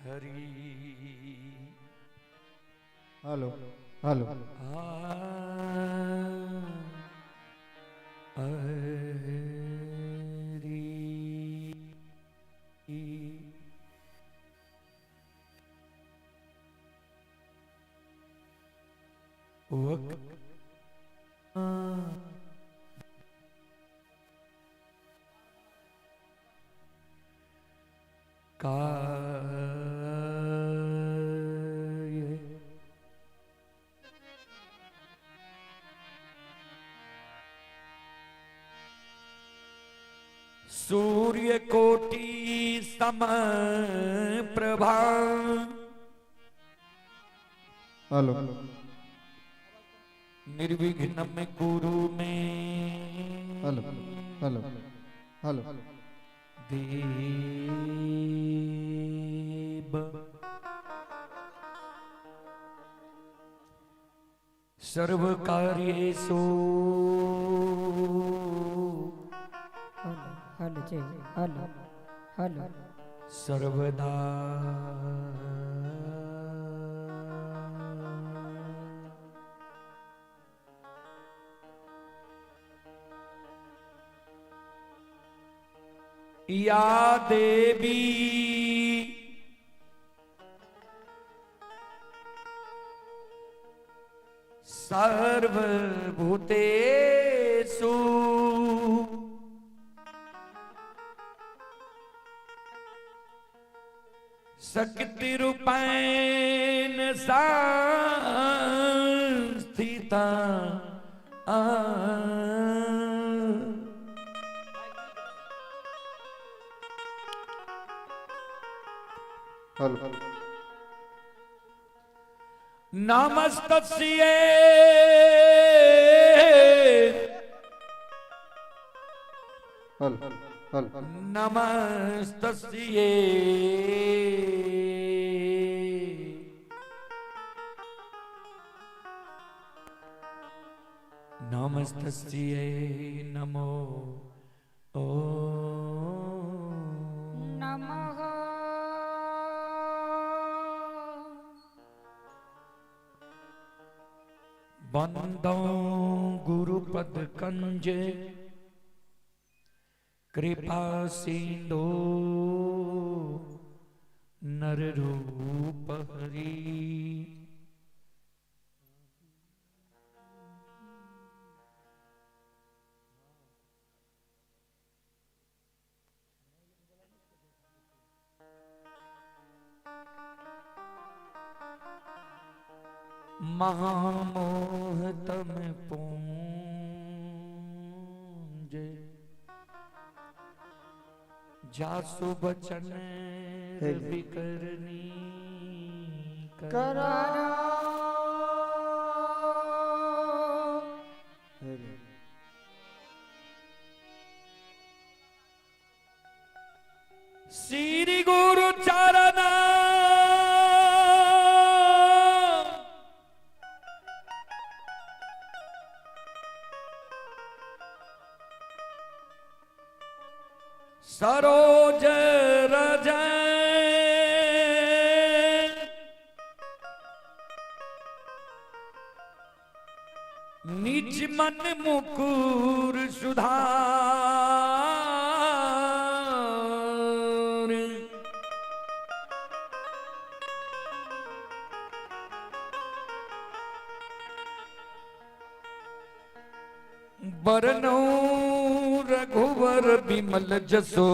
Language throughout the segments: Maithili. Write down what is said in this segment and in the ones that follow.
હરિ. Hello hello. Hari. વક काय सूर्य कोटि सम प्रभा। હલો. निर्विघ्न कुरु में હલો હલો હલો. देव। सर्व कार्येषु હલો હલો, જય હલો હલો. सर्वदा। या देवी सर्वभूतेषु शक्तिरूपेण संस्थिता। હલો. નમસ્તસ્યે હલો હલો. નમસ્તસ્યે નમસ્તસ્યે નમો ઓ નમઃ. વંદો ગુરુપદ કંજ કૃપા સિંધો નર રૂપ હરી। મહામોહ તમ પૂંજ જાસુ બચન વિકરની કરા। શ્રી ગુરુ ચરણ સરોજ રજ નિજ મન મુકુર સુધાર। બરનો રઘુવર બિમલ જસો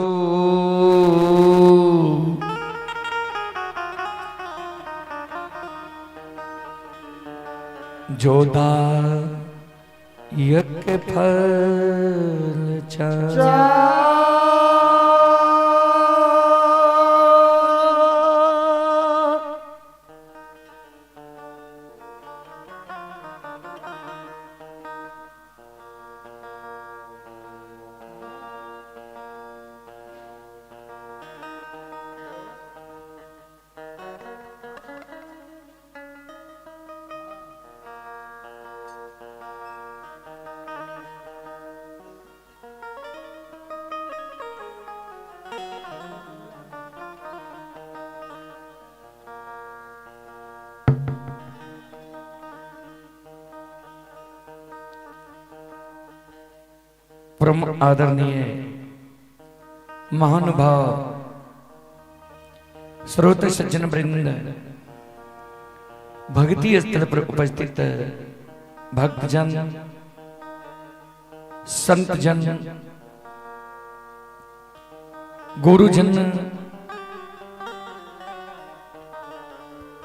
જોદા યક ફલ ચા। परम आदरणीय महानुभाव श्रोत सज्जन वृंद, भक्ति स्थल पर उपस्थित भक्तजन, संतजन, गुरुजन,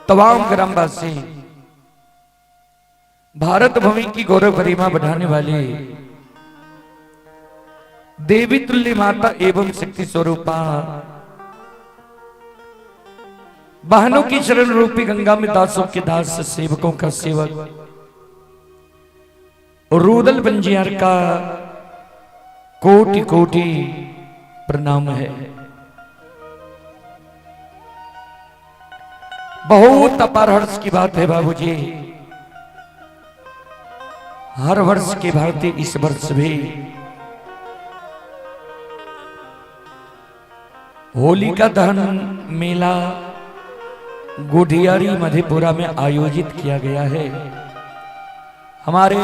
तमाम ग्रामवासी, भारत भूमि की गौरव गरिमा बढ़ाने वाली देवी तुल्य माता एवं शक्ति स्वरूपा बहनों की चरण रूपी गंगा में दासों के दास, सेवकों का सेवक, रूदल पंजियार का कोटि कोटि प्रणाम है। बहुत अपार हर्ष की बात है बाबूजी, हर वर्ष के भांति इस वर्ष भी होलिका दहन मेला गुढियारी मधेपुरा में आयोजित किया गया है। हमारे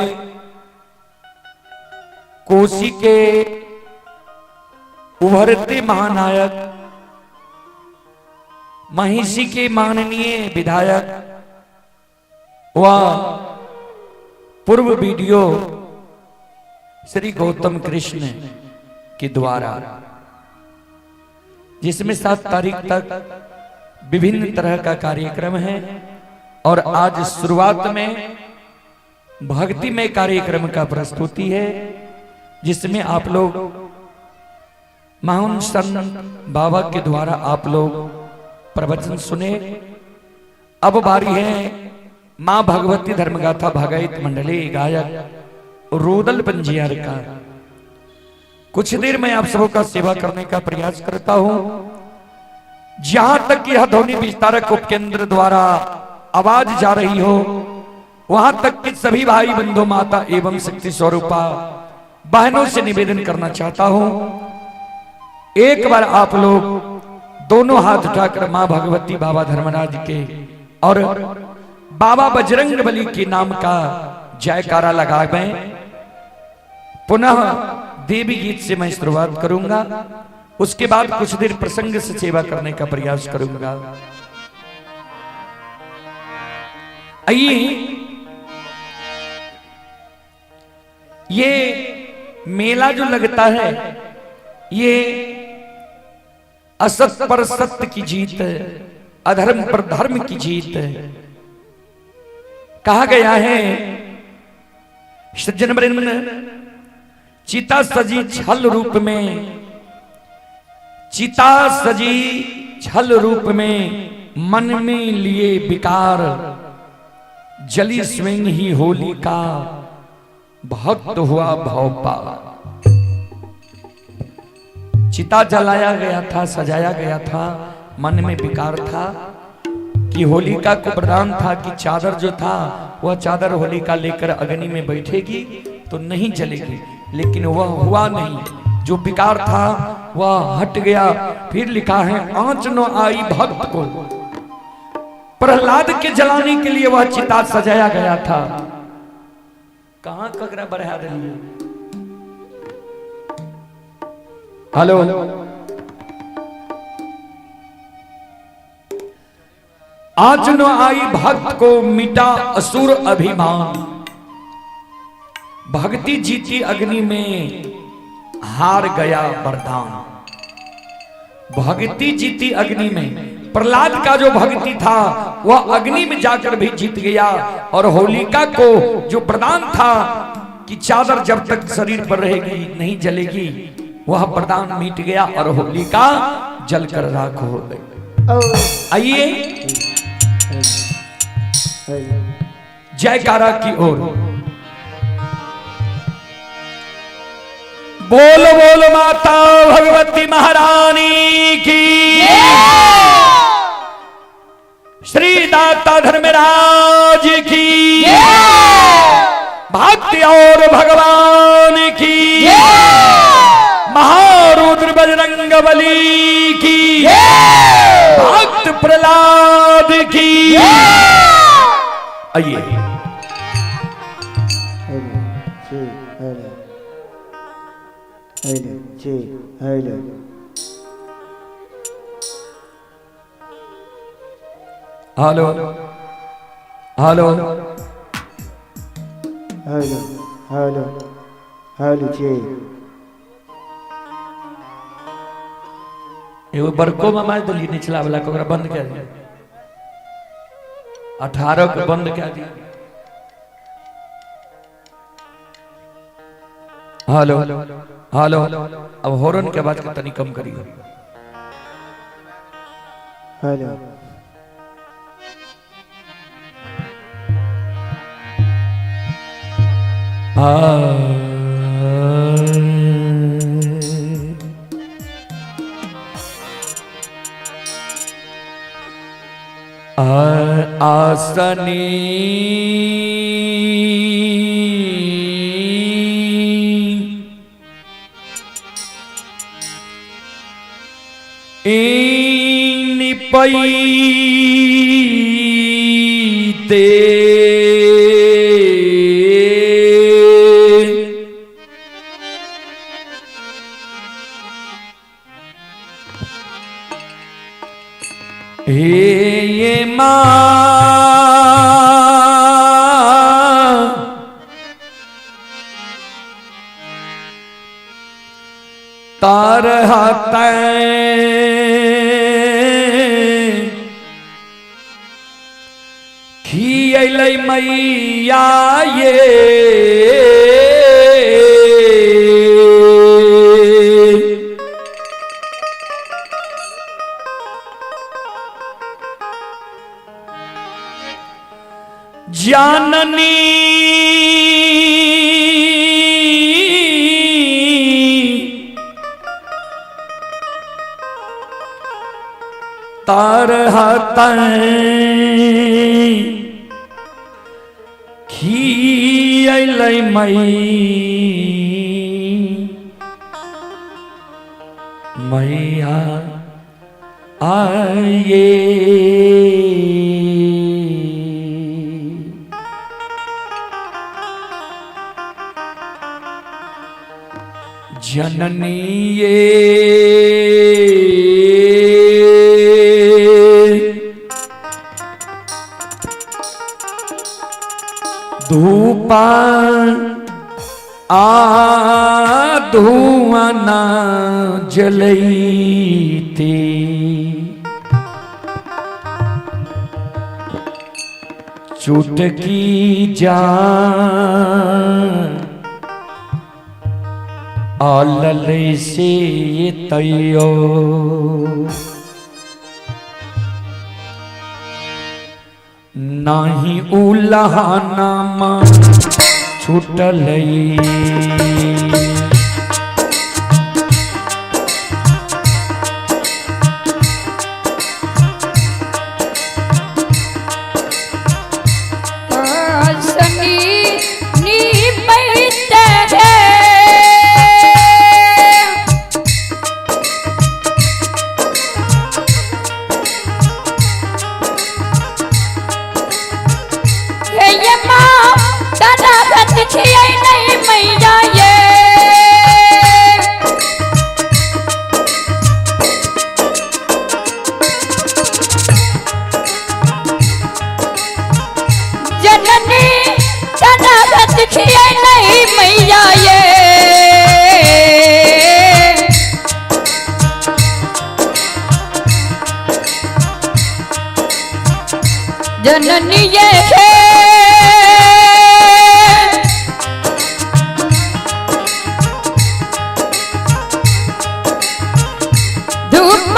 कोसी के उभरते महानायक, महिषी के माननीय विधायक व पूर्व बीडीओ श्री गौतम कृष्ण के द्वारा, जिसमें 7 तारीख तक विभिन्न तरह का कार्यक्रम है और आज शुरुआत में भक्ति में कार्यक्रम का प्रस्तुति है, जिसमें आप लोग महान संत बाबा के द्वारा आप लोग प्रवचन सुने। अब बारी है मां भगवती धर्मगाथा भागवत मंडली गायक रूदल पंजियार का। कुछ देर में आप सबों का सेवा करने का प्रयास करता हूं। जहां तक यह ध्वनि विस्तारक उपकेंद्र द्वारा आवाज जा रही हो, वहां तक कि सभी भाई बंधु, माता एवं शक्ति स्वरूपा बहनों से निवेदन करना चाहता हूं, एक बार आप लोग दोनों हाथ उठाकर मां भगवती बाबा धर्मराज के और बाबा बजरंग बली के नाम का जयकारा लगावें। पुनः देवी गीत से मैं शुरुआत करूंगा, उसके बाद कुछ देर प्रसंग से सेवा करने का प्रयास करूंगा। आइए, ये मेला जो लगता है ये असत पर सत्य की जीत, अधर्म पर धर्म की जीत कहा गया है। सज्जन वृंद, चिता सजी छल रूप में, चिता सजी छल रूप में, मन में लिए विकार, जली स्वयं ही होली का भक्त हुआ भवपार। चिता जलाया गया था, सजाया गया था, मन में विकार था कि होलिका को वरदान था कि चादर जो था वह चादर होलिका लेकर अग्नि में बैठेगी तो नहीं जलेगी, लेकिन वह हुआ नहीं, जो विकार था वह हट गया। फिर लिखा है आंच न आई भक्त को। प्रहलाद के जलाने के लिए वह चिता सजाया गया था। कहां कगरा बढ़ा रही है? हेलो, आज न आई भक्त को मिटा असुर अभिमान, भक्ति जीती अग्नि में हार गया वरदान। भक्ति जीती अग्नि में, प्रहलाद का जो भक्ति था वह अग्नि में जाकर भी जीत गया। और होलिका को जो वरदान था कि चादर जब तक शरीर पर रहेगी नहीं जलेगी, वह वरदान मिट गया और होलिका जलकर राख हो गई। आइए जयकारा की ओर बोल बोल माता भगवती महारानी की, श्री दाता धर्मराज की, भक्ति और भगवान की, महारुद्र बजरंग बली की, भक्त प्रहलाद की। आइए Hello check hello. Hello hello hello hello hello check. एगो बड़को में मारि देलियै निचला वाला के, ओकरा बंद कए दियौ। 18 के बंद कए दियौ। हेलो हेलो, अब हॉर्न के आवाज के तनी कम करियो। हेलो आसनी निपैते हे ये माँ तार खियलै मैया ये जाननी तार खियलै मई मैया आये। जननी ये धूपा आ धुआं ना जलैते चुटकी जा आलल से तैयो नाही उलहाना मां छूटलई। आसनी निपैते हे ये माँ दादा भत खियै नहीं मैया ये। जननी दादा भत खियै नहीं मैया ये। जननी ये है धूप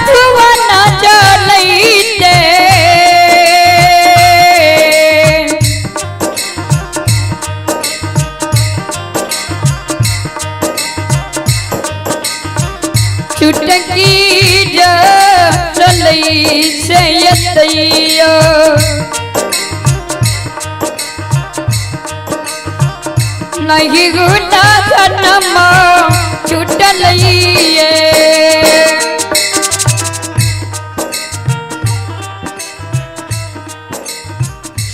धुआं न जलैते चुटकी जलै से यतैया नहीं गुना धनमा छुटलैये।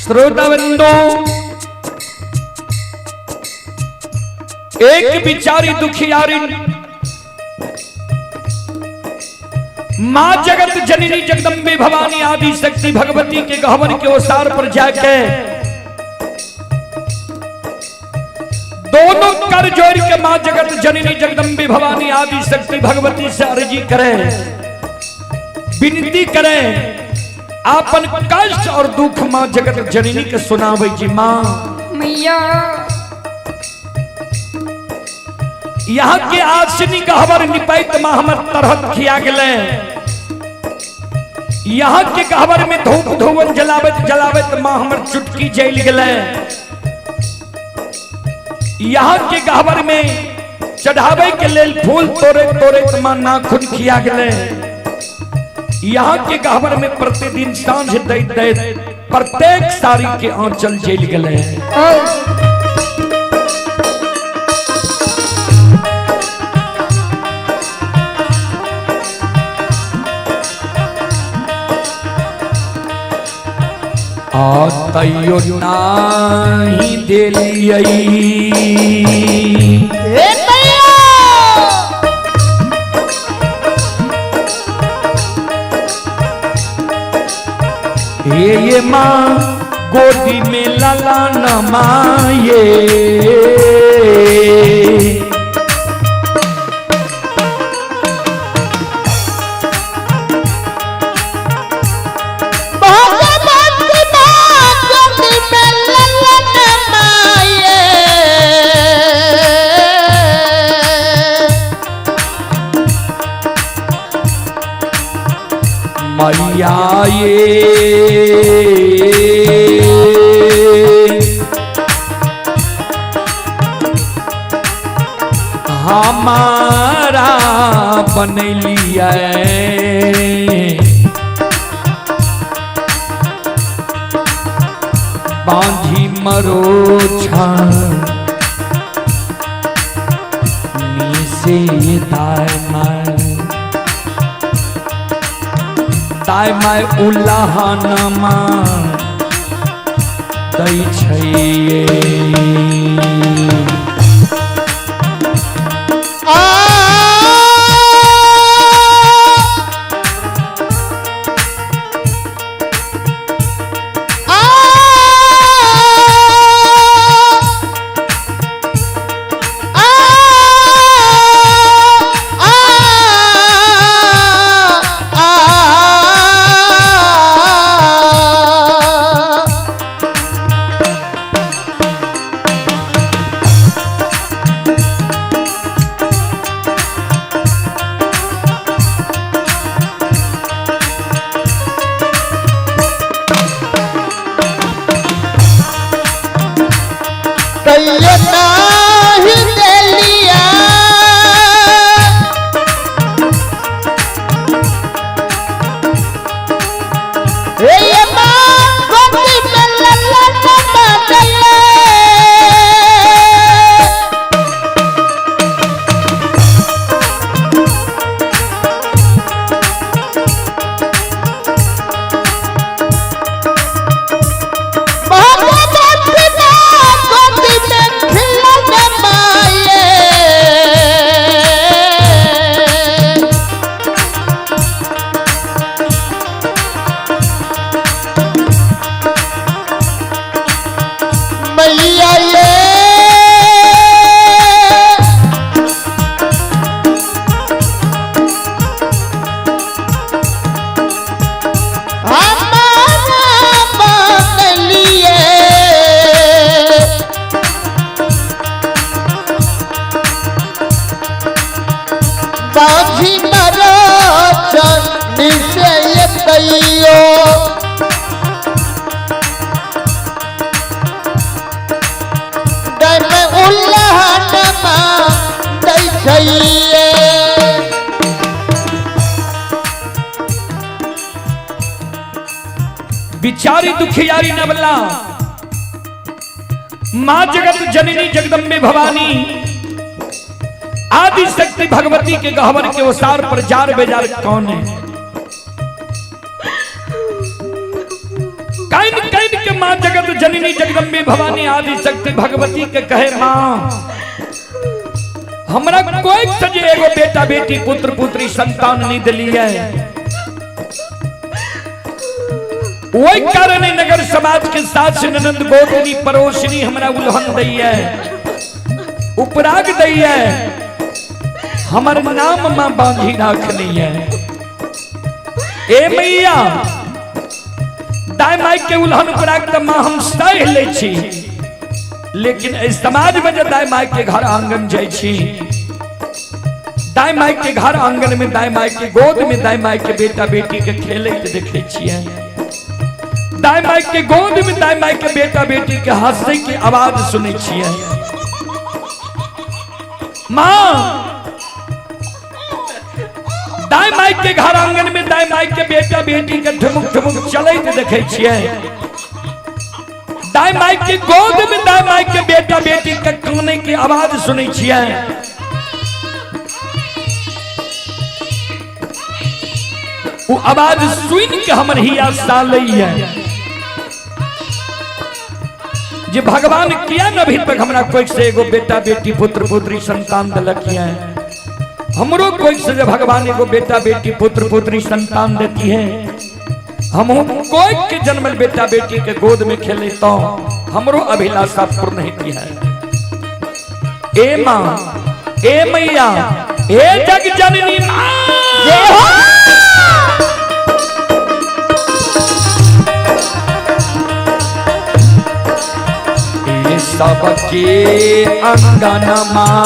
श्रोता बंधु, एक बिचारी दुखियारी मां जगत जननी जगदम्बे भवानी आदि शक्ति भगवती के गहवर के ओसार पर जाके दोनों कर जोड़ के मां जगत जननी जगदम्बे भवानी आदि शक्ति भगवती से अर्जी करें, विनती करें, आपन कष्ट और दुख मां जगत जननी के सुनावे जी। मां मैया यहाँ के आसनी गहवर निपैत मां हमर तरहत खिया गेले। यहाँ के गहवर में धूप धुवन जलावत जलावत मां हमर चुटकी जल गेले। यहाँ के गहवर में चढ़ावे के लेल फूल तोड़े तोड़े मां नाखून खिया गेले। यहाँ के गहवर में प्रतिदिन सांझ दैत दैत प्रत्येक साड़ी के आंचल जल गेले। आ तैयो नाही देलियै ये माँ गोदी में लला नमाये। मैया ये हमारा बनलिए बांझी मरो से दाय माय दाय माय उल्लाहनमा दै छै। बिचारी दुखियारी नवला मां जगत जननी जगदम्बे भवानी आदि शक्ति भगवती के गहवर के ओसार पर जार बेजार कौन है? Can can के मां जगत जननी जगदम्बे भवानी आदि शक्ति भगवती के कहे मां हमरा कोई से जे एगो बेटा बेटी पुत्र पुत्री संतान नहीं दिलिए, वही कारण नगर समाज के सास ननंद गोतनी पड़ोसनी हमरा उल्हन दैये, उपराग दैये, हमर नाम मां बांधी राखनी है। ए मैया, दाई माई के उल्हन उपराग त मां हम सह ले छी, लेकिन एहि समाज में जे दाई माई के घर आंगन जाइ छी, दाई माई के घर आंगन में, दाई माई के गोद में, दाई माई के बेटा बेटी के खेलैत देखै छियै, दाई माई के गोद में दाई माई के बेटा बेटी के हंसै के आवाज सुनै छियै। माँ, दाई माई के घर आंगन में दाई माई के बेटा बेटी के ठुमुक ठुमुक चलैत देखै छियै, दाई माई के गोद में दाई माई के बेटा बेटी के काने के आवाज सुनै छियै। वो आवाज सुन के हमर हिया सालैया जे भगवान किया न अभी तक हमरा कोई से एगो बेटा बेटी पुत्र पुत्री संतान दिलक है। हमरो कोई से जे भगवान एगो बेटा बेटी पुत्र पुत्री संतान देती है, हम कोई के जन्मल बेटा बेटी के गोद में खेले तो हमरो अभिलाषा पूर्ण होती है। ए माँ, ए मैया, ए जग जननी माँ, जय हो। ए सबके अंगन माँ,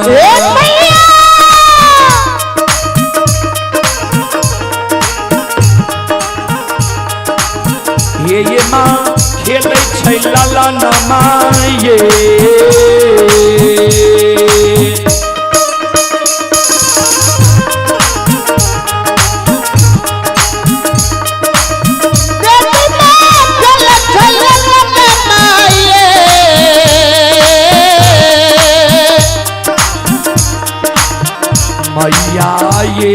ए मैया, ये माँ खेलै छै लाला नमा ये, मैया ये,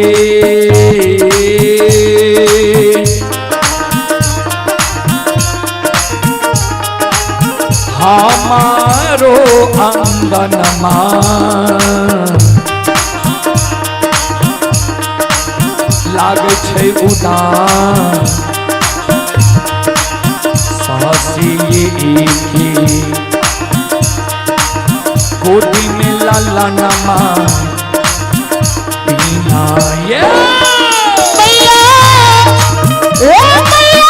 हमारो अंगन माँ लागै छै उदास सासी के गोदी में लाला नमा पीना ये। मैया, ओ मैया,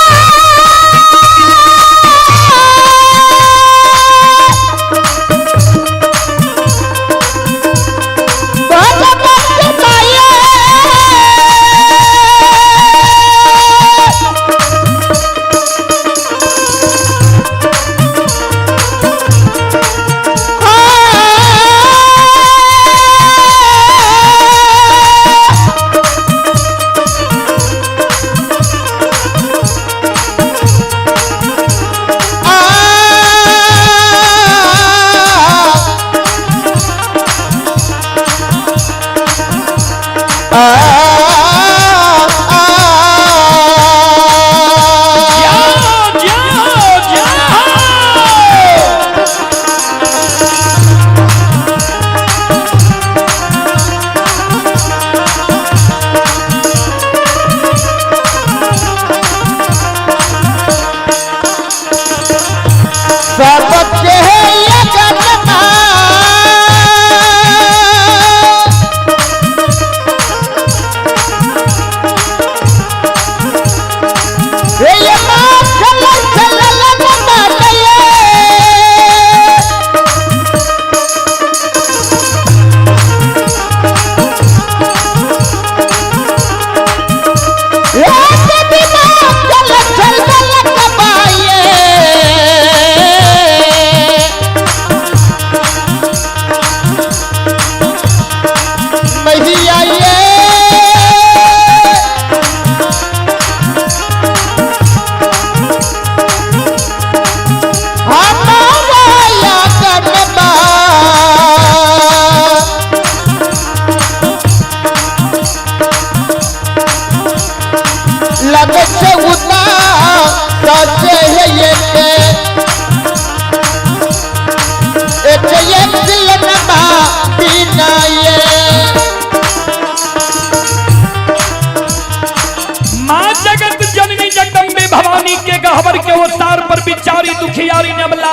के गहबर के ओसार पर बिचारी दुखियारी नबला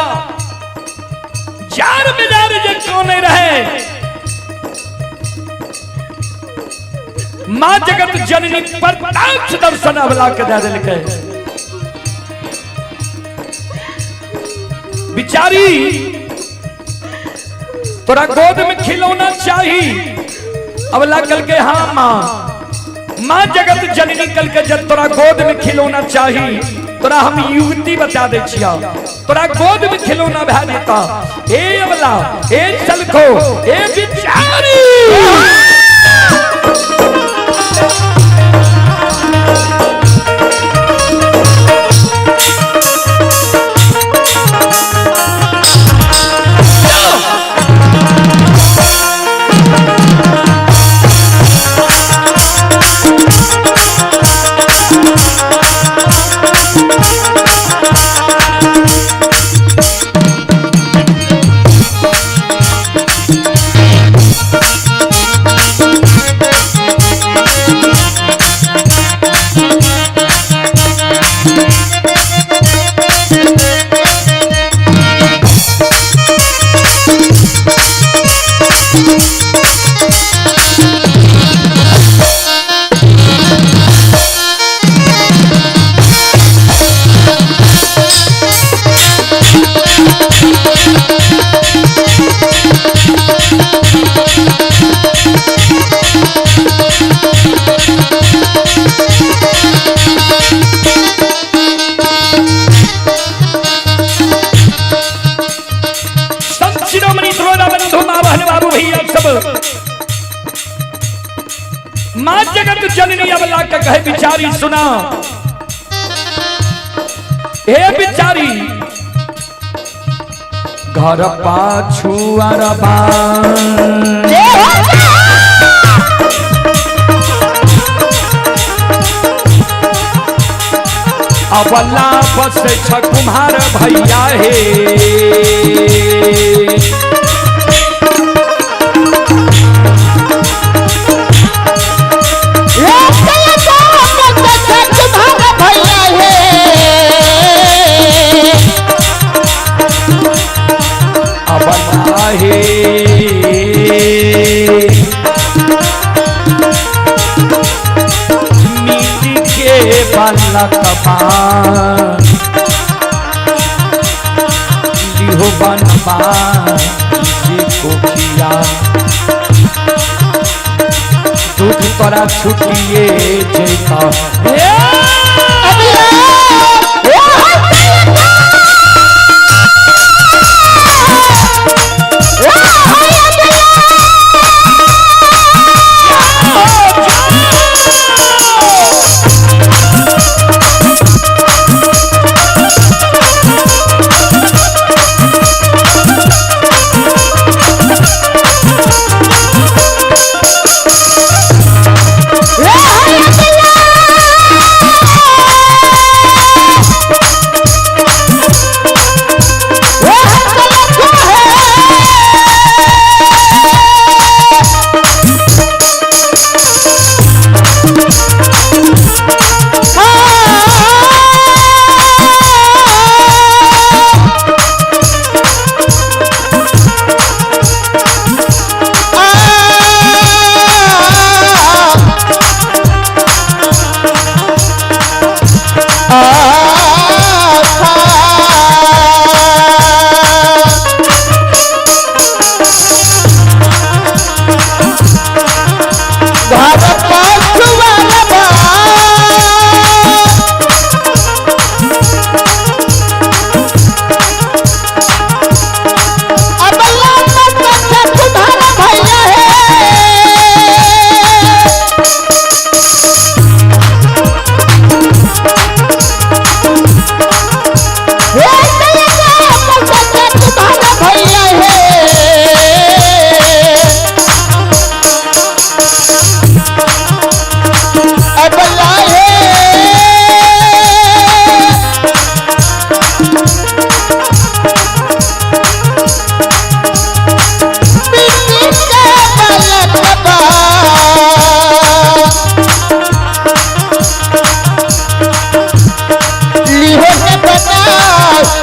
जार बेजार जे कोने रहे। मां जगत जननी प्रत्यक्ष दर्शन अबला के दे दिलकै। बिचारी तोरा गोद में खिलौना चाही। अबला कल के हाँ मां, मां जगत जननी कल के जब तोरा गोद में खिलौना चाही तोरा हम युवती बता दे छिया, तोरा गोद में खिलौना भए जेता। ए अबला, ए सलखो, ए बिचारी। संत शिरोमणि श्रोता बंधु माँ बहन बाबू भैया सब माँ जगत जननी अबला के कहे बिचारी सुना। हे बिचारी घर पाछू अरबा अबला बस छ कुम्हार भैया हे। अबला हे मीट के बालकबा लिहो बनबा जे कोखिया दूध तोरा छुटिए जैता।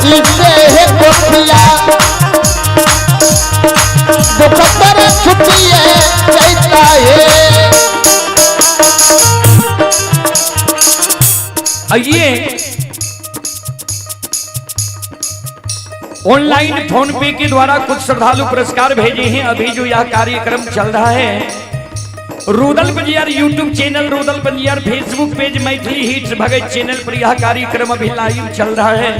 से है कोठिया दुख पर छुट्टिए जाता है। आइए ऑनलाइन फोन पे के द्वारा कुछ श्रद्धालु पुरस्कार भेजे हैं। अभी जो यह कार्यक्रम चल रहा है Rudal Panjiyar YouTube channel, Rudal Panjiyar Facebook page, Maithili hits Bhagat channel पर यह कार्यक्रम अभी लाइव चल रहा है।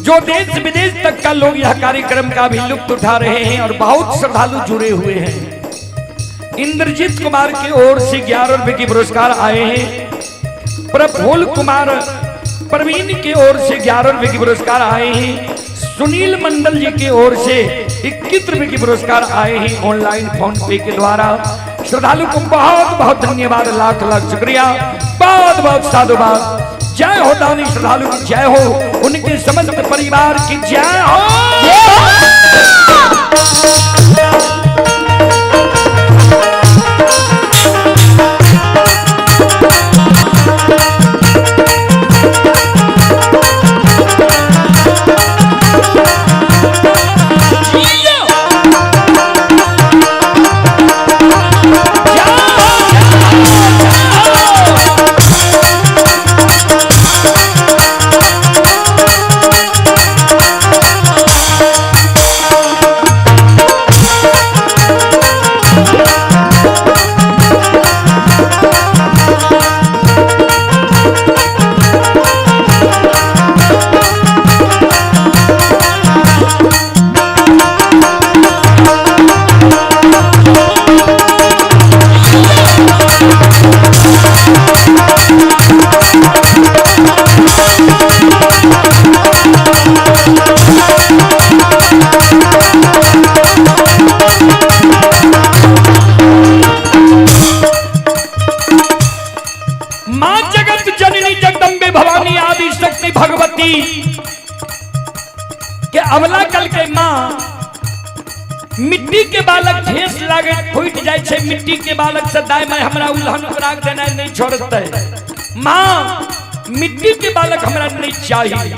जो देश विदेश तक का लोग यह कार्यक्रम का भी लुत्फ उठा रहे हैं और बहुत श्रद्धालु जुड़े हुए हैं। इंद्रजीत कुमार की ओर से 11 रुपए के पुरस्कार आए हैं। प्रफुल्ल कुमार प्रवीण की ओर से 11 रुपए के पुरस्कार आए हैं। सुनील मंडल जी की ओर से 21 रुपए के पुरस्कार आए हैं ऑनलाइन फोन पे के द्वारा। श्रद्धालु को बहुत बहुत धन्यवाद, लाख लाख शुक्रिया, बहुत बहुत साधुवाद। जय हो दानी श्रद्धालु की जय हो, उनके समस्त परिवार की जय हो। मां जगत जननी जगदम्बे भवानी आदि शक्ति भगवती के अवला कल के मां मिट्टी के बालक ठेस लागे फूट जाए छे, मिट्टी के बालक से दाय मैं हमरा उल्हन उपराग देना नहीं छोड़ते। मां मिट्टी के बालक हमरा नहीं चाहिए।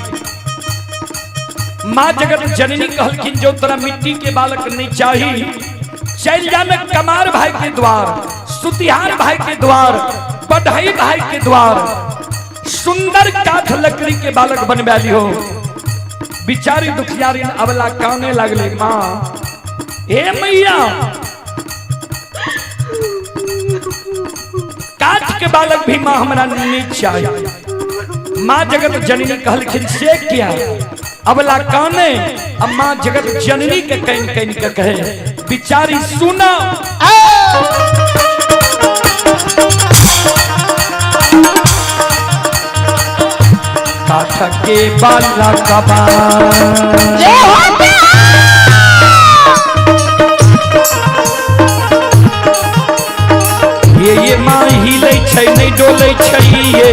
मां जगत जननी कहलखिन जो तोरा मिट्टी के बालक नहीं चाहिए चल जाने कमार भाई के द्वार, सुतिहार भाई के द्वार, बढ़ई भाई के द्वार, सुंदर काठ लकड़ी के बालक बनवा लिहो। बिचारी दुखियारी अबला काने लगले, मां हे मैया काठ के बालक भी मां हमरा नहीं चाहिए। मां जगत जननी कहलखिन से क्या अबला काने। अब मां जगत जननी के can can के कहे बिचारी सुना काठ के बालक ये मां हिले छै नहीं डोले छै ये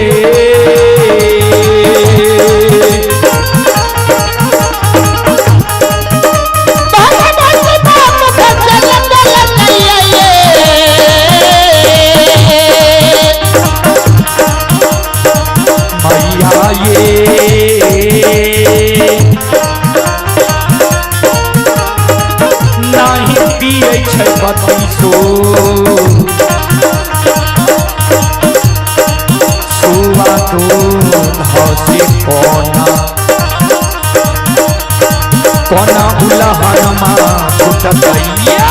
मैया ये नाही पिए छै बतीसो सुआ दूध हसी कोना कोना उलहन मा छुटतैया।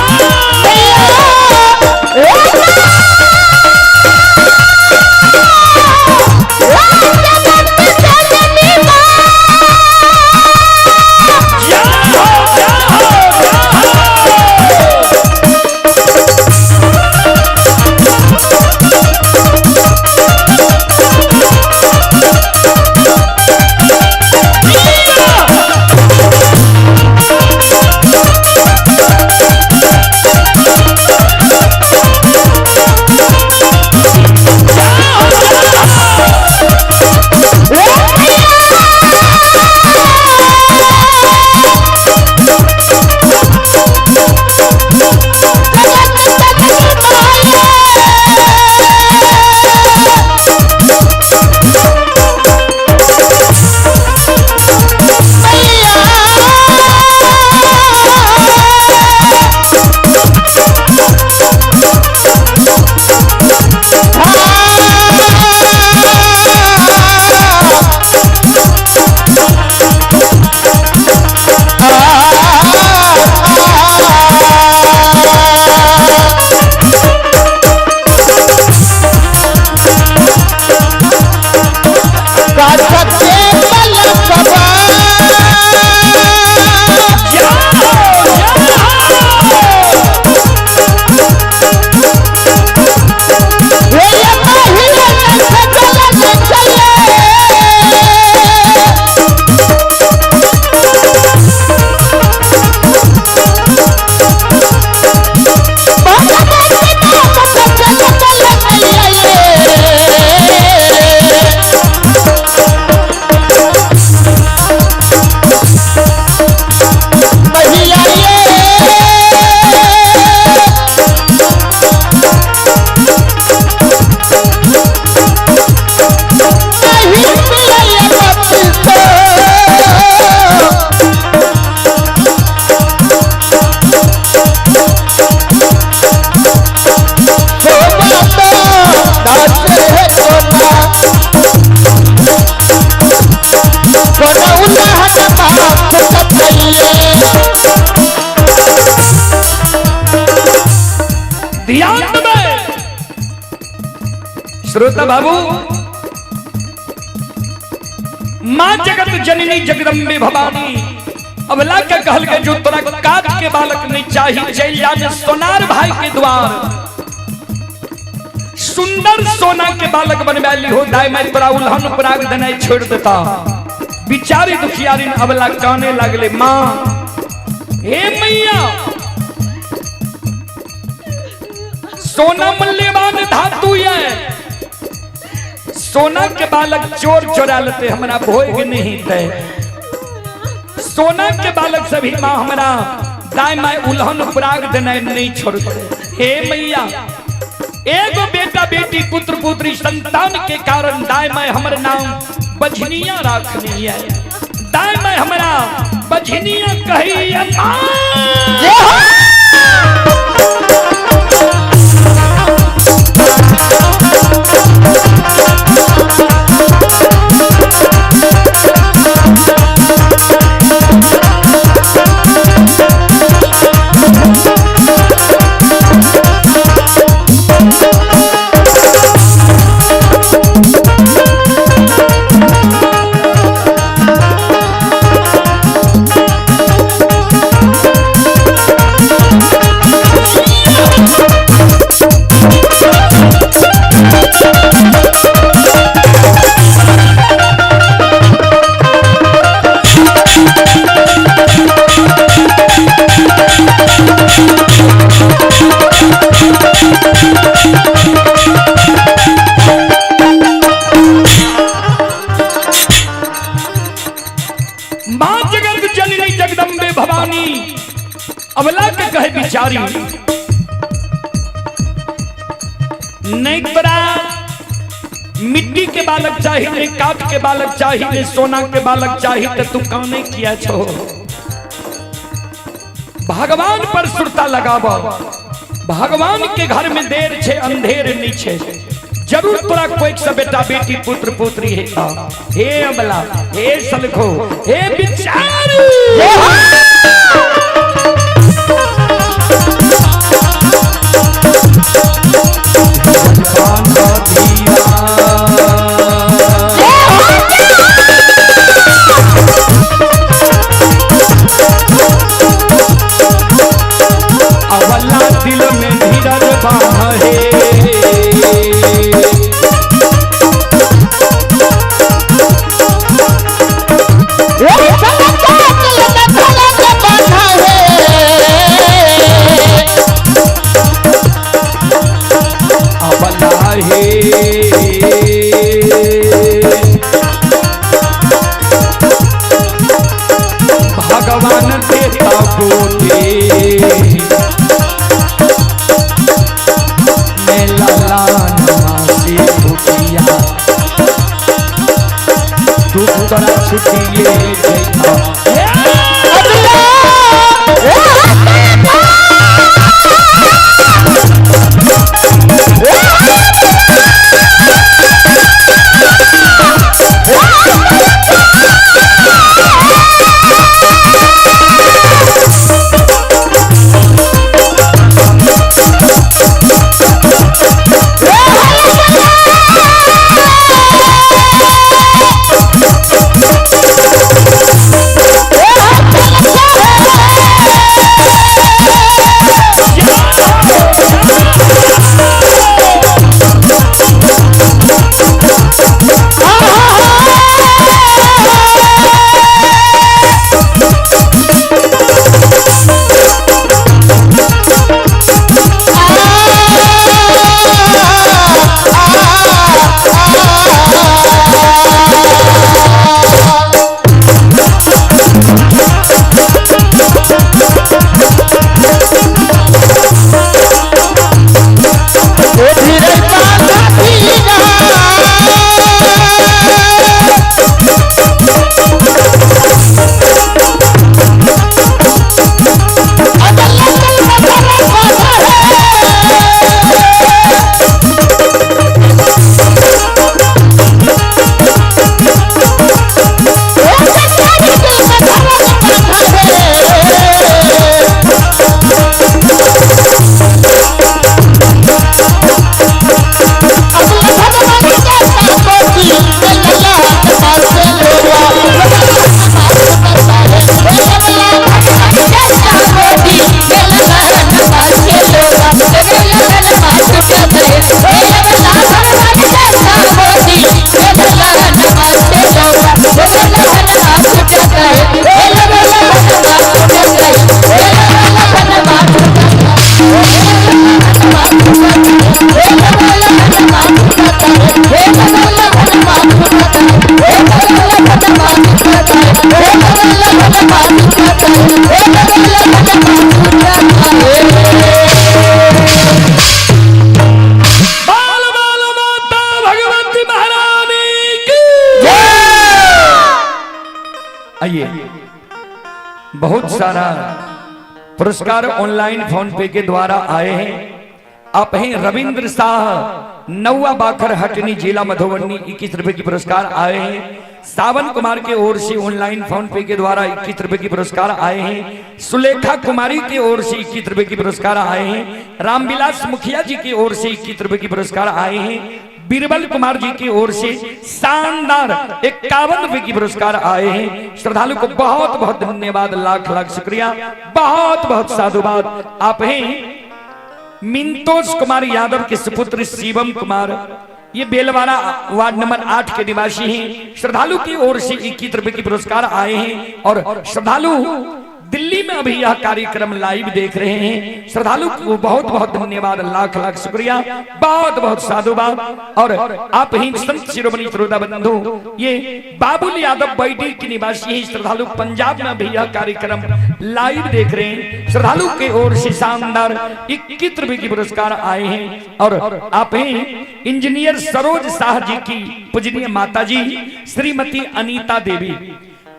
नहीं पिए मत तो ध्यान में श्रोता बाबू, मां जगत जननी जगदम्बे भवानी अबला के कहल के जो तोरा काट के बालक नहीं चाहिए, चल जा सोनार भाई के द्वार, सुंदर सोना के बालक बनवा ली हो, दाई मैं तोरा उल्हन पराग देनाई छोड़ देता। बिचारी दुखियारी अबला काने लागले, मां हे मैया सोना मूल्यवान धातु है, सोना के बालक चोर चोरा लेते हमरा भोग नहीं ते, सोना के बालक सभी मां हमरा दाई my उल्हन पराग देनाई नहीं छोड़ते। हे मैया एगो बेटा बेटी पुत्र पुत्री संतान के कारण दाई my हमर नाम बझनिया राखनी है, दाई my हमरा बझनिया कही मां। मां जगत जननी जगदम्बे भवानी अबला के कहे बिचारी, नहीं तोरा मिट्टी के बालक चाहिए, नहीं काठ के बालक चाहिए, नहीं सोना के बालक चाहिए, तो तू काने किया छो। भगवान पर सुरता लगाब, भगवान के घर में देर छे अंधेर नहीं छे, जरूर तोरा कोई से बेटा बेटी पुत्र पुत्री है। हे अबला, हे सलखो, हे बिचारी, अबला दिल में धीरज बाहे, अबला हे भगवान देता गोटे, मैं लाला नमासे भुकिया, दुख तोरा छुटिए जैता। आइए, बहुत सारा पुरस्कार ऑनलाइन फोन पे के द्वारा आए हैं। आप हैं रविंद्र शाह, नौवा बाखर, हटनी, जिला मधुबनी, 21 रुपए की पुरस्कार आए हैं। सावन कुमार के ओर से ऑनलाइन फोन पे के द्वारा 21 रुपए की पुरस्कार आए हैं। सुलेखा कुमारी की ओर से 21 रुपए की पुरस्कार आए हैं। रामविलास मुखिया जी की ओर से 21 रुपए की पुरस्कार आए हैं। बीरबल कुमार जी की ओर से शानदार 51 रुपए की पुरस्कार आए हैं। श्रद्धालु को बहुत बहुत धन्यवाद, लाख लाख शुक्रिया, बहुत बहुत साधुवाद। आप हैं मिंतोष कुमार यादव के सुपुत्र शिवम कुमार, ये बेलवाड़ा वार्ड नंबर 8 के निवासी हैं। श्रद्धालु की ओर से 21 रुपए की पुरस्कार आए हैं और श्रद्धालु दिल्ली में अभी यह कार्यक्रम लाइव देख रहे हैं। श्रद्धालु को बहुत बहुत धन्यवाद, लाख लाख शुक्रिया, बहुत बहुत साधुवाद। और आप ही संत शिरोमणि श्रोता बंधु, ये बाबुल यादव बैठी के निवासी हैं। श्रद्धालु पंजाब में भी यह कार्यक्रम लाइव देख रहे हैं। श्रद्धालु के ओर से शानदार 21 रुपए की पुरस्कार आए हैं। और आप हैं इंजीनियर सरोज शाह जी की पूजनीय माता जी श्रीमती अनीता देवी,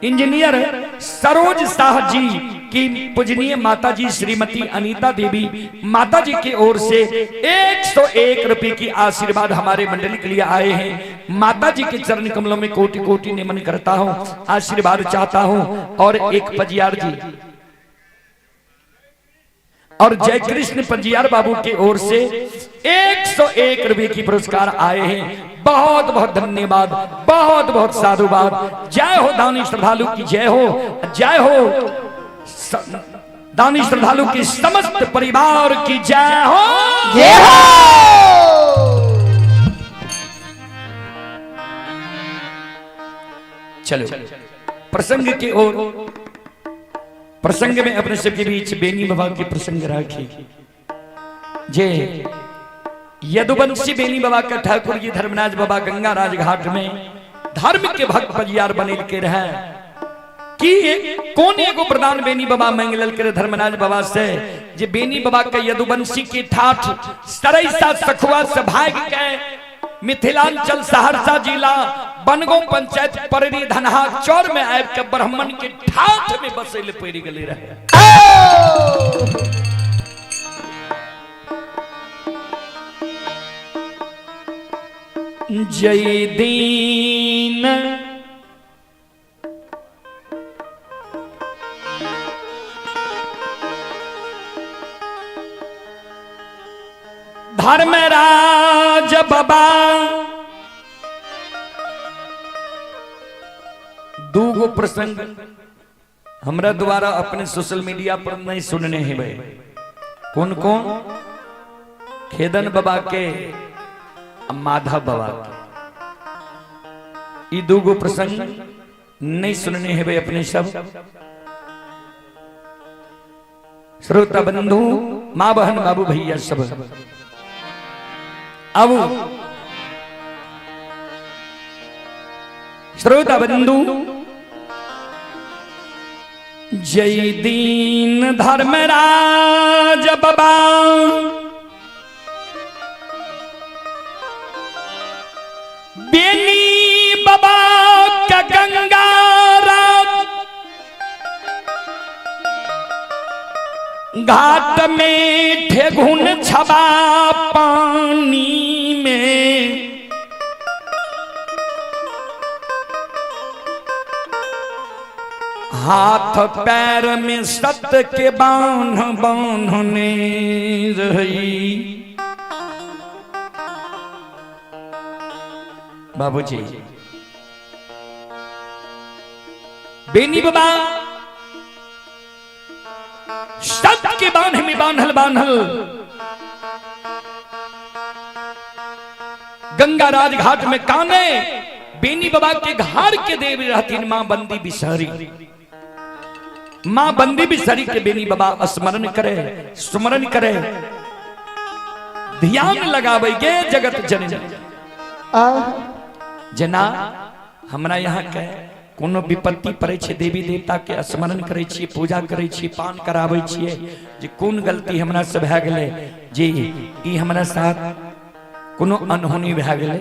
इंजीनियर सरोज शाह जी की पूजनीय माता जी श्रीमती अनीता देवी माता जी की ओर से 101 रुपए की आशीर्वाद हमारे मंडली के लिए आए हैं। माता जी के चरण कमलों में कोटि कोटि नमन करता हूं, आशीर्वाद चाहता हूं। और एक पजियार जी और जय कृष्ण पंजियार बाबू की ओर से 101 रुपए की पुरस्कार आए हैं। बहुत बहुत धन्यवाद, बहुत बहुत साधुवाद। जय हो दानी श्रद्धालु की जय हो, जय हो दानी श्रद्धालु की समस्त परिवार की जय हो, जय हो। चलो प्रसंग की ओर। प्रसंग में अपने सबके बीच बेनी बाबा के प्रसंग राखी। जे यदुवंशी बेनी बाबा का ठाकुर जी धर्मराज बाबा गंगा राज घाट में धर्म के भक्त बजियार बने के रहे कि कौन एगो प्रदान बेनी बाबा मांगल के धर्मराज बाबा से, जे बेनी बाबा के यदुवंशी के ठाठ सरैसा सखुआ से भाग के मिथिलांचल सहरसा जिला बनगांव पंचायत पररी धनहा चौर में आबि के ब्राह्मण के ठाठ में बसै ले पड़ि गेलै रहे। जय दीन धर्मराज बाबा दूगो प्रसंग हमरा द्वारा अपने सोशल मीडिया पर नहीं सुनने हैं भाई। कौन कौन? खेदन बाबा के, माधव बाबा के ई दूगो प्रसंग नहीं सुनने हैं भाई अपने सब श्रोता बंधु, माँ बहन बाबू भैया सब। अब श्रोता बंधु, जय दीन धर्मराज बाबा बेनी बाबा का गंगा राज घाट में ठेगुन छबा पानी में हाथ पैर में सत के बांध बांधने रही। बाबूजी बेनी बाबा सत के बांध में बांधल बांधल गंगा राज घाट में काने बेनी बाबा के घर के देव रहतीन मां बंदी बिसहरी। मां बंदी बिसहरी के बेनी बाबा स्मरण करे, सुमरण करे, ध्यान लगावे गे जगत जननी। जना हमरा यहाँ के कोनो विपत्ति पड़े छे देवी देवता के स्मरण करे छी, पूजा करे छी, पान करावे छिए जे कोन गलती हमरा से भए गेलै, जे ई हमरा साथ कोनो अनहोनी भए गेलै।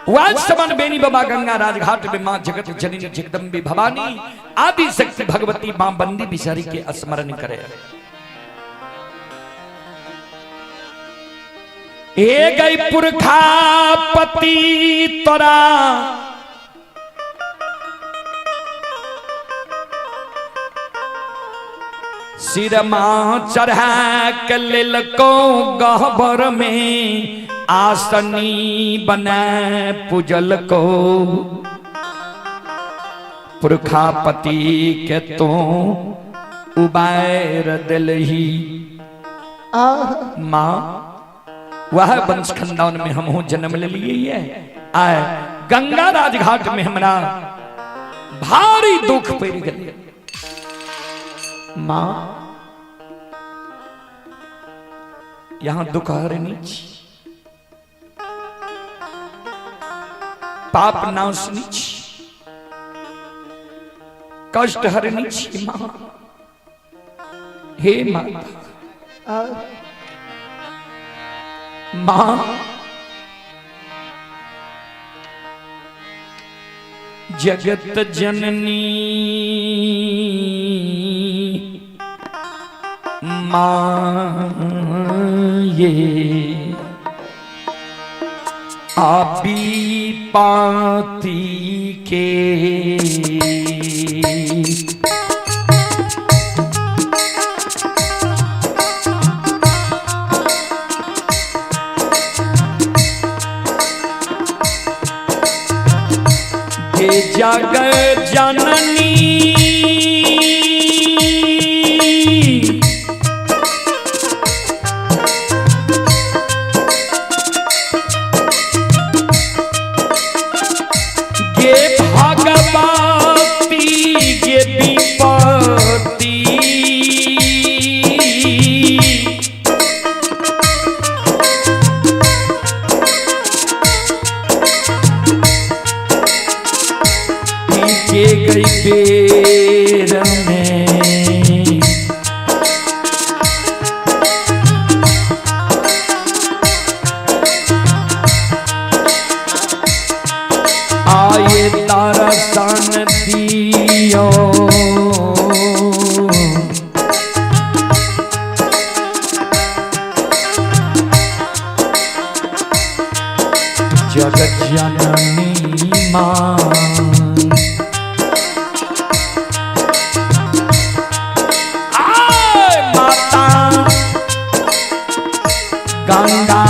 वह समान बेनी बाबा गंगा राजघाट में मां जगत जननी जगदम्बे भवानी आदि शक्ति भगवती मां बंदी बिचारी के स्मरण करे। ए गई पुरखा पति तोरा सिरमा चढ़ा के लेलको गहबर में आसनी बना पूजल को पुरखापति के तो उबार दिलही। माँ वह वंश खानदान में हम हूं जन्म ले लिए आए गंगा राजघाट में हमरा भारी दुख पड़ गए। माँ यहां दुख हरनी छी, पाप नाशनी छी, कष्ट हरनी छी। माँ हे माता, माँ जगत जननी माँ ये आबी पाती के ये जग जननी ये भगवती ये विपत्ति के गई बेर में आए तारसन दियो जगत जननी माँ। आए माता गंगा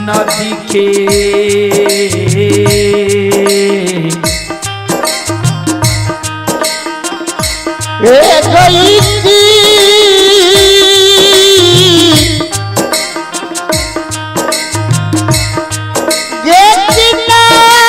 नदी के ए गई थी ये किनारे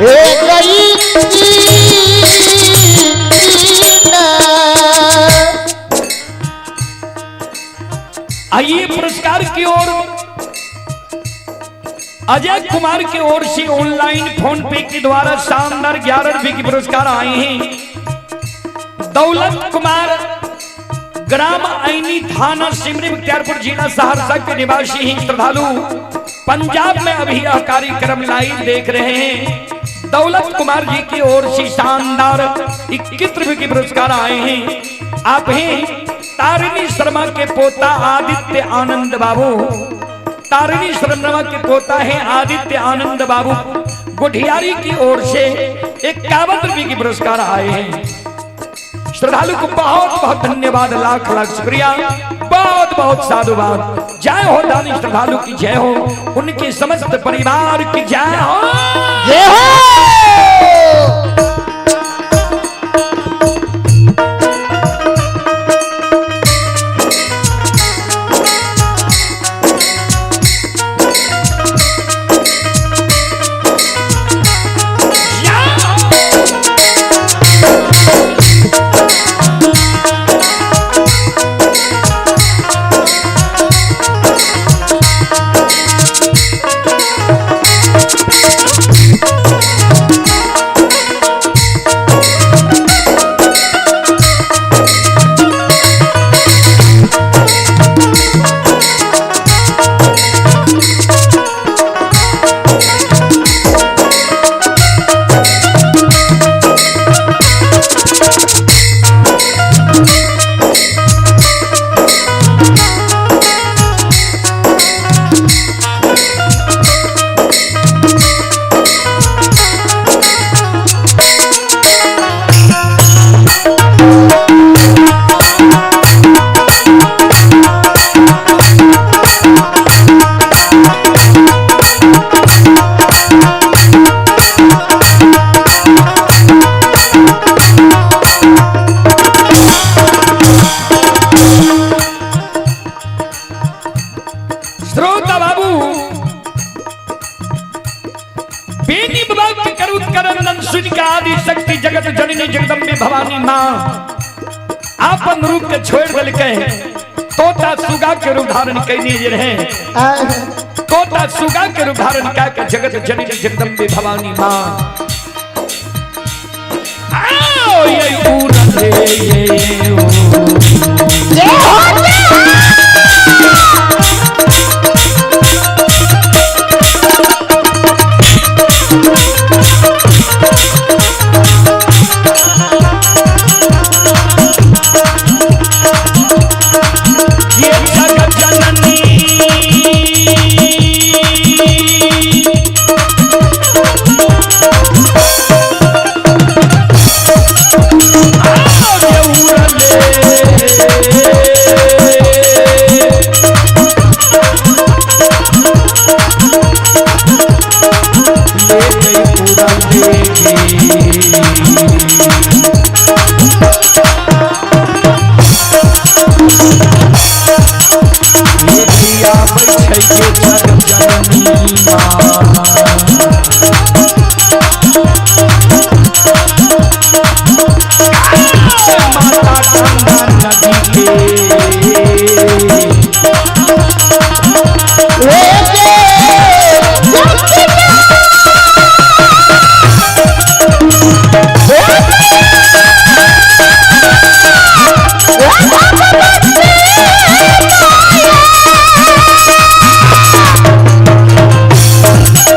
हे गई ना। आइए पुरस्कार की ओर अजय कुमार की ओर से ऑनलाइन फोन पे के द्वारा शानदार 11 रुपए के पुरस्कार आए हैं। दौलत कुमार ग्राम ऐनी थाना सिमरी बख्तियारपुर जिला सहरसा के निवासी हैं। श्रद्धालु पंजाब में अभी यह कार्यक्रम लाइव देख रहे हैं। दौलत कुमार जी की ओर से शानदार 21 रुपए के पुरस्कार आए हैं। आप हैं तारिणी शर्मा के पोता आदित्य आनंद बाबू। तारिणी शर्मा के पोता है आदित्य आनंद बाबू गुढ़ियारी की ओर से 51 रुपए के पुरस्कार आए हैं। श्रद्धालु को बहुत बहुत धन्यवाद, लाख लाख शुक्रिया, बहुत बहुत साधुवाद। जय हो दानी श्रद्धालु की जय हो, उनके समस्त परिवार की जय हो, जय हो। श्रोता बाबू बेनी बाबा करुत करंदन सुन के आदि शक्ति जगत जननी जगदम्बे भवानी माँ आपन रूप के छोड़ दिल के तोता सुगा के रूप धारण कैने जे रहे। तोता सुगा के रूप धारण क्या के जगत जननी जगदम्बे भवानी माँ आओ ये उड़न ये ओ। जय हो, जय हो। ये जगत जननी आओ ये उड़न माता गंगा नदी के Yeah.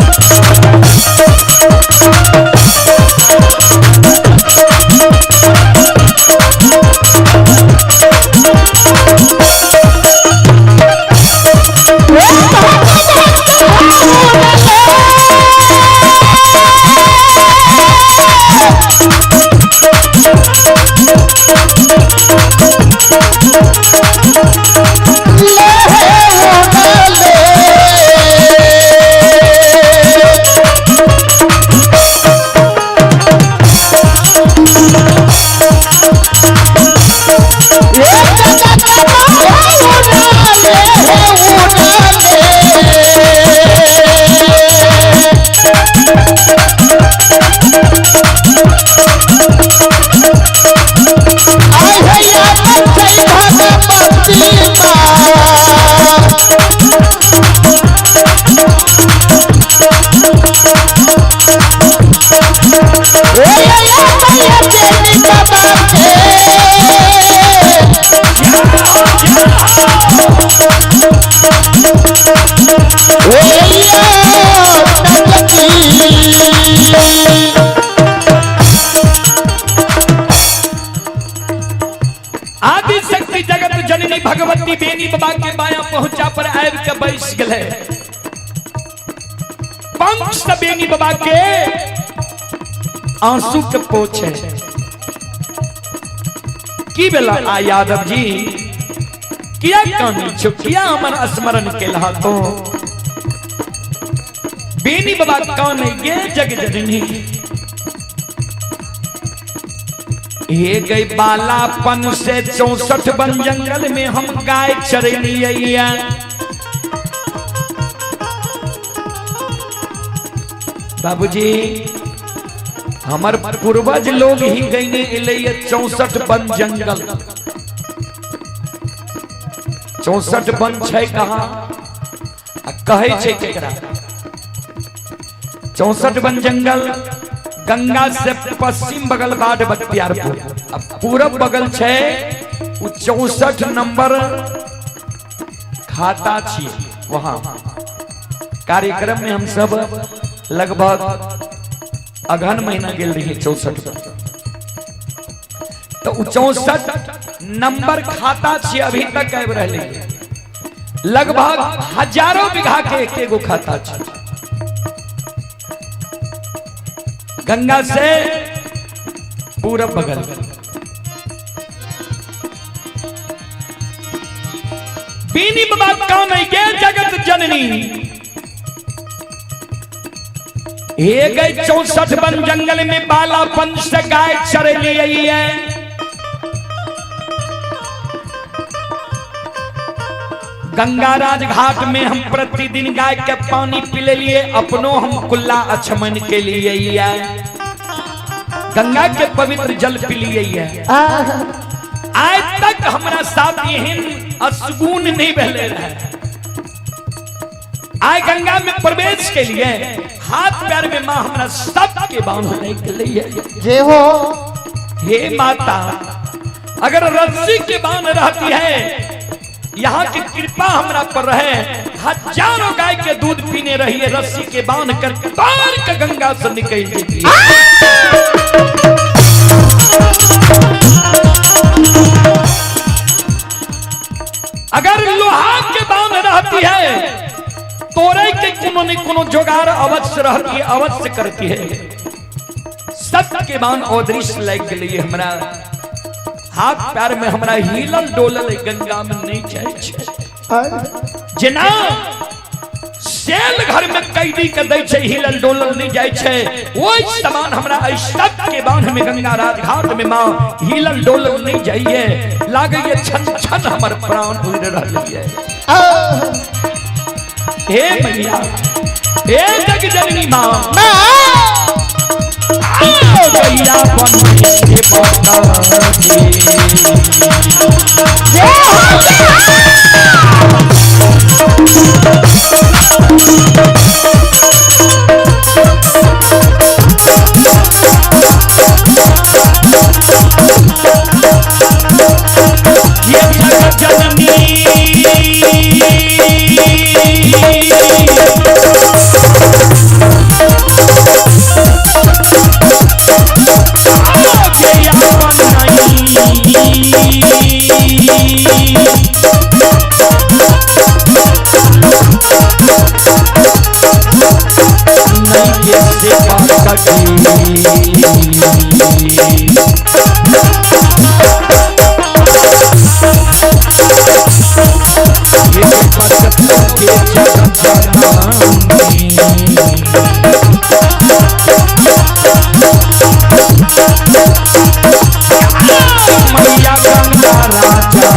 आदि शक्ति जगत जननी भगवती बेनी बाबा के बाया पहुंचा पर आबि के बैस गेलै। पंख से बेनी बाबा के आंसू के पोछे की बेला आ यादव जी किया कानी छो, किया हमर स्मरण केलहा तो? बेनी बाबा कान गे जग जननी, हे गई बालापन से 64 वन जंगल में हम गाय चरलिए। बाबूजी हमर पूर्वज लोग ही गईने एलै 64 वन जंगल। 64 वन छै कहाँ आ कहै छै केकरा? 64 वन जंगल गंगा से पश्चिम बगल बाढ़ बख्तियारपुर, अब पूरब बगल छै उ 64 नंबर खाता छियै। वहां कार्यक्रम में हम सब लगभग अगहन महीना गेल रहिए 64। तो उ 64 नंबर खाता छियै अभी तक आबि रहलै, लगभग हजारों बीघा के एक एगो खाता छै। गंगा से पूरब बगल बीनी बाबा कौन है गे जगत जननी? हे गए 64 वन जंगल में बालापन से गाय चरलिए। गंगा राज घाट में हम प्रतिदिन गाय के पानी पी लिए, अपनो हम कुल्ला अचमन के लिए गंगा के पवित्र जल पी लिए। आज तक हमारा साथ एहन असुगुन नहीं भेले रहे। आय गंगा में प्रवेश के लिए हाथ पैर में मां हमारा सबके बांध के लिए। जय हो। हे माता, अगर रस्सी के बांध रहती है, यहाँ की कृपा हमरा पर रहे, हजारों गाय के दूध पीने रही है, रस्सी के बांध कर तार के गंगा से निकल जाती है। अगर लोहा के बांध रहती है, तोरे के कोनो न कोनो जोगार अवश्य रहती है, अवश्य करती है। सत्य के बांध अदृश्य लग गई हमरा हाथ पैर में, हमरा हिलल डोलल गंगा में नहीं जाए। जेना सेल घर में कैदी के दै छै हिलल डोलल नहीं जाए छै, ओहि समान हमरा सत्य के बांध में गंगा राजघाट में मां हिलल डोलल नहीं जाइए। लागैए छन छन हमर प्राण उड़ रहल है। हे मैया, हे जग जननी मां, मैया बन के माता जी। जय हो। ये जग जननी मैया गंगा राजा।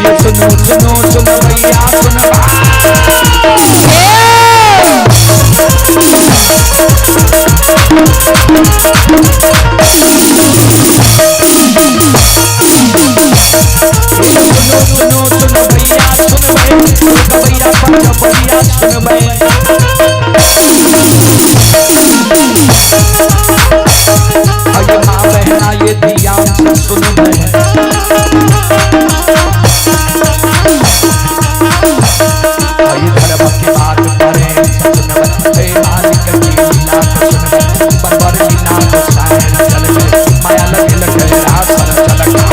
ये सुनो सुनो सुनो भैया सुनो। सुनो सुनो सुनो भैया सुन बे, सुनो भैया पंच भैया सुन बे। अरे माँ बहना ये ध्यान से सुन बे। अरे धर्म की बात करें सुन बे, हे मालिक की लीला को सुन बे, बरबर लीला को सायन चल गए, माया लगे लगे रासन चल गए।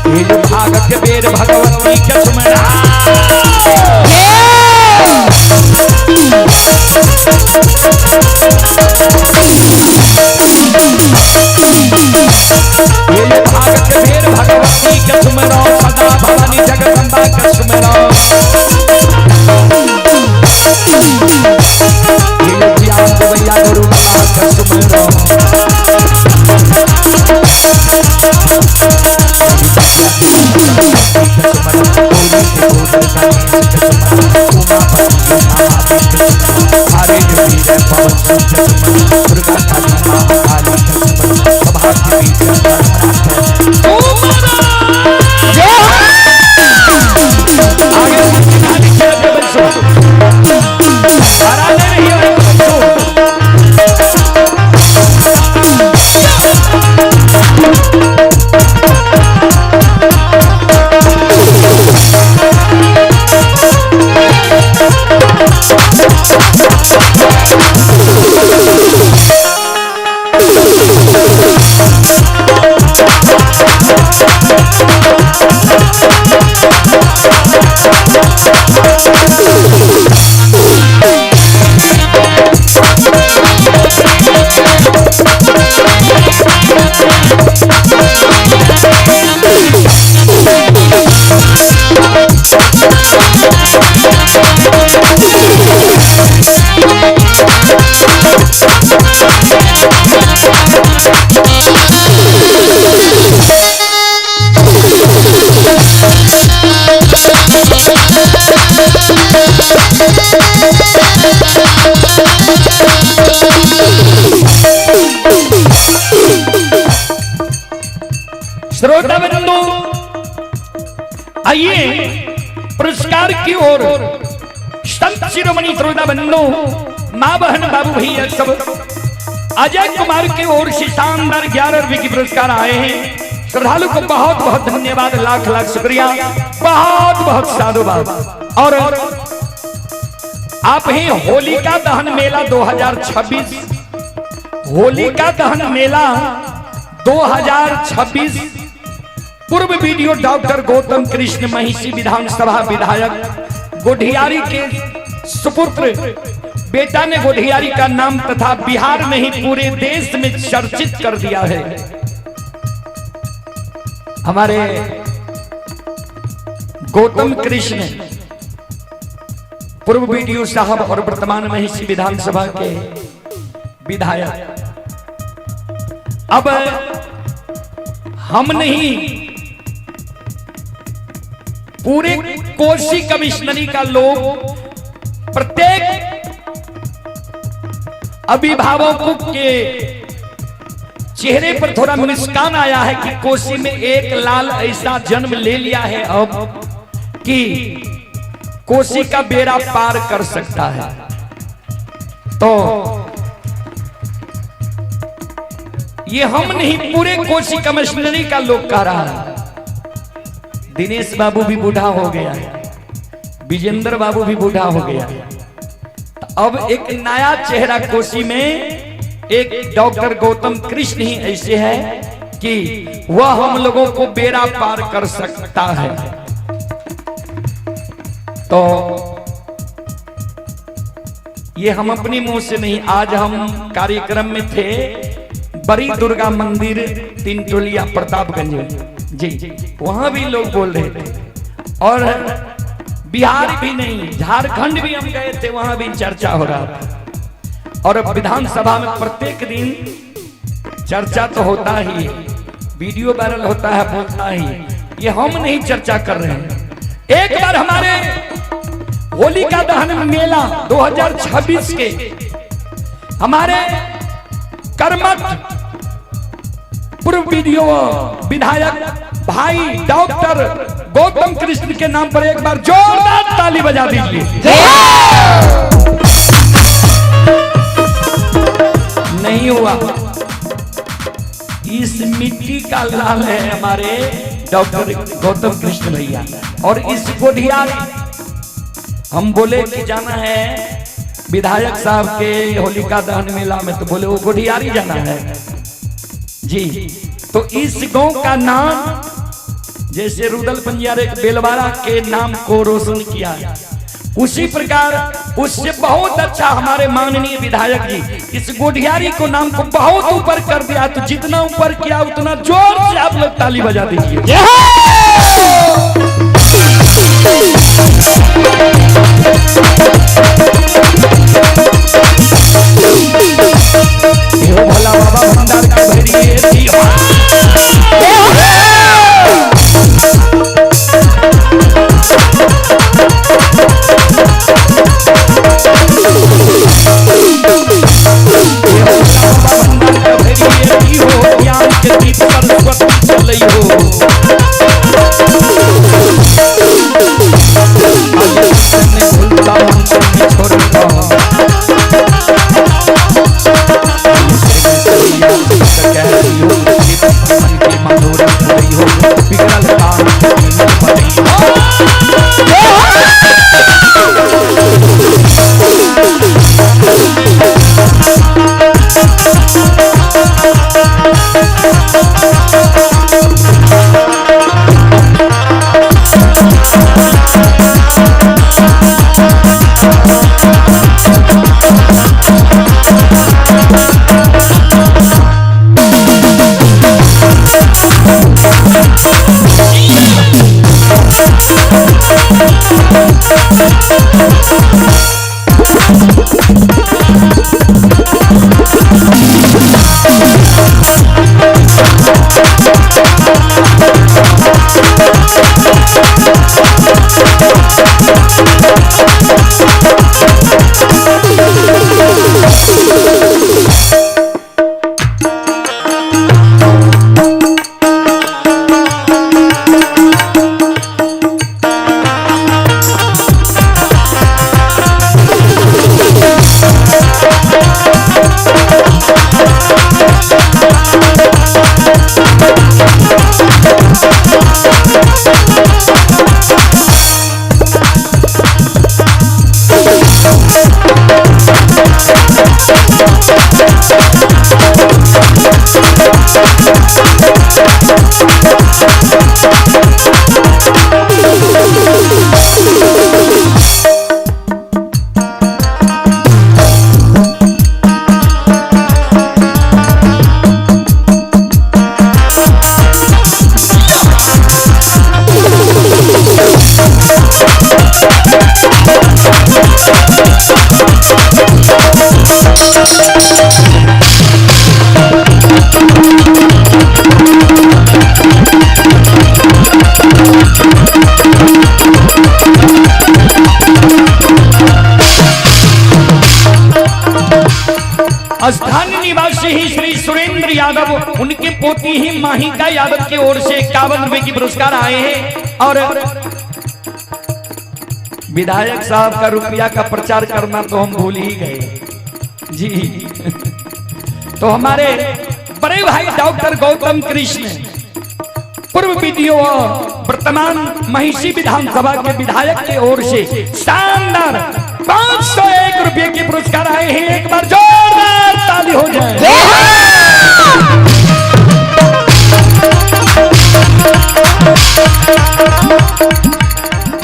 ये जो भाग के बेर भगवती के सुमरा। ये जो भाग के बेर भगवती के सुमरा, सदा भवानी जगदम्बा के सुमरा। ये जो ध्यान भैया गुरु बाबा के सुमरा। श्रोता बंधु, आइए पुरस्कार की ओर। संत शिरोमणि श्रोता बंधु, माँ बहन बाबू भैया सब अजय कुमार की ओर से शानदार 11 रुपए की पुरस्कार आए हैं। श्रद्धालु को बहुत बहुत धन्यवाद, लाख लाख शुक्रिया, बहुत बहुत साधुवाद। और आप ही होलिका दहन मेला 2026, होलिका दहन मेला 2026 पूर्व वीडियो डॉक्टर गौतम कृष्ण महिषी विधानसभा विधायक गोढियारी के सुपुत्र बेटा ने गोढियारी का नाम तथा बिहार नहीं पूरे देश में चर्चित कर दिया है। हमारे गौतम कृष्ण पूर्व वीडियो साहब और वर्तमान महिषी विधानसभा के विधायक। अब हम नहीं, पूरे कोसी कमिश्नरी का लोग प्रत्येक अभिभावकों के चेहरे पर थोड़ा मुस्कान आया है कि कोसी में एक लाल ऐसा जन्म ले लिया है अब कि कोसी का बेड़ा पार कर सकता है। तो ये हम नहीं, पूरे कोसी कमिश्नरी का लोग कह रहा है। दिनेश बाबू भी बूढ़ा हो गया है, विजेंद्र बाबू भी बूढ़ा हो गया है। तो अब एक नया चेहरा कोसी में एक डॉक्टर गौतम कृष्ण ही ऐसे है कि वह हम लोगों को बेड़ा पार कर सकता है। तो ये हम अपने मुंह से नहीं, आज हम कार्यक्रम में थे बड़ी दुर्गा मंदिर तीनटोलिया प्रतापगंज में जी, वहां भी लोग बोल रहे थे। और बिहार भी नहीं, झारखंड भी हम गए थे, वहां भी चर्चा हो रहा था। और अब विधानसभा में प्रत्येक दिन चर्चा तो होता ही है, वीडियो वायरल होता है, बोलता ही है। ये हम नहीं चर्चा कर रहे हैं। एक बार हमारे होलिका दहन मेला 2026 के हमारे कर्मठ पूर्व वीडियो विधायक भाई डॉक्टर गौतम कृष्ण के नाम पर एक बार जोरदार ताली बजा दीजिए। नहीं हुआ, इस मिट्टी का लाल है हमारे डॉक्टर गौतम कृष्ण भैया। और इस कोठियारी हम बोले कि जाना है विधायक साहब के होलिका दहन मेला में, तो बोले वो कोठियारी जाना है जी। तो इस गांव का नाम जैसे रुदल पंजियार एक बेलवाड़ा के नाम को रोशन किया है, उसी प्रकार उससे बहुत अच्छा हमारे माननीय विधायक जी इस गोढियारी को नाम को बहुत ऊपर कर दिया। तो जितना ऊपर किया उतना जोर से आप लोग ताली बजा दीजिए। भोला बाबा भंडार का भरिए पोती ही माहिका यादव की ओर से 51 रुपए की पुरस्कार आए हैं। और विधायक साहब का रुपया का प्रचार करना तो हम भूल ही गए जी। तो हमारे बड़े भाई डॉक्टर गौतम कृष्ण, पूर्व बीडीओ वर्तमान महिषी विधानसभा के विधायक की ओर से शानदार 501 रुपए के पुरस्कार आए हैं। एक बार जोरदार ताली हो जाए।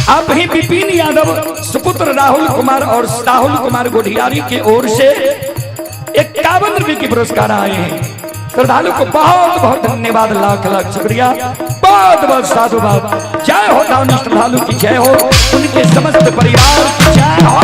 आप ही विपिन यादव सुपुत्र राहुल कुमार और राहुल कुमार गोढियारी की ओर से 51 रुपए के पुरस्कार आए हैं। श्रद्धालु को बहुत बहुत धन्यवाद, लाख लाख शुक्रिया, बहुत बहुत साधुवाद। जय हो दानी श्रद्धालु की जय हो, उनके समस्त परिवार की जय हो।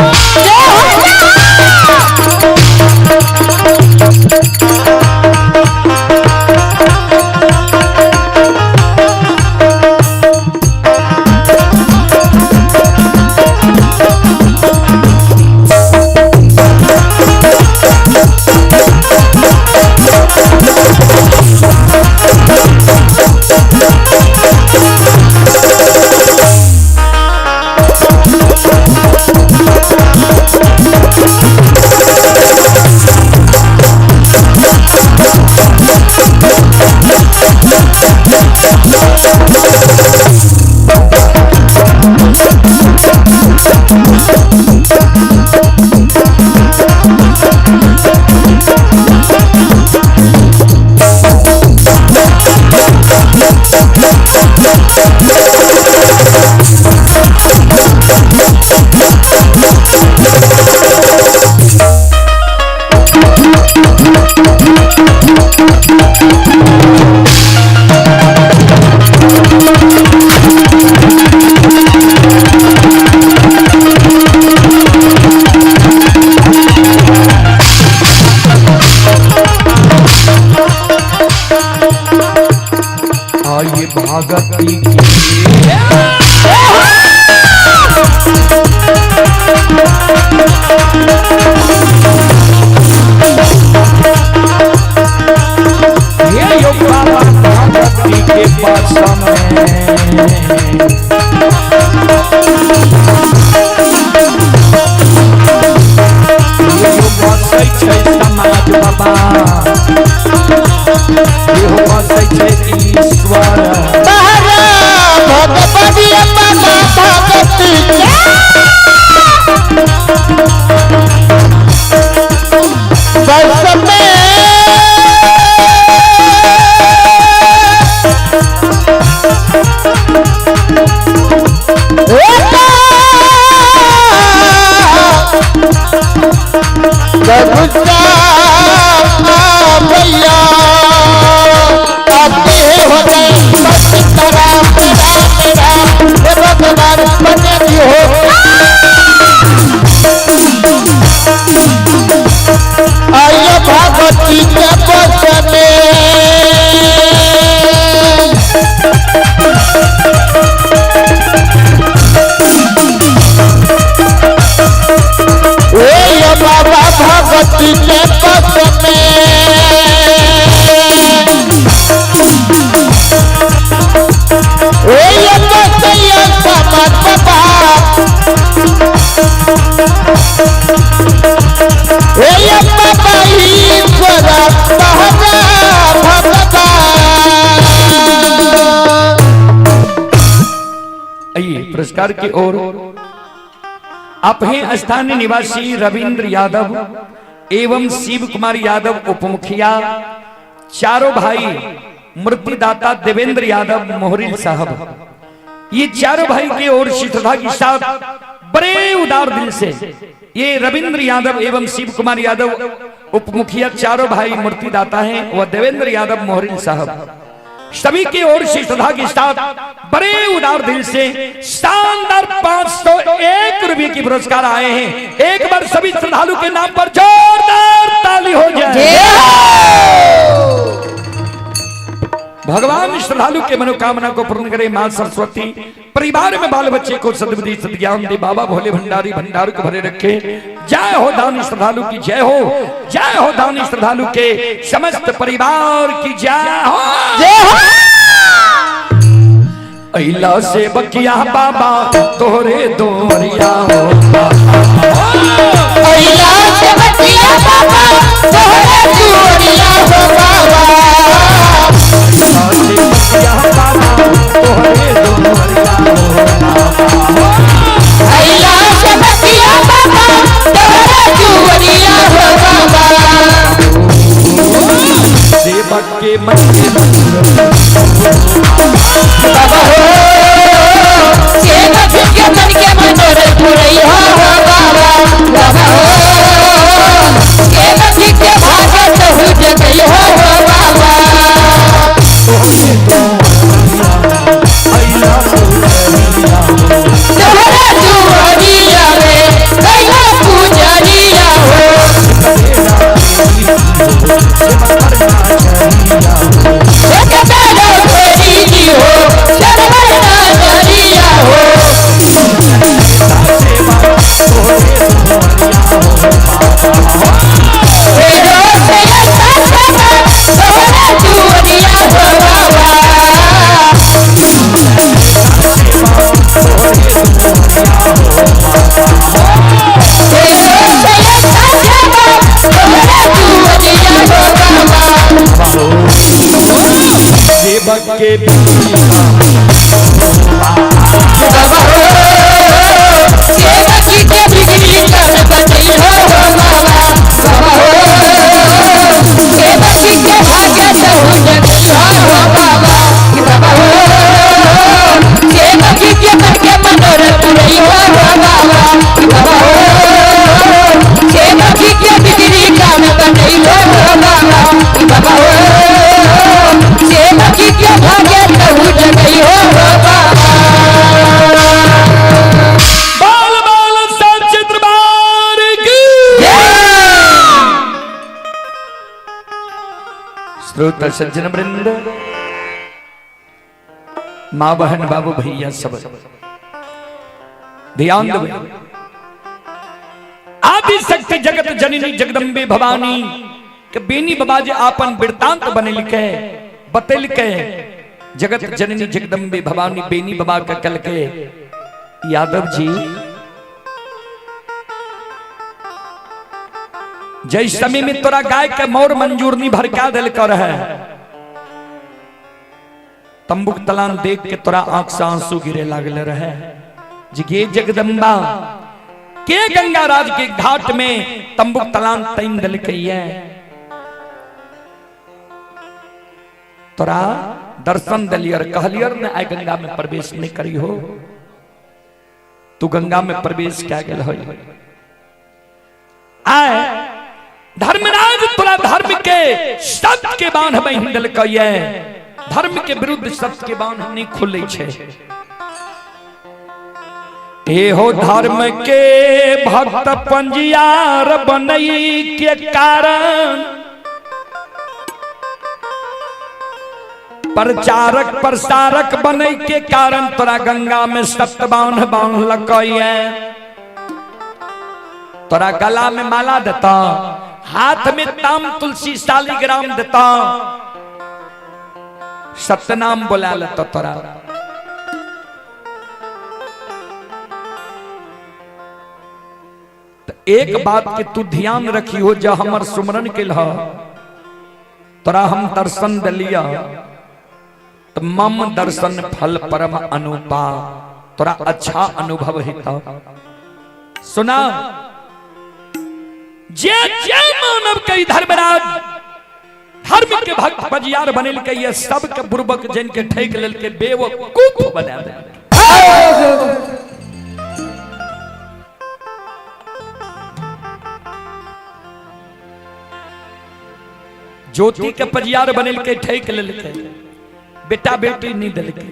आइए भगती की ये यो बाबा भगती के पास में ये यो बसै छै समाज बाबा, ये हो बसै छै ईश्वर। भगवती बाबा भगवती बस में भैया आते हो गए बस राम राम राम भगवान बने हो। आइए भगवती के बस में ओ बाबा भगवती के बस में ओ बसैया समाज बाबा ओ बाबा ईश्वर भगवान। आइए पुरस्कार की ओर। आप हैं स्थानीय निवासी रविंद्र यादव एवं शिव कुमार यादव उपमुखिया, चारों भाई मूर्तिदाता देवेंद्र यादव मोहरिल साहब, ये चारों भाई की ओर से श्रद्धा के साथ बड़े उदार दिल से ये रविंद्र यादव एवं शिव कुमार यादव उपमुखिया चारों भाई मूर्तिदाता हैं वह देवेंद्र यादव मोहरिल साहब, सभी की ओर से श्रद्धा के साथ बड़े उदार दिल से शानदार 501 रुपए की पुरस्कार आए हैं। एक बार सभी श्रद्धालु के नाम पर जोरदार ताली हो जाए। भगवान श्रद्धालु के मनोकामना को पूर्ण करे। माँ सरस्वती परिवार में बाल बच्चे को सद्बुद्धि सद्ज्ञान दे। बाबा भोले भंडारी भंडार को भरे रखे। जय हो दानी श्रद्धालु की जय हो, जय हो दानी श्रद्धालु के समस्त परिवार की जय हो, जय हो। अइला से बकिया बाबा तोरे दोरिया हो। अइला से बकिया बाबा तोरे दोरिया हो बाबा। अइला से बकिया बाबा तोरे दोरिया हो बाबा। अइला से बकिया बाबा तोरे दोरिया हो बाबा। सेवक के मन के बाबा हो, सेवक के मन के मनोरथ पुरैया हो बाबा। बाबा हो, सेवक के भाग्य सहु जगैया हो बाबा। तोहरा दुआरिया रे कैला पुजरिया हो। एक बेरो फेरी जी हो, शरवण नजरिया हो। फेरो से ऐसा सेवा तोहरा दुआरिया हो बाबा। फेरो से ऐसा सेवा तोहरा दुआरिया हो बाबा। सेवक के बाबा हो, सेवक के बिगड़ी कर बचई हो बाबा। बाबा हो, सेवक के भाग्य सहु जगई हो बाबा। बाबा हो, सेवक के मन के मनोरथ पुरई हो बाबा। बाबा हो, सेवक के बिगड़ी कर बचई हो बाबा। बाबा हो, सेवक के भाग्य सहु जगई हो बाबा। बाल बाल सच्चे दरबार की। श्रोता सज्जन वृंद, माँ बहन बाबू भैया सब ध्यान दो। आदि शक्ति जगत जननी जगदम्बे भवानी के बेनी बाबा जी आपन वृत्तांत बने लिखे बतल के जगत जननी जगदम्बे भवानी बेनी बाबा का कल के यादव जी जय समय में तोरा गाय के मोर मंजूर नहीं भड़का दिल कर है, तंबुक तलान देख के तोरा आंख से आंसू गिरे लागल रहे। जिगे जगदम्बा के गंगा राज के घाट में तंबुक तलान तैन दिल के तोरा दर्शन दिलियर कहलियर ने आय गंगा में प्रवेश नहीं करी हो, तू गंगा में प्रवेश क्या गेल हो। आय धर्मराज तोरा धर्म के सत्य के बांध बहिन दिल के, धर्म के विरुद्ध सत्य के बांध नहीं खुले छे। एहो धर्म के भक्त पंजियार बनई के कारण प्रचारक प्रसारक बनई के कारण तोरा गंगा में सत्य बांध बांध लकैया, तोरा गला में माला देता, हाथ में ताम तुलसी शालिग्राम देता, सत्यनाम बोला लेता तोरा। तो एक बात के तू ध्यान रखी हो, जब हमर सुमरन के लह तोरा हम दर्शन दिलिया तो मम दर्शन फल परम अनुपा, तोरा अच्छा अनुभव हेता। सुना जे जे मानव के धर्मराज धर्म के भक्त बजियार बनेल के ये सब के बुर्बक जन के ठेक लेल के बेवकूफ बना दे। ज्योति के पजियार बनेल के ठेक लेल के बेटा बेटी नहीं दिल के।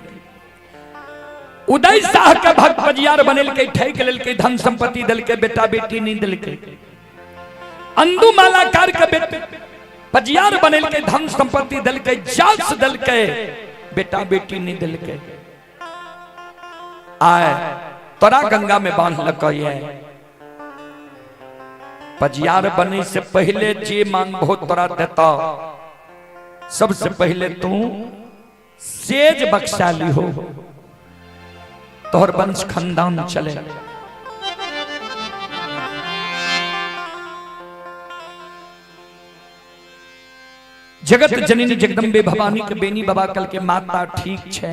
उदय शाह के भक्त पजियार बनेल के ठेक लेल के धन संपत्ति दिल के बेटा बेटी नहीं दिल के। अंदू मालाकार के बेटे पजियार बनेलकै, धन संपत्ति देलकै, जास देलकै, बेटा बेटी नहीं देलकै। आए तोरा गंगा में बांधलक ये पजियार बने से पहले जे मांगबो तोरा देता। सबसे पहले तू सेज बख्शा ली हो, तोहर वंश खानदान चले। जगत जननी जगदम्बे भवानी के बेनी बाबा कल के माता ठीक छे,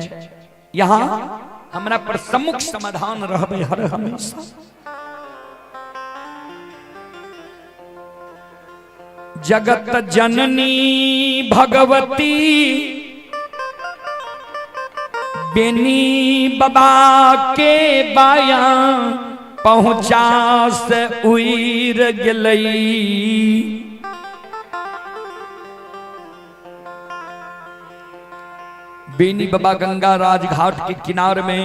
यहाँ हमरा पर सम्मुख समाधान रहबे हर हमेशा। जगत जननी भगवती बेनी बाबा के बाया पहुंचा से उइर गेलई। बेनी बाबा गंगा राजघाट के किनार में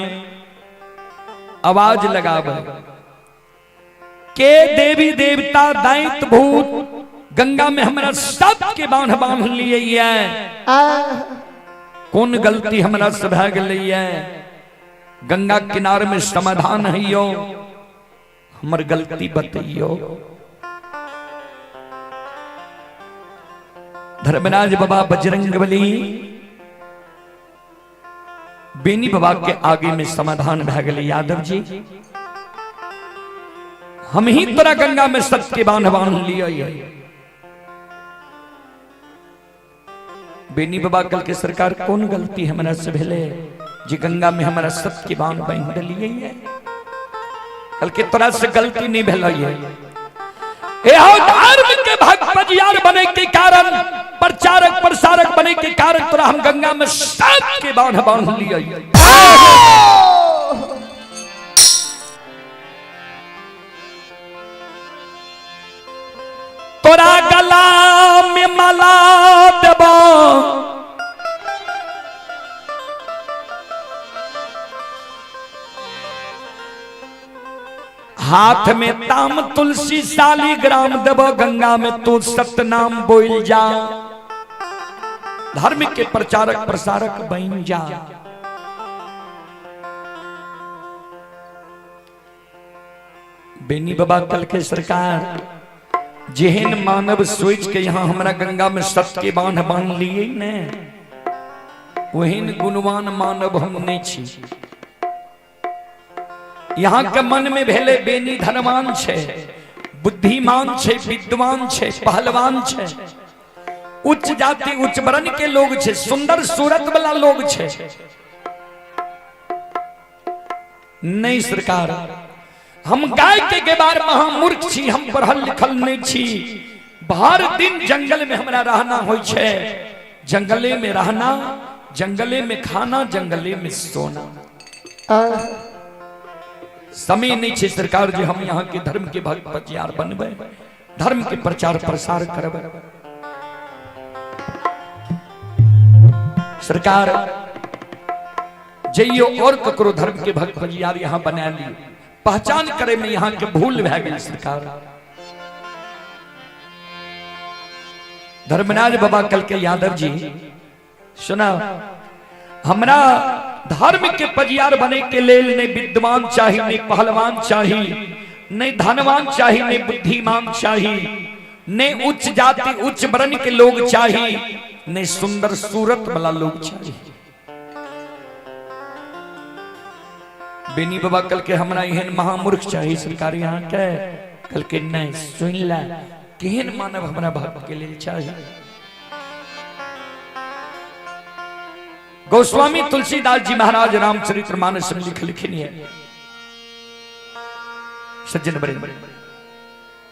आवाज लगावे के देवी देवता दैत भूत गंगा में हमरा सब के बांध बांध लिए है, कौन गलती हमरा से भए गेलै है, गंगा किनार में समाधान है, हमर गलती बतैयो। धर्मराज बाबा बजरंगबली बेनी बाबा के आगे में समाधान भए गेलै। यादव जी हम ही तोरा गंगा में सत्य के बांध बांध लिए। बेनी बाबा कल के सरकार कौन गलती हमरा से भेले जे गंगा में हमरा सत्य के बांध बांध दिलिए, कल के तोरा से गलती नहीं भेलै। एहो धर्म के भक्त पजियार बने के कारण, प्रचारक प्रसारक बने के कारण तोरा हम गंगा में सत्य के बांध बांध लिये। तोरा गला में माला देबो, हाथ में ताम तुलसी शालिग्राम देबो, गंगा में तू सतनाम बोल जा, धर्म के प्रचारक प्रसारक बन जा। बेनी बाबा कल के सरकार जेहन मानव सोच के यहाँ हमरा गंगा में सत्य के बांध बांध लिए ने, वहीन गुणवान मानव हम नहीं छी। यहाँ के मन में भेले बेनी धनवान छे, बुद्धिमान छे, विद्वान छे, पहलवान छे, उच्च जाति उच्च वर्ण के लोग छे, सुंदर सूरत वाला लोग छे। नहीं सरकार, हम गाय के गेबार महामूर्ख छी, हम पढ़ल लिखल नहीं छी, भर दिन जंगल में हमरा रहना होइ छे, जंगले में रहना, जंगले में खाना, जंगले में सोना। समय नहीं छे सरकार जी हम यहाँ के धर्म के भक्त पजियार बनबे, धर्म के प्रचार प्रसार करबे। सरकार जइयो और ककरो धर्म के भक्त पजियार यहाँ बना ली, पहचान करे में यहाँ के भूल भए गेल सरकार। धर्मराज बाबा कल के यादव जी सुना, हमरा धर्म के पजियार बने के लेल नहीं विद्वान चाहिए, नहीं पहलवान चाहिए, नहीं धनवान चाहिए, नहीं बुद्धिमान चाहिए, नहीं उच्च जाति उच्च वर्ण के लोग चाहिए, नहीं सुंदर सूरत वाला लोग चाहिए। बेनी बाबा कल के हमरा एहन महामूर्ख चाहिए सरकार यहाँ के, कल के नहीं सुन ला केहन मानव हमरा भक्त के लिए चाहिए। गोस्वामी तुलसीदास जी महाराज रामचरित्र मानस में लिख लिखनी है। सज्जन बड़े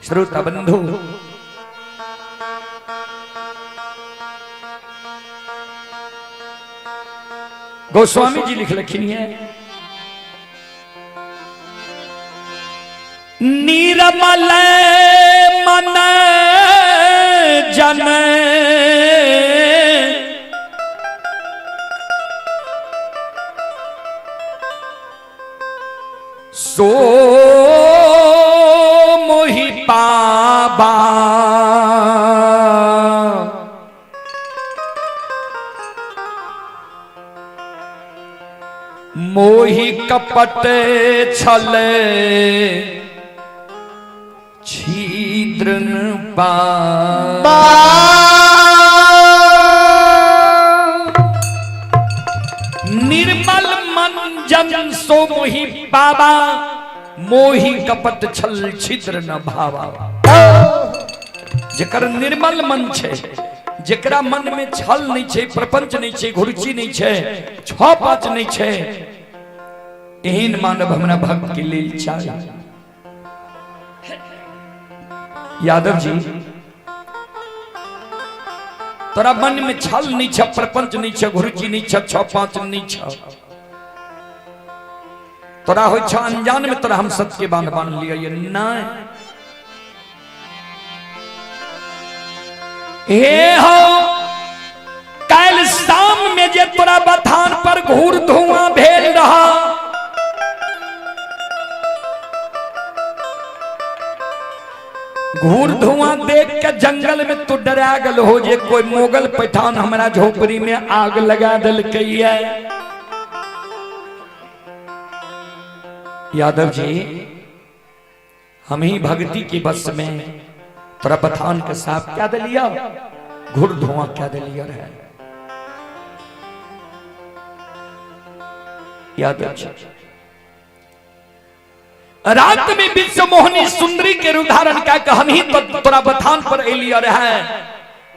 श्रोता बंधु, गोस्वामी जी लिख लिखनी है, नीरमल मन जन सो मोहि पाबा, मोहि कपट छल छिद्र न पा निर्मल मन जन सो मोहि पावा, मोहि कपट छल छिद्र न भावा। जेकर निर्मल मन छे, जेकरा मन में छल नहीं छे, प्रपंच नहीं छे, घुरुचि नहीं छे, छह पांच नहीं छे, एहन मानव हमरा भक्त के लेल चाही। यादव जी, तोरा मन में छल नहीं छे, प्रपंच नहीं छे, घुरुचि नहीं छे, छह पांच नहीं छे, तोरा हो छा अनजान में तोरा हम सत्य के बांध बांध लिया नहीं। हे हो काल शाम में जे तोरा बथान पर घूर धुआं भेल रहा, घूर धुआं देख के जंगल में तू डरा गल हो जे कोई मुगल पठान हमरा झोपड़ी में आग लगा दिलकै। यादव जी, हम ही भक्ति की बस में तोरा बथान के साफ क्या दिलिया, घूर धुआं क्या दिलिया रहे। यादव जी, रात में विश्व मोहनी सुंदरी के रूप धारण का हम ही तो तोरा बथान पर एलिया रहे,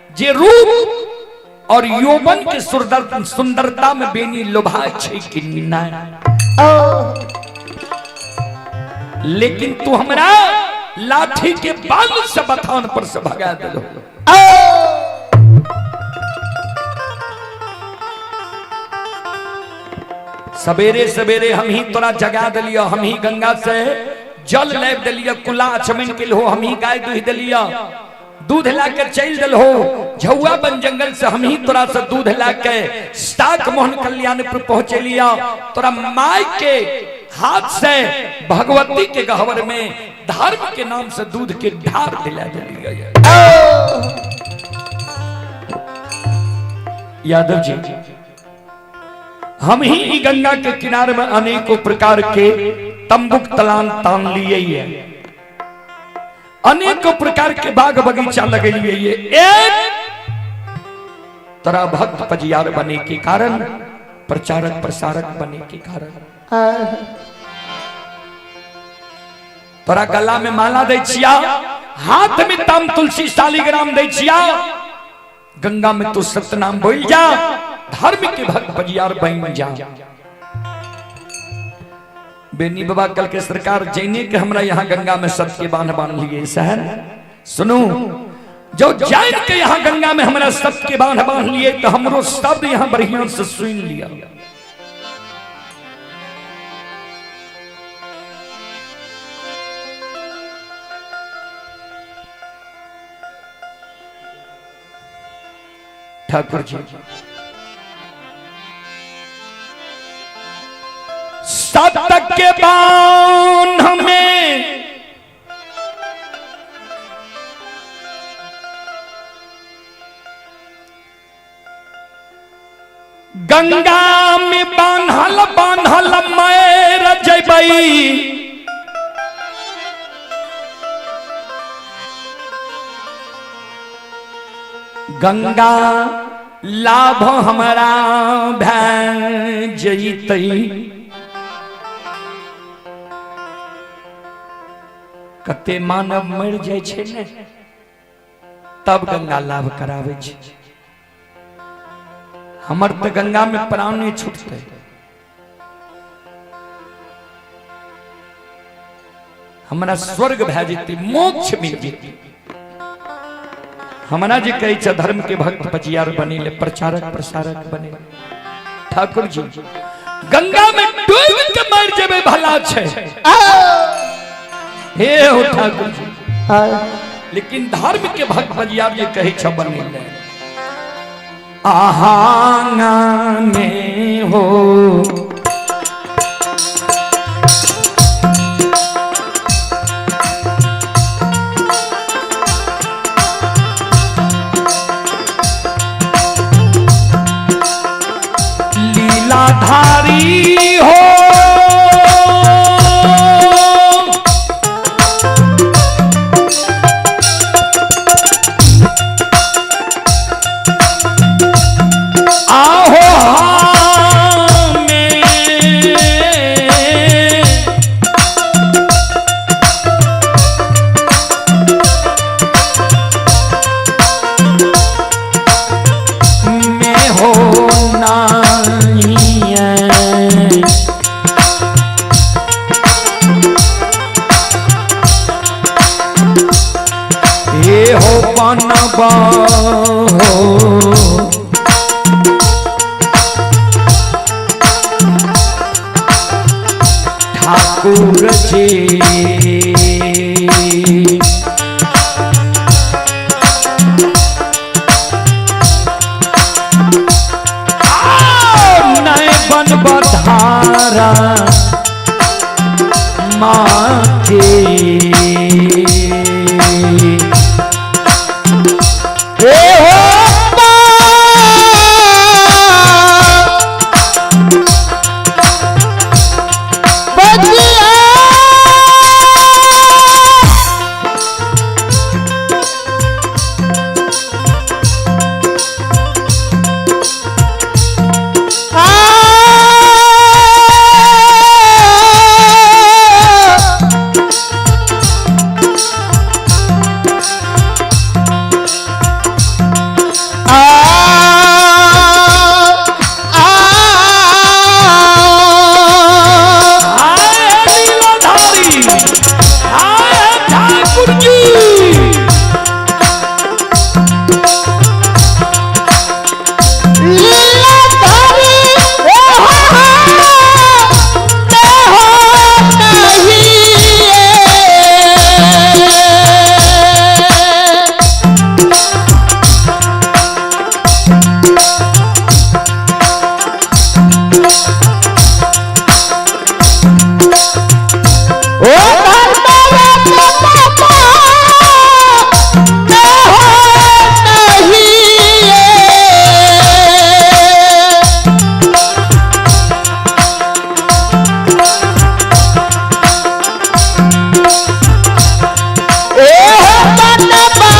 जे रूप और यौवन के सुंदरता में बेनी लोभा छे कि नहीं, लेकिन तू हमरा लाठी के बाल से बथान पर से भगा दिलो। सवेरे सवेरे हम ही तोरा जगा दिलियो, हम ही गंगा से जल लाब दिलियो, कुला चमन के हो, हम ही गाय दूध दिलियो, दूध ला के चल दिल हो, झौआ बन जंगल से हम ही तोरा से दूध ला के साक मोहन कल्याणपुर पहुंचे लिया, तोरा माई के हाथ से भगवती के गहवर में धर्म के नाम से दूध के ढार दिला दिया। यादव जी, हम ही गंगा के किनारे में अनेकों प्रकार के तंबुक तलान तान लिए है, अनेकों प्रकार के बाग बगीचा लगे लिए, एक तरह भक्त पजियार बने के कारण, प्रचारक प्रसारक बने के कारण, तोरा गला में माला दे छिया, हाथ में ताम तुलसी शालिग्राम दे छिया, गंगा में तू सतनाम बोल जा, धर्म के भक्त बजियार बन जा। बेनी बाबा कल के सरकार जैने के हमरा यहाँ गंगा में सत्य के बांध बांध लिए शहर सुनू, जो जैन के यहाँ गंगा में हमरा सत्य के बांध बांध लिए तो हमरो शब्द यहाँ बढ़िया से सुन लिया। ठाकुर जी, सत के बांध में गंगा में बांधल बांधल मैर जबई, गंगा लाभ हमारा भै जइतई, कते मानव मर जाय छै ने तब गंगा लाभ करावे छै, हमर तो गंगा में प्राण नहीं छूटते। हमरा स्वर्ग भै जेतै, मोक्ष मिल जेतै। हमरा जे कहै छै धर्म के भक्त पजियार बने ले, प्रचारक प्रसारक बने। ठाकुर जी, गंगा में डूब के मर जेबै भला छै। हे हो ठाकुर जी, लेकिन धर्म के भक्त पजियार जे कहै छै बने ले, आहाना में हो लीलाधारी हो। आहो हमें में हो नहीं है। ये हो बनबा हो ठाकुर जी। नए बन बधारा माथे। ए हो बजिया आए लीलाधारी, आए ठाकुर जी। लीलाधारी ओ हो मैं हो नहीं। ओ धर्मराज बाबा मैं हो नहीं। ए हो बनबा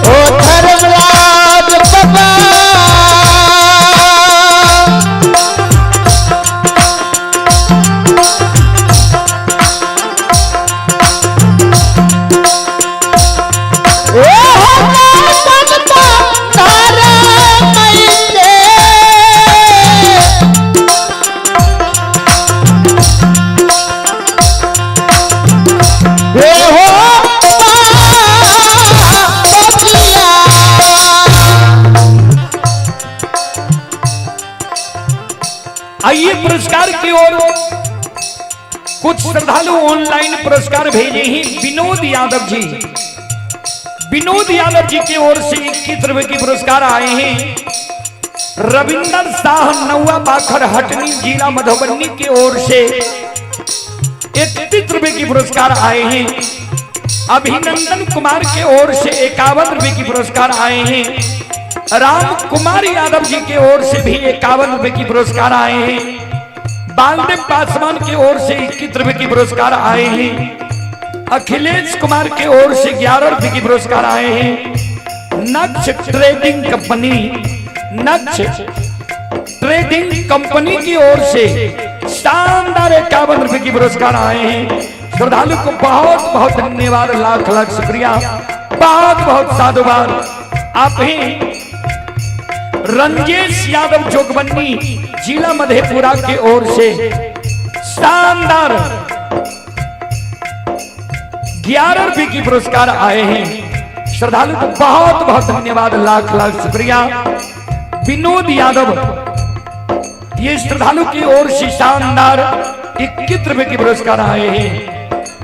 ओ धर्मराज बाबा ओ हो बनबा तारा मैले। ए हो बजिया। आइए पुरस्कार की ओर कुछ श्रद्धालु ऑनलाइन पुरस्कार भेजे हैं। विनोद यादव जी, विनोद यादव जी की ओर से 21 रुपए की पुरस्कार आए हैं। रविंदर शाह नौवा बाखर हटनी जिला मधुबनी की ओर से 31 रुपए की पुरस्कार आए हैं। अभिनंदन कुमार के ओर से 51 रुपए की पुरस्कार आए हैं। राम कुमार यादव जी के ओर से भी 51 रुपए की पुरस्कार आए हैं। बालदेव पासवान की ओर से 21 रुपए की पुरस्कार आए हैं। अखिलेश कुमार के ओर से 11 रुपए की पुरस्कार आए हैं। Naksh trading company, Naksh trading company की ओर से शानदार 51 रुपए की पुरस्कार आए हैं। श्रद्धालु को बहुत बहुत धन्यवाद, लाख लाख शुक्रिया, बहुत बहुत साधुवाद। आप ही रंजेश यादव जोगबन्नी जिला मधेपुरा के ओर से शानदार 11 रुपए की पुरस्कार आए हैं। श्रद्धालु को बहुत बहुत धन्यवाद, लाख लाख शुक्रिया। विनोद यादव ये श्रद्धालु की ओर से शानदार 21 रुपए के पुरस्कार आए हैं।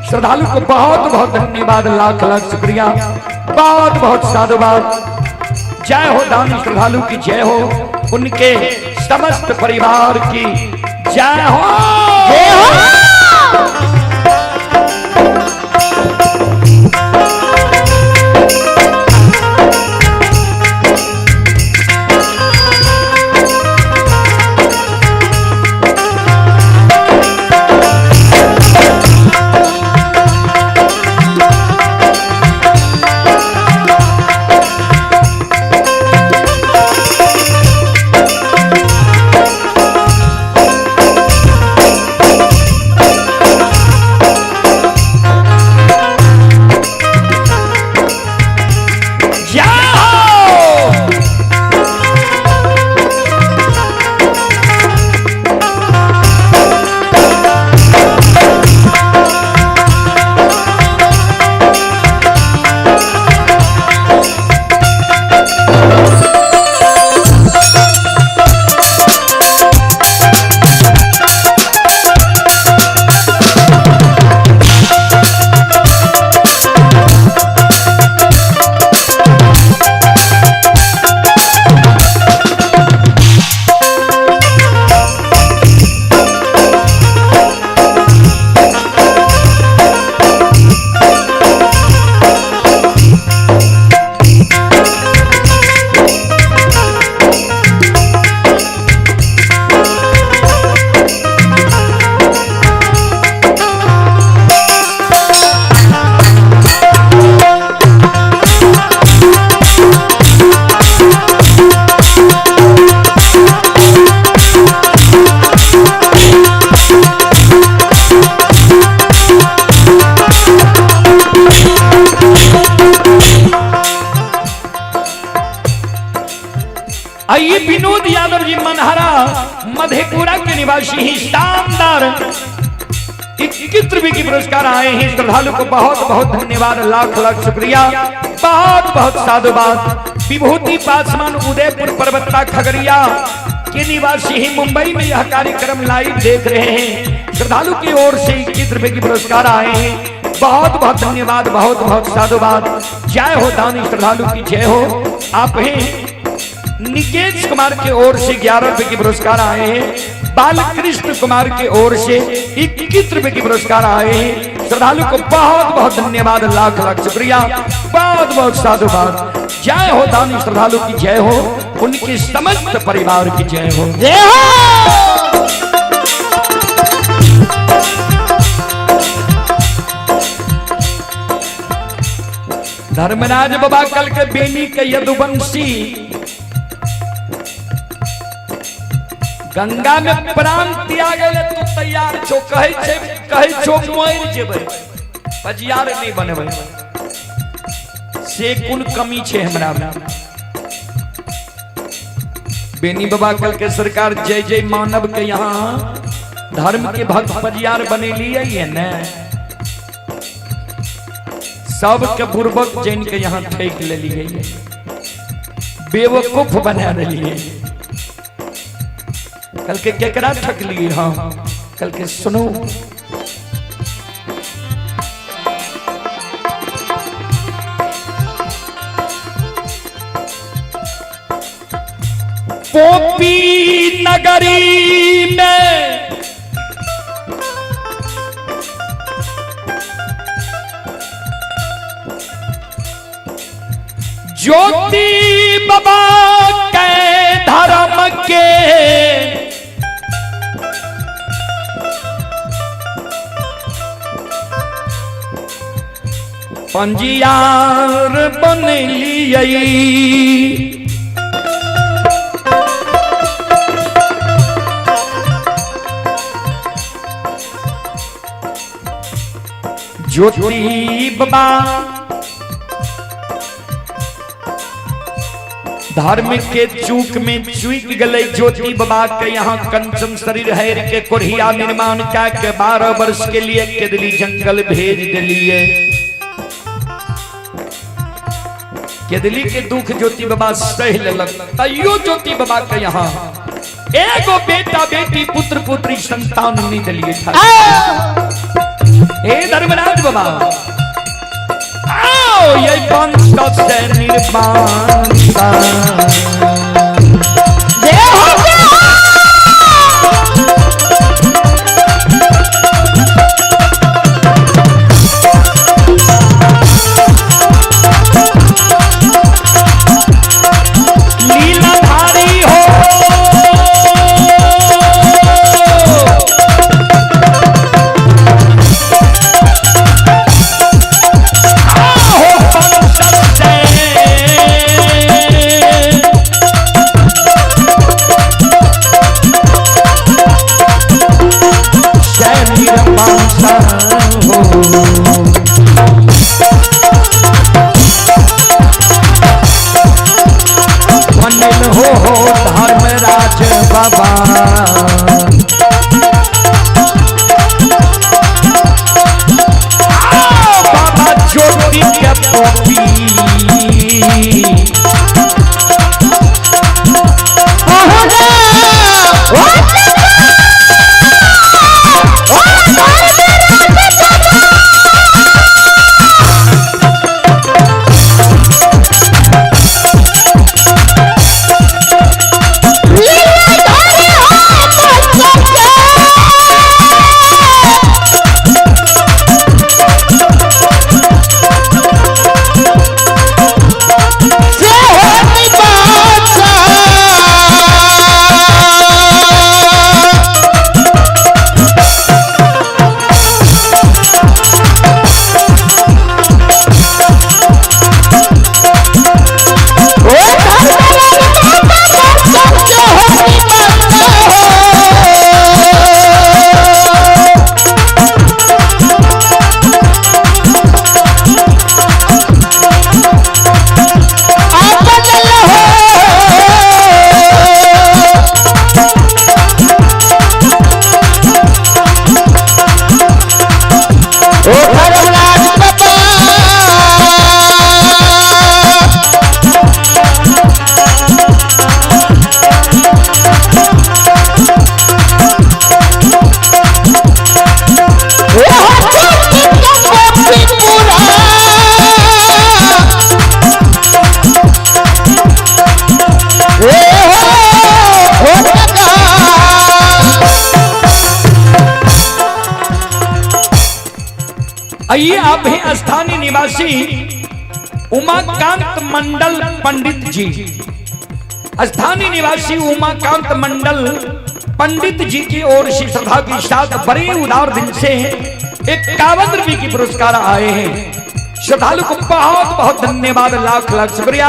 श्रद्धालु को बहुत बहुत धन्यवाद, लाख लाख शुक्रिया, बहुत बहुत साधुवाद। जय हो दानी श्रद्धालु की जय हो, उनके समस्त परिवार की जय हो। जय हो। रुपए की पुरस्कार आए हैं। श्रद्धालु को बहुत बहुत धन्यवाद, लाख लाख शुक्रिया, बहुत बहुत साधुवाद। विभूति पासवान उदयपुर परबत्ता खगड़िया के निवासी ही मुंबई में यह कार्यक्रम लाइव देख रहे हैं। श्रद्धालु की ओर से 21 रुपए की पुरस्कार आए हैं। बहुत बहुत धन्यवाद, बहुत बहुत साधुवाद। जय हो दानी श्रद्धालु की जय हो। आप हैं निकेश कुमार की ओर से 11 रुपए की पुरस्कार आए हैं। बालकृष्ण कुमार की ओर से 21 रुपए की पुरस्कार आए हैं। श्रद्धालु को बहुत बहुत धन्यवाद, लाख लाख शुक्रिया, बहुत बहुत साधुवाद। जय हो दानी श्रद्धालु की जय हो, उनके समस्त परिवार की जय हो। जय हो। धर्मराज बाबा कल के बेनी के यदुवंशी गंगा में प्राण त्याग ले तू तैयार छो, कहै छे कहै छो मरि जेबै, पजियार नहीं बनबै, से कोन कमी छे हमरा में। बेनी बाबा कल के सरकार जय जय मानव के यहाँ धर्म के भक्त पजियार बनेलिए है ने, सबके बुर्बक जैन के यहाँ ठेक लेलिए, बेवकूफ बना दिलिए। कल के केकरा ठकलिए हम? कल के सुनो, पोपी नगरी में ज्योति बाबा के धर्म के पंजियार बन लिये। ज्योति बाबा धर्म के चूक में चूक गले। ज्योति बाबा के यहाँ कंचन शरीर हैर के कोढ़िया निर्माण क्या के 12 वर्ष के लिए केदली जंगल भेज दिलिए। केदली के दुख ज्योति बाबा सह लेलक, तैयो ज्योति बाबा के यहाँ एगो बेटा बेटी पुत्र पुत्री संतान नहीं दिलिए। हे धर्मराज बाबा आओ ये पंच से निर्माण। जय हो। लीलाधारी हो आहो पंच से बनल हो धर्मराज बाबा। आओ बाबा ज्योति के पोपी ओ धर्मराज बाबा ओ हो छोटी कपोती पूरा ए हो हो आइए आप हैं स्थानीय निवासी उमाकांत मंडल पंडित जी। स्थानीय निवासी उमाकांत मंडल पंडित जी की ओर से श्रद्धा के साथ बड़े उदार दिल से 51 रुपए की पुरस्कार आए हैं। श्रद्धालु को बहुत बहुत धन्यवाद, लाख लाख शुक्रिया,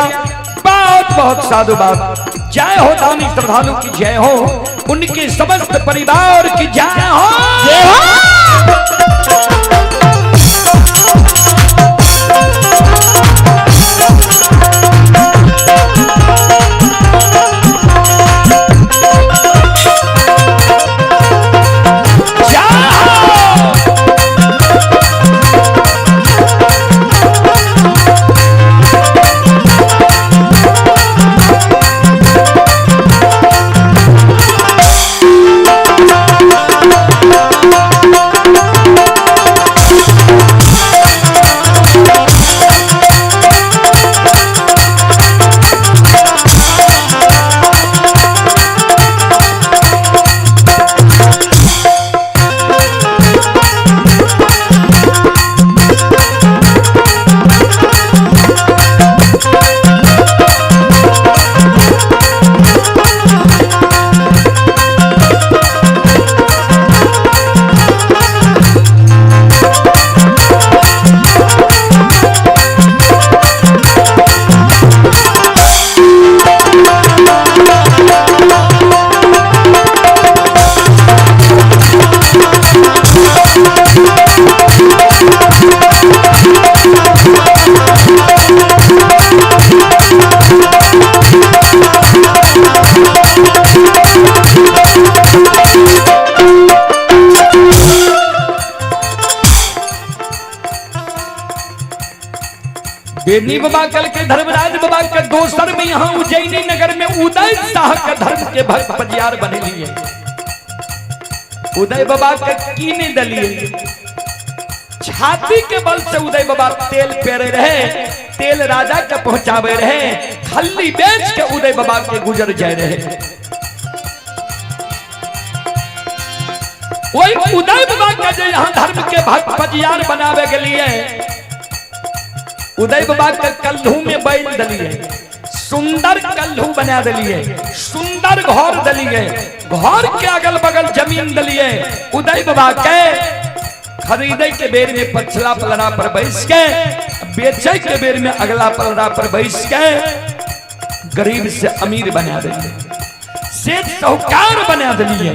बहुत बहुत साधुवाद। जय हो दानी श्रद्धालु की जय हो, उनके समस्त परिवार की जय हो। जय हो। जय हो। बेनी बाबा कल के धर्मराज बाबा के दोसर में यहाँ उज्जैनी नगर में उदय शाह के धर्म के भक्त पजियार बने लिए। उदय बाबा के की नहीं दलिए, छाती के बल से उदय बाबा तेल पेरे रहे, तेल राजा के पहुंचावे रहे, खल्ली बेच के उदय बाबा के गुजर जाए रहे। वही उदय बाबा के जो यहाँ धर्म के भक्त पजियार बनावे के लिए उदय बाबा के कल्हू में बैल दलिए, सुंदर कल्हू बना दलिए, सुंदर घर दलिए, घर के अगल बगल जमीन दलिए। उदय बाबा के खरीदे के बेर में पछला पलड़ा पर बैस के, बेचे के बेर में अगला पलड़ा पर बैस के गरीब से अमीर बना दिए, सेठ साहूकार बना दिए।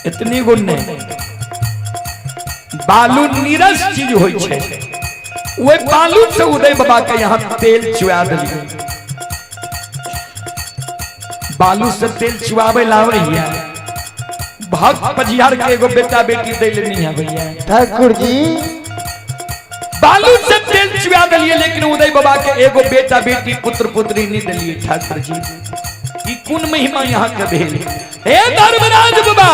इतनी गुण नहीं, बालू नीरस चीज होई छे, वे बालू से उदय बाबा के यहाँ तेल चुआ दिए। बालू से तेल चुआवे लावे हिया, भक्त पजियार के एगो बेटा बेटी दे लेनी है भैया। ठाकुर जी बालू से तेल चुआ दिलिए, लेकिन उदय बाबा के एगो बेटा बेटी पुत्र पुत्री नहीं दिलिए। ठाकुर जी ई कुन महिमा यहाँ के भेल? हे धर्मराज बाबा,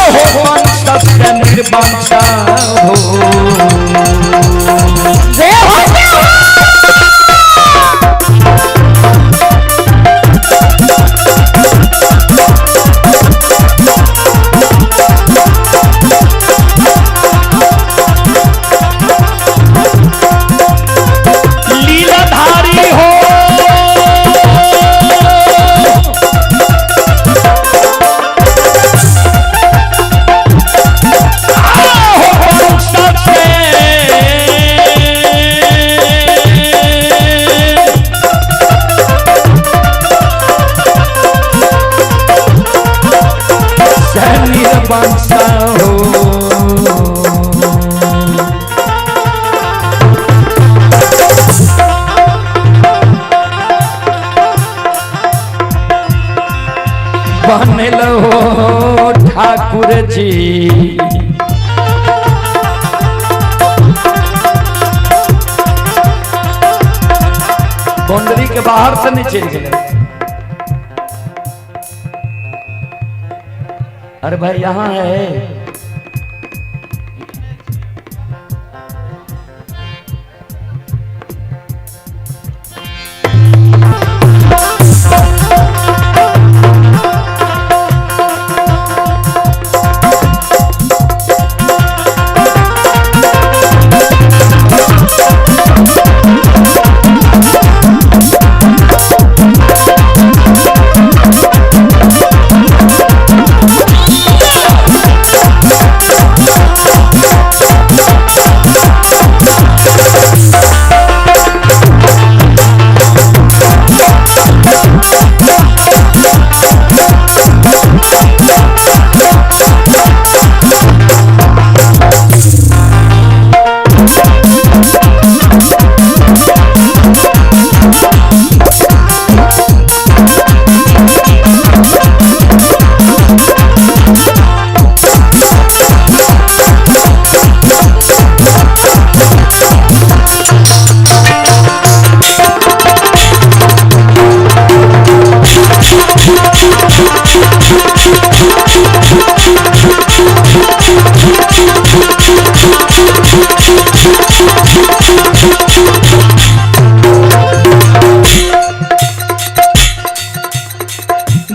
हो वंश निर्वंश हो। जय हो जय हो। लीलाधारी हो, आहो वंश से निर्वंश हो। बनल हो ठाकुर जी। बाउंड्री के बाहर से नहीं चल गए। अरे भाई यहां है।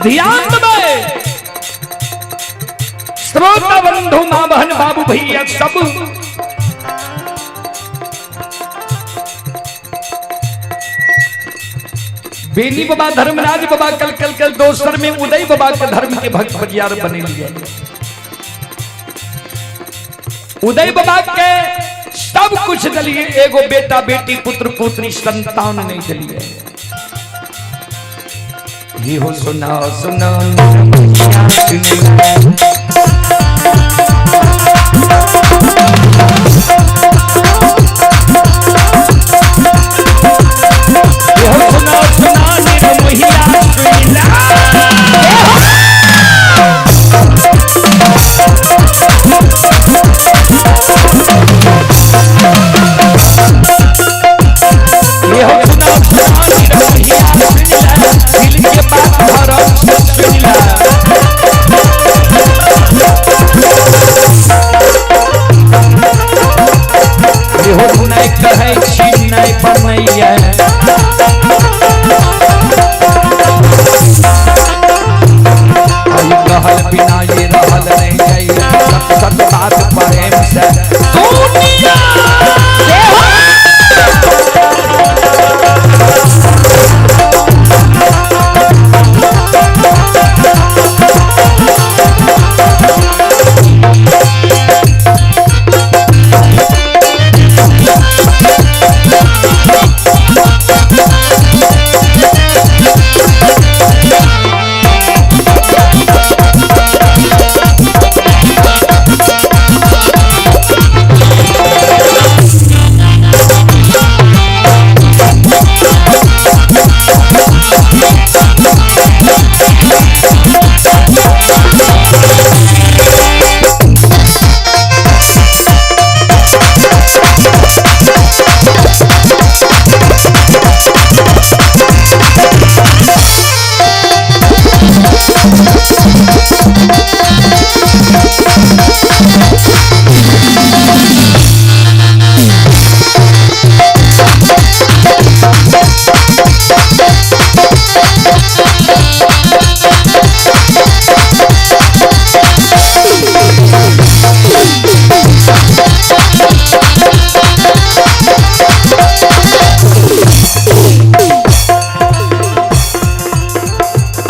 ध्यान दे श्रोता बंधु मां बहन बाबू भैया सब, बेनी बाबा धर्मराज बाबा कल कल कल दोसर में उदय बाबा के धर्म के भक्त बजियार बने लिए। उदय बाबा के सब कुछ दिलिए, एगो बेटा बेटी पुत्र पुत्री संतान नहीं दिलिए। ये हो सुना सुना सुना सुना निरमोहिया सुनिला। ये हो सुना सुना निरमोहिया सुनिला, दिल के बात भरम से सुनिला। ये हो नहीं कहै छी नहीं बनैया, कहल बिना ये रहल नहीं जाइए, सत सत बात प्रेम से दुनिया।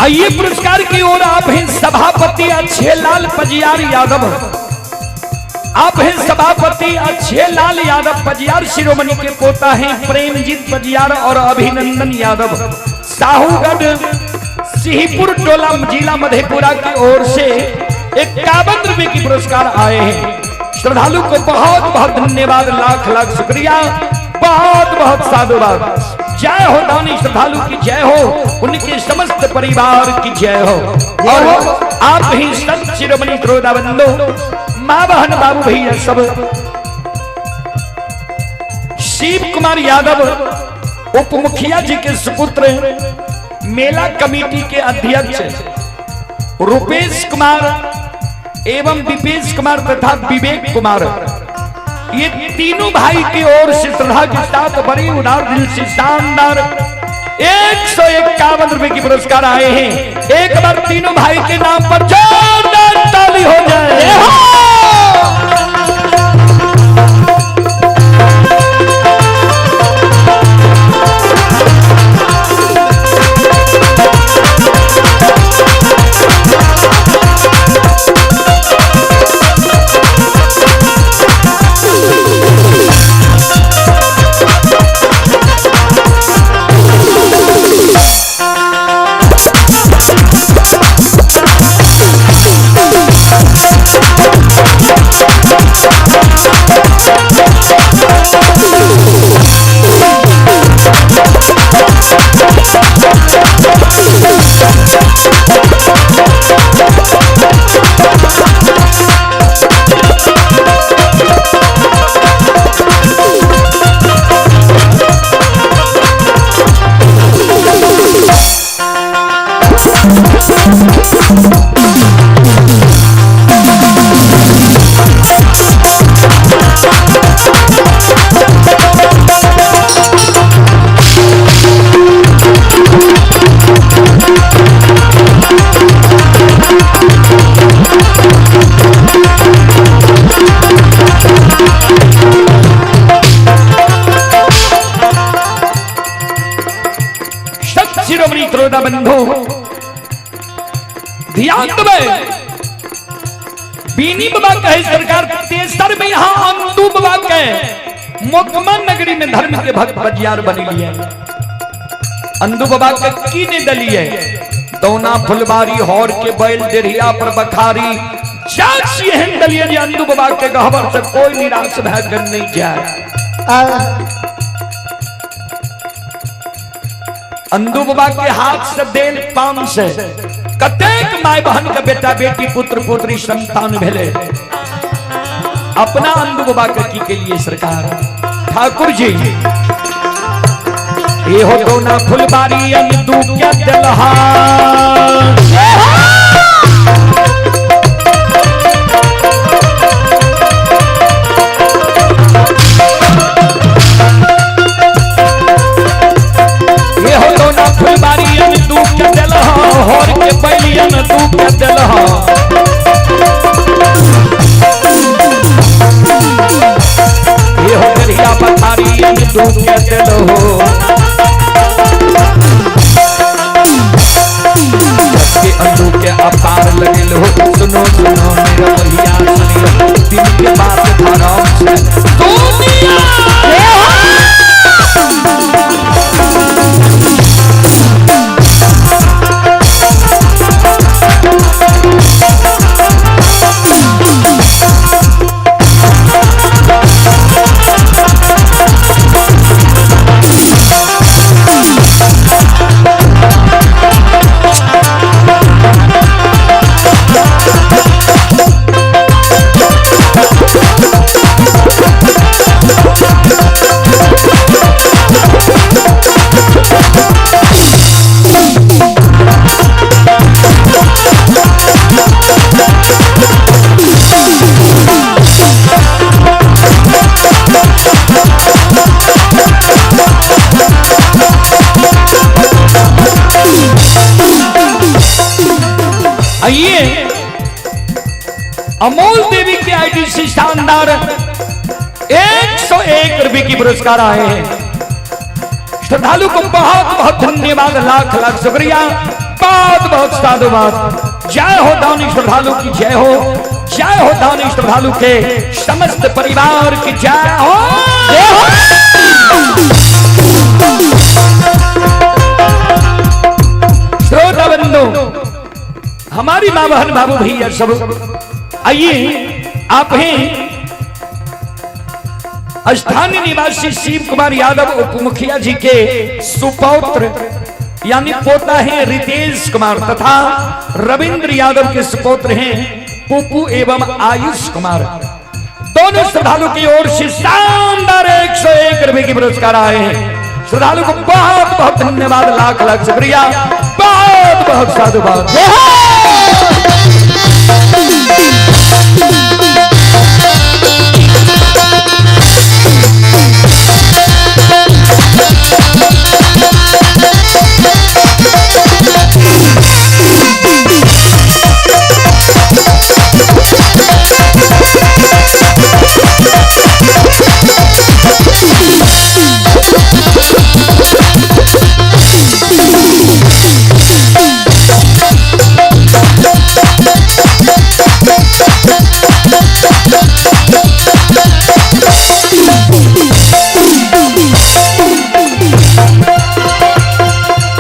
आइए पुरस्कार की ओर आप हैं सभापति अच्छे लाल पजियार यादव, आप हैं सभापति अच्छे लाल यादव पजियार शिरोमणि के पोता हैं प्रेमजीत पजियार और अभिनंदन यादव, साहूगढ़ सिंहपुर टोला जिला मधेपुरा की ओर से 51 रुपए की पुरस्कार आए हैं। श्रद्धालु को बहुत बहुत धन्यवाद, लाख लाख शुक्रिया, बहुत बहुत साधुवाद। जय हो दानी श्रद्धालु की जय हो, उनके समस्त परिवार की जय हो। और आप ही संत शिरोमणि श्रोता बंधु, माँ बहन बाबू भैया सब, शिव कुमार यादव उपमुखिया जी के सुपुत्र, मेला कमेटी के अध्यक्ष रुपेश कुमार एवं दीपेश कुमार तथा विवेक कुमार, ये तीनों भाई की ओर से श्रद्धा के साथ बड़ी उदार दिल से शानदार 151 रुपए की पुरस्कार आए हैं। एक बार तीनों भाई के नाम पर जोरदार ताली हो जाए। शिरोमणि त्रोदा बंधु, ध्यान दे, बीनी बाबा कहे सरकार तेसर में यहां अंतु बाबा कहे मोकमा नगरी में धर्म के भक्त बजियार बनी लिए। अंदू बाबा के की ने दलिए दौना फुलबारी हौर के बैल देरिया पर बखारी जाची एहन दलिए जे अंदू बाबा के गहबर से कोई निराश भय नहीं जाए। अंदू बाबा के हाथ से देल पाम से कतेक my बहन के बेटा बेटी पुत्र पुत्री संतान भेले। अपना अंदू बाबा के की के लिए सरकार ठाकुर जी ये हो तो ना फुलबारी अंदू क्या दिलहा। के बैलियन तू के दिलहा, ये हो दरिया पथारियन तू के दिलहो। के अंदू के अपार लगल हो, सुनो सुनो मेरा भैया सुनियो, दिन के बात धराम से दुनिया। आइए अमोल देवी के आईडी से शानदार 101 रुपए की पुरस्कार आए हैं। श्रद्धालु को बहुत बहुत धन्यवाद, लाख लाख शुक्रिया, बहुत बहुत साधुवाद। जय हो दानी श्रद्धालु की जय हो, जय हो दानी श्रद्धालु के समस्त परिवार की जय हो, जय हो। श्रोता बंधु, हमारी माँ बहन बाबू भैया सब, आइए आप हैं स्थानीय निवासी शिव कुमार यादव उप मुखिया जी के सुपौत्र यानी पोता हैं रितेश कुमार तथा रविंद्र यादव के सुपौत्र हैं पुप्पू एवं आयुष कुमार। दोनों श्रद्धालु की ओर से शानदार 101 रुपए की पुरस्कार आए हैं। श्रद्धालु को बहुत बहुत धन्यवाद, लाख लाख शुक्रिया, बहुत बहुत साधुवाद।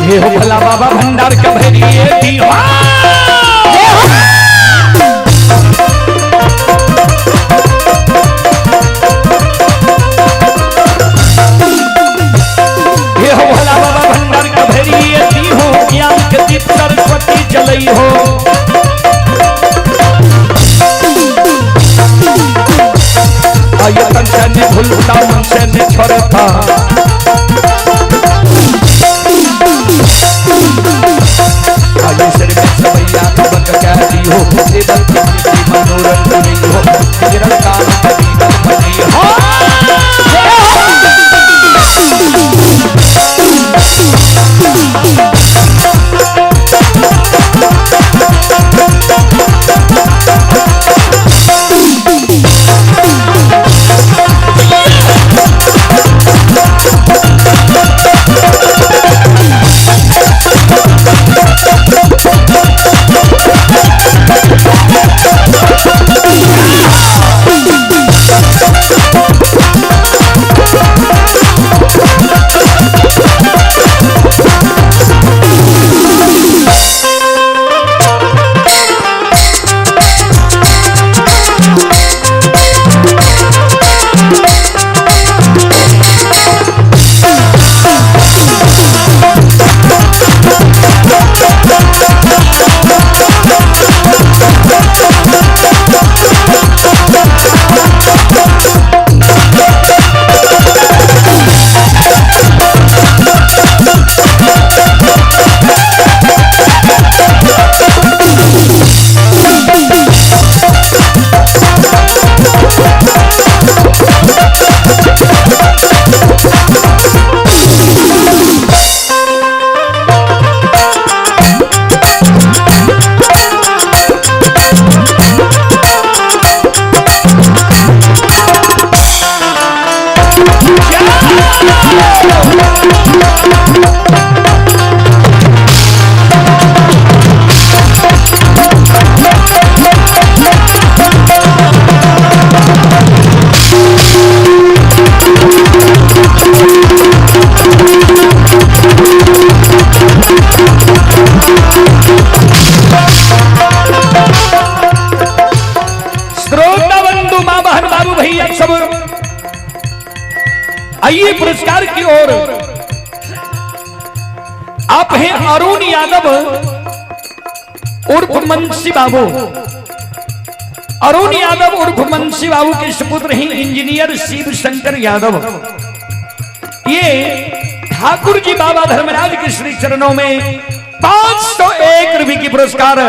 ये हो भला बाबा भंडार का भरिए दीवान। ये हो भला बाबा भंडार का भरिए दी हो, ज्ञान के दीप सरस्वती जलई हो। आयतन से ने भूलता मन से ने छोड़ता, सिर में सवैया बक कहती हो, मनोरंजन हो, बनी हो। श्रोता बंधु मां बहन बाबू भैया सब आइए पुरस्कार की ओर। आप हैं अरुण यादव उर्फ मुंशी बाबू। अरुण यादव उर्फ मुंशी बाबू के सुपुत्र हैं इंजीनियर शिव शंकर यादव। ये ठाकुर जी बाबा धर्मराज के श्री चरणों में 501 रुपए की पुरस्कार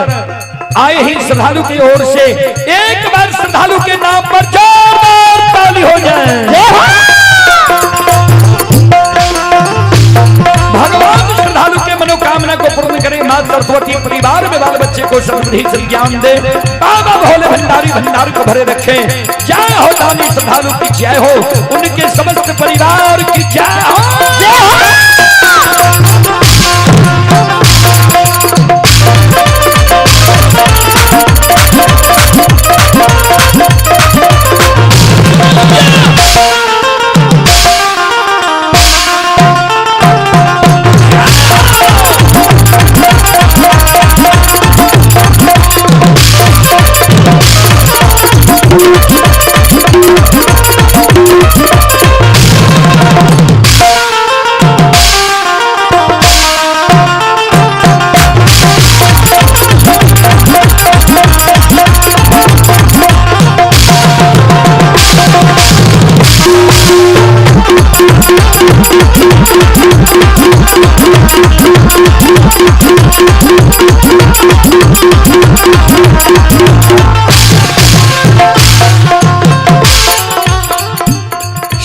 आए ही श्रद्धालु की ओर से। एक बार श्रद्धालु के नाम पर जोरदार ताली हो जाए। भगवान श्रद्धालु के मनोकामना को पूर्ण करें। मां सरस्वती परिवार में बाल बच्चे को समृद्धि से ज्ञान दे। बाबा भोले भंडारी भंडार को भरे रखें। जय हो दानी श्रद्धालु की जय हो, उनके समस्त परिवार की जय हो। Thank you.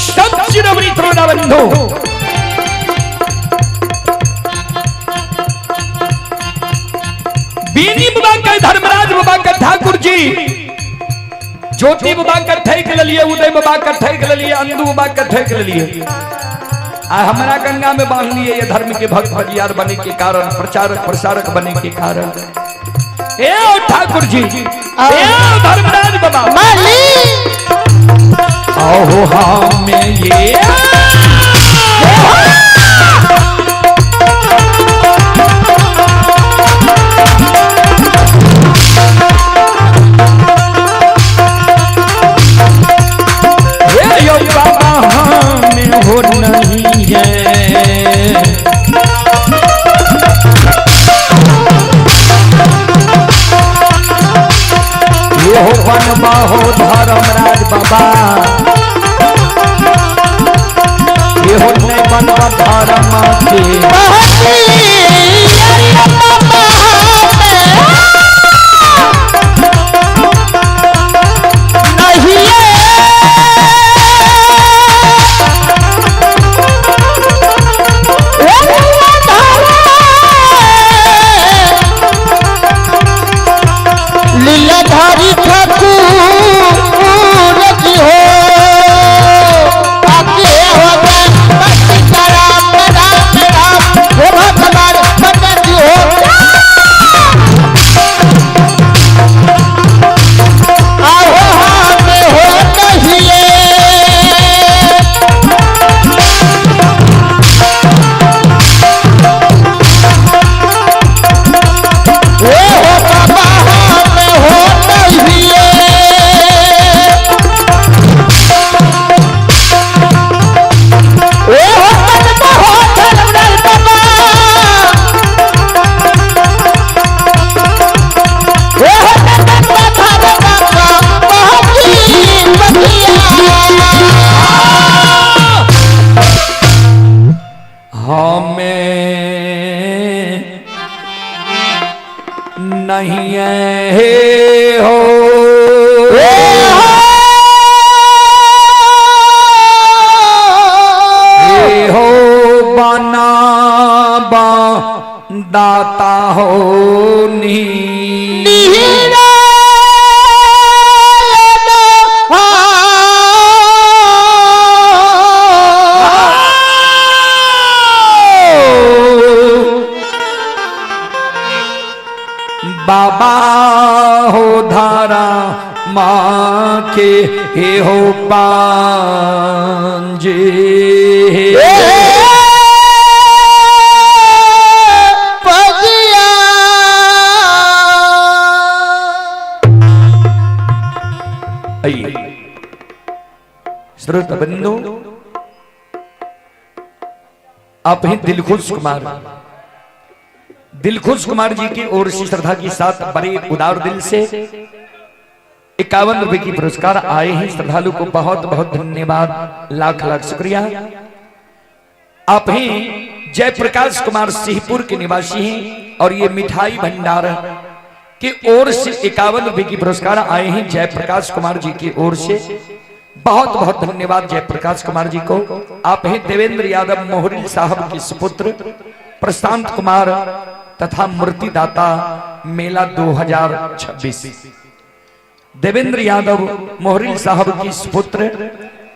सब शिरोमणि त्रोड़ा बंधु बीनी बाबा के धर्मराज बाबा के ठाकुर जी ज्योति बाबा के ठेक लिए, उदय बाबा के ठेक लिए, अंदू बाबा के ठेक लिए, आ हमारा गंगा में बांध लिए। ये धर्म के भक्त भजियार बने के कारण, प्रचारक प्रसारक बने के कारण। ए ओ ठाकुर जी, ए ओ धर्मराज बाबा आओ हमें ये हे यो बाबा हमें हो नहीं है। ये हो बनबा हो धर्मराज बाबा, ये हो नहीं बनबा धर्म के। लीलाधारी ठाकुर जी हो आके हो गए राम राम राम हे भगवान बन जी हो आओ हम हो कहिए। ओ हो बाबा हम हो कहिए। ओ हो बनबा हो धर्मराज बाबा, ओ हो बनबा धर्म बाबा बहकी बगिया। हमें नहीं है हो हे हो बना बा दाता हो नी। बाबा हो धारा माँ के हे हो पांजे। आइए श्रोता बंधु, आप हैं दिलखुश कुमार। दिलखुश कुमार जी की ओर से श्रद्धा के साथ बड़े उदार दिल से 51 रुपए की पुरस्कार आए हैं। श्रद्धालु को बहुत बहुत धन्यवाद, लाख लाख शुक्रिया। आप हैं जयप्रकाश कुमार सिंहपुर के निवासी हैं और ये मिठाई भंडार की ओर से 51 रुपए की पुरस्कार आए हैं जयप्रकाश कुमार जी की ओर से। बहुत बहुत धन्यवाद जयप्रकाश कुमार जी को। आप हैं देवेंद्र यादव मोहरिल साहब के सुपुत्र प्रशांत कुमार तथा मूर्तिदाता मेला 2026। देवेंद्र यादव मोहरिल साहब की सुपुत्र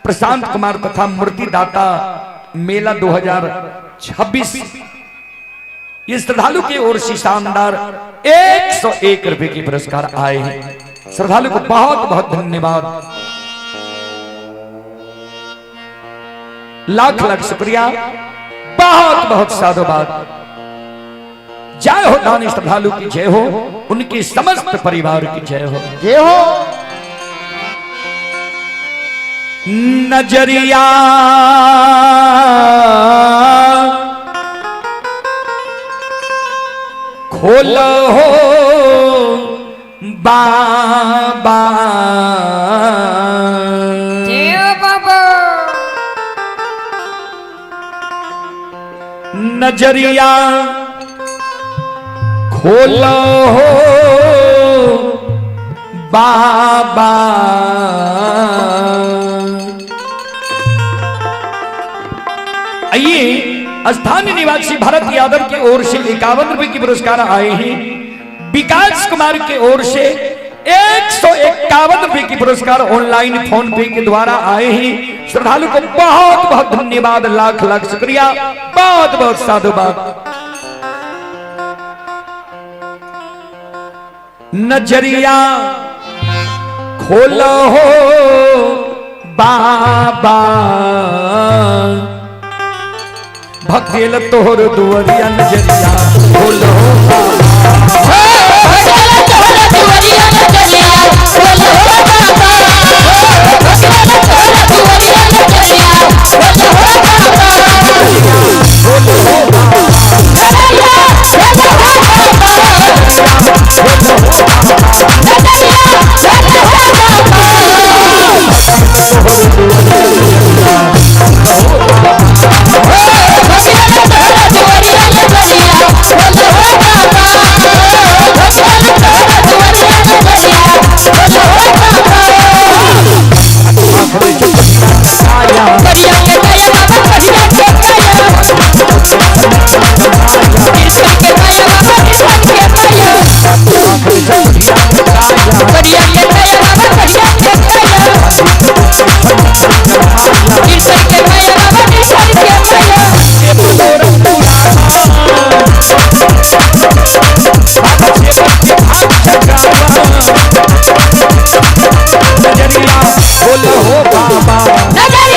प्रशांत कुमार तथा मूर्तिदाता मेला 2026 ये श्रद्धालु की ओर से शानदार 101 रुपए की पुरस्कार आए हैं। श्रद्धालु को बहुत बहुत धन्यवाद, लाख लाख शुक्रिया, बहुत बहुत साधुवाद। जय हो दानी श्रद्धालु की जय हो, उनके समस्त परिवार की जय हो। जय हो। नजरिया खोलो हो बाबा, जय हो बाबा। नजरिया खोलो हो बाबा। आइए स्थानीय निवासी भरत यादव की ओर से 51 रुपए की पुरस्कार आए हैं। विकास कुमार की ओर से 151 रुपए की पुरस्कार ऑनलाइन फोन पे के द्वारा आए हैं। श्रद्धालु को बहुत बहुत धन्यवाद, लाख लाख शुक्रिया, बहुत बहुत साधुवाद। नजरिया खोलो हो बाबा, भक्तिल तोहर दुआरिया नजरिया खोलो बाबा। नजरिया बोलो हो बाबा, नजरिया बोलो हो बाबा, नजरिया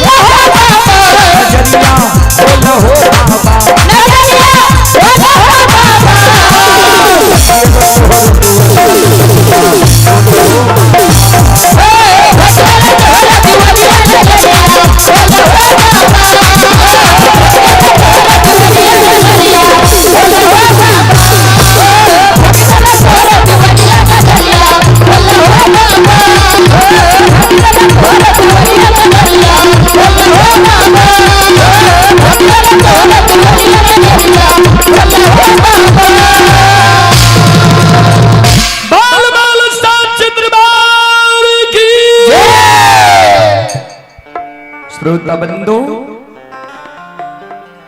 बोलो हो बाबा, नजरिया बोलो हो बाबा। बाल बाल साच दरबार की। श्रोता बंधु,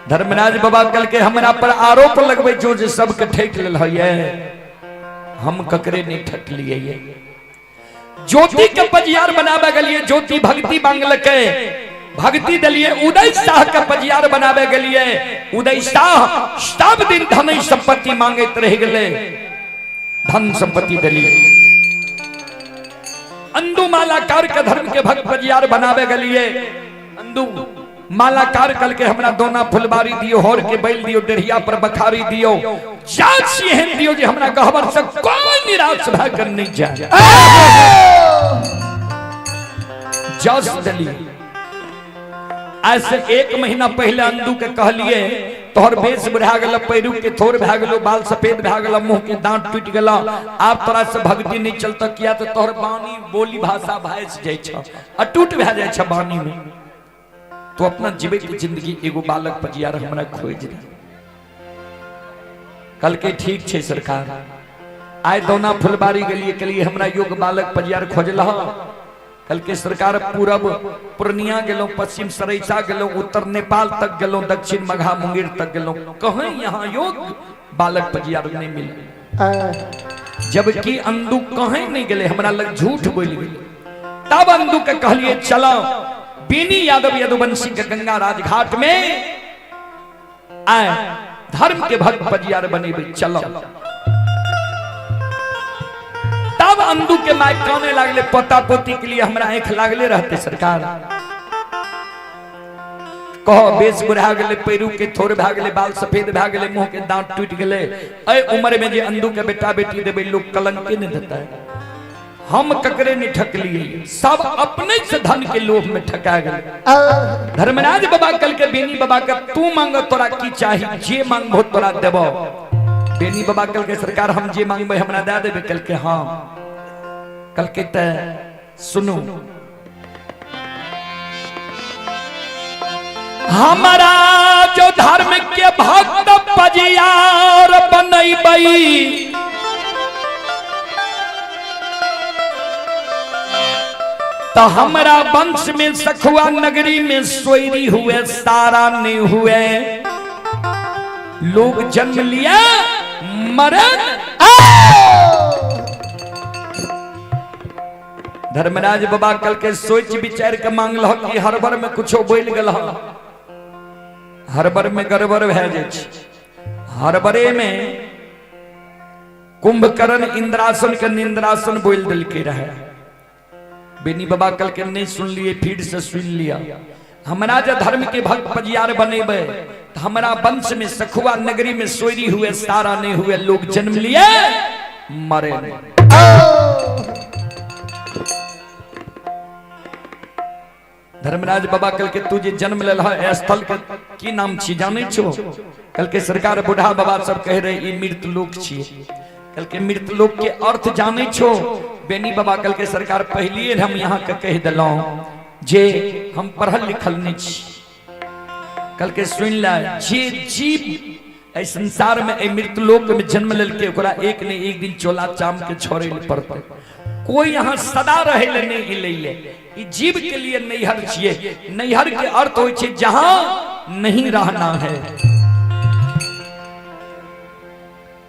धर्मराज बाबा कल के हमरा पर आरोप लगबे जो जे सबके ठेक लेल है, हम ककरे नहीं ठकलिए। ज्योति के पजियार बनावे गेलिए, ज्योति भक्ति मांगलके, भक्ति दिलिए। उदय शाह के पजियार बनावे गेलिए, उदय शाह सब दिन धन संपत्ति मांगैत रह गेले, धन संपत्ति दिलिए। अंदू मालाकार के धर्म के भक्त पजियार बनावे गेलिए, अंदू मालाकार कल के हमरा दोना फुलबारी दियो, होर के बैल दियो, डेढ़िया पर बखारी दियो, जात एहन दियो जे हमरा गहबर से कोई निराश भए कर नहीं जाए। जस दिलिए। आज से 1 महीना पहले अंदू के कहलिए तोहर बेस बढ़ा गेल, पैरू के थोर भए गेलो, बाल सफेद भए गेल, मुंह के दांत टूट गेल, आब तोरा से भक्ति नहीं चलता किया तो तोहर बानी बोली भाषा भाइस जाइ छ, अटूट भए जाइ छ बानी में। तो अपना जीवित जिंदगी एगो बालक पजियार हमरा खोज दे। कल के ठीक छे सरकार, आइ दोना फुलबारी गेलिए, कहलिए हमरा योग बालक पजियार खोजलह। कल के सरकार पूरब पूर्णिया गेलहुँ, पश्चिम सरैसा गेलहुँ, उत्तर नेपाल तक गेलहुँ, दक्षिण मघा मुंगेर तक गेलहुँ, कहीं यहाँ योग बालक पजियार नहीं मिले। जबकि अंदू कहीं नहीं गेले, हमरा लग झूठ बोल गेले। तब अंदू के कहलिए चलो बेनी यादव यदुवंशी के गंगा राजघाट में आए धर्म के भक्त पजियार बनेबे, चलो। तब अंदू के my काने लागले, पोता पोती के लिए हमरा आंख लागले रहते सरकार। कहो बेस बुढ़ा गेले, पैरू के थोर भए गेले, बाल सफेद भए गेले, मुंह के दांत टूट गेले, ए उम्र में जे अंदू के बेटा बेटी देबे लोग कलंक नहीं देता है। हम ककरे नहीं ठकलिए, सब अपने से धन के लोभ में ठका गए। धर्मराज बाबा कल के बेनी बाबा के तू मांग तोरा की चाही, जे मांगबो तोरा देबो। बेनी बाबा कल के सरकार हम जे मांगबे हमरा दे देबे। कल के हाँ। कल के त सुनो, हमारा जो धर्म के भक्त पजियार बनैबई तो हमरा वंश में सखुआ नगरी में सोयरी हुए, सारा नहीं हुए। लोग जन्म लिया मरण। धर्मराज बाबा कल के सोच विचार के मांगल कि हरबर में कुछो बोल गल, हरबर में गड़बड़ भए जाइ छै। हरबरे में कुंभकर्ण इंद्रासन के निंद्रासन बोल दिलके रहे। बेनी बाबा कल के नहीं सुन लिए, फिर से सुन लिया। हमरा जे धर्म के भक्त पजियार बनेबे तो हमरा वंश में सखुआ नगरी में सोयरी हुए, सारा नहीं हुए, लोग जन्म लिए मरे नहीं। धर्मराज बाबा कल के तू जे जन्म लेल है स्थल के की नाम छी जाने छो? कल के सरकार बूढ़ा बाबा सब कह रहे ई मृत लोक छी। कल के मृत लोक के अर्थ जाने छो? बेनी बाबा कल के सरकार पहलिए हम यहाँ के कह दिलौं जे हम पढ़ल लिखल नहीं छी। कल के सुन ला, जे जीव एहि संसार में एहि मृत लोक में जन्म लेलके ओकरा एक ने एक दिन चोला चाम के छोड़े ले पड़ते। कोई यहाँ सदा रहे ले नहीं अलै। ई जीव के लिए नैहर छिए। नैहर के अर्थ होइ छै जहां नहीं रहना है।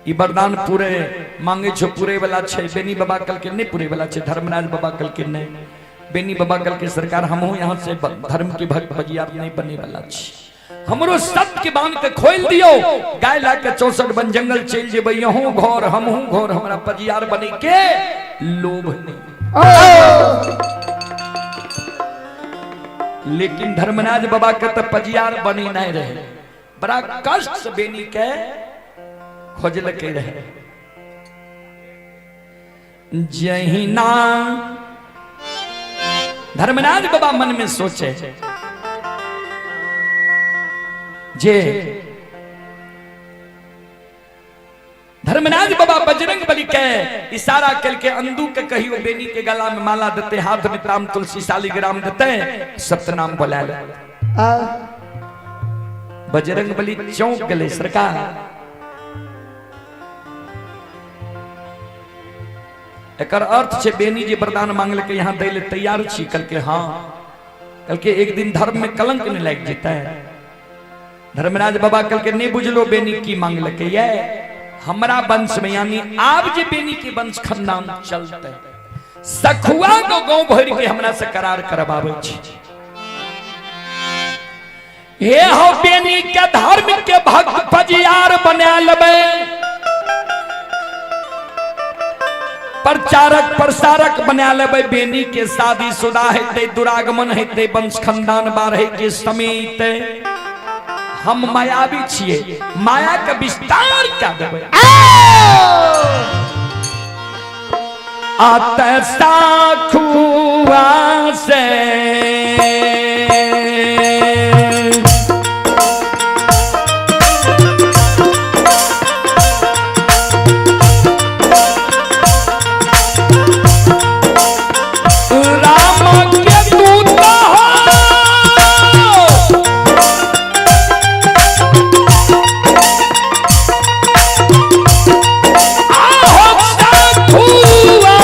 ई वरदान पूरे मांगे छो पूरे वाला छै। बेनी बाबा कल के नहीं पूरे वाला छै, धर्मराज बाबा कल के नहीं। बेनी बाबा कल के सरकार हमहू यहाँ से धर्म के भक्त बजियार नहीं बने वाला छी। हमरो सत्य के बांध के खोल दियो, गाय ला के 64 वन जंगल चल जेबै, यहूं घर हमहू घर, हमरा पजियार बने के लोभ नहीं। लेकिन धर्मराज बाबा के तो पजियार बने नहीं रहे, बड़ा कष्ट से बेनी के खोजलके रहे। जहिना धर्मराज बाबा मन में सोचे जे धर्मराज बाबा बजरंग बली के इशारा करके अंदू के कहियो बेनी के गला में माला देते, हाथ में राम तुलसी शालिग्राम देते, सत्यनाम बोला ले। बजरंग बली चौंक गए सरकार। एकर अर्थ छे बेनी जे वरदान मांगल के यहाँ दै ले तैयार छी। कल के हाँ, कल के एक दिन धर्म में कलंक नहीं लाग जेतै। धर्मराज बाबा कल के नहीं बुझलो बेनी की मांगल के, ये हमरा वंश में यानी आब जे बेनी के वंश खानदान चलते सखुआ को गांव भर के हमरा से करार करबाबै छी। हे हो बेनी के धर्म के भक्त फजियार बना लेबै, प्रचारक प्रसारक बना लेबै। बेनी के शादी शुदा हेतै, दुरागमन हेतै, वंश खानदान बाढ़े के समय अयतै। हम मायावी छियै, माया के विस्तार क्या देबै। आत साखुआ से राम के दूत हो, आहो साखुआ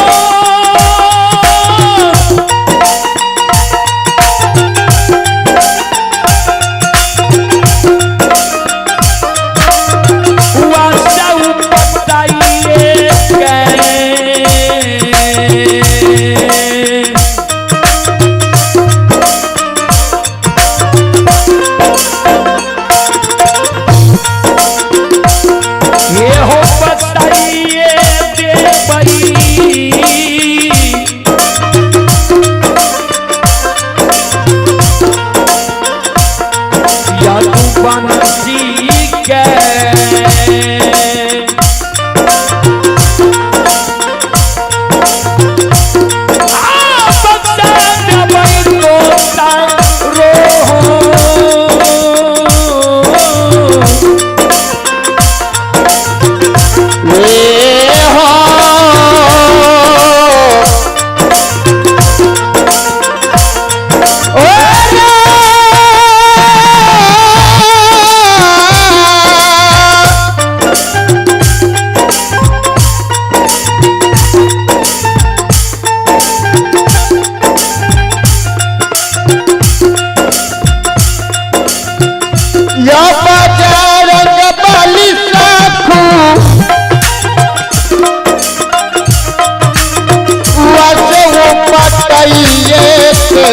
पटैये के।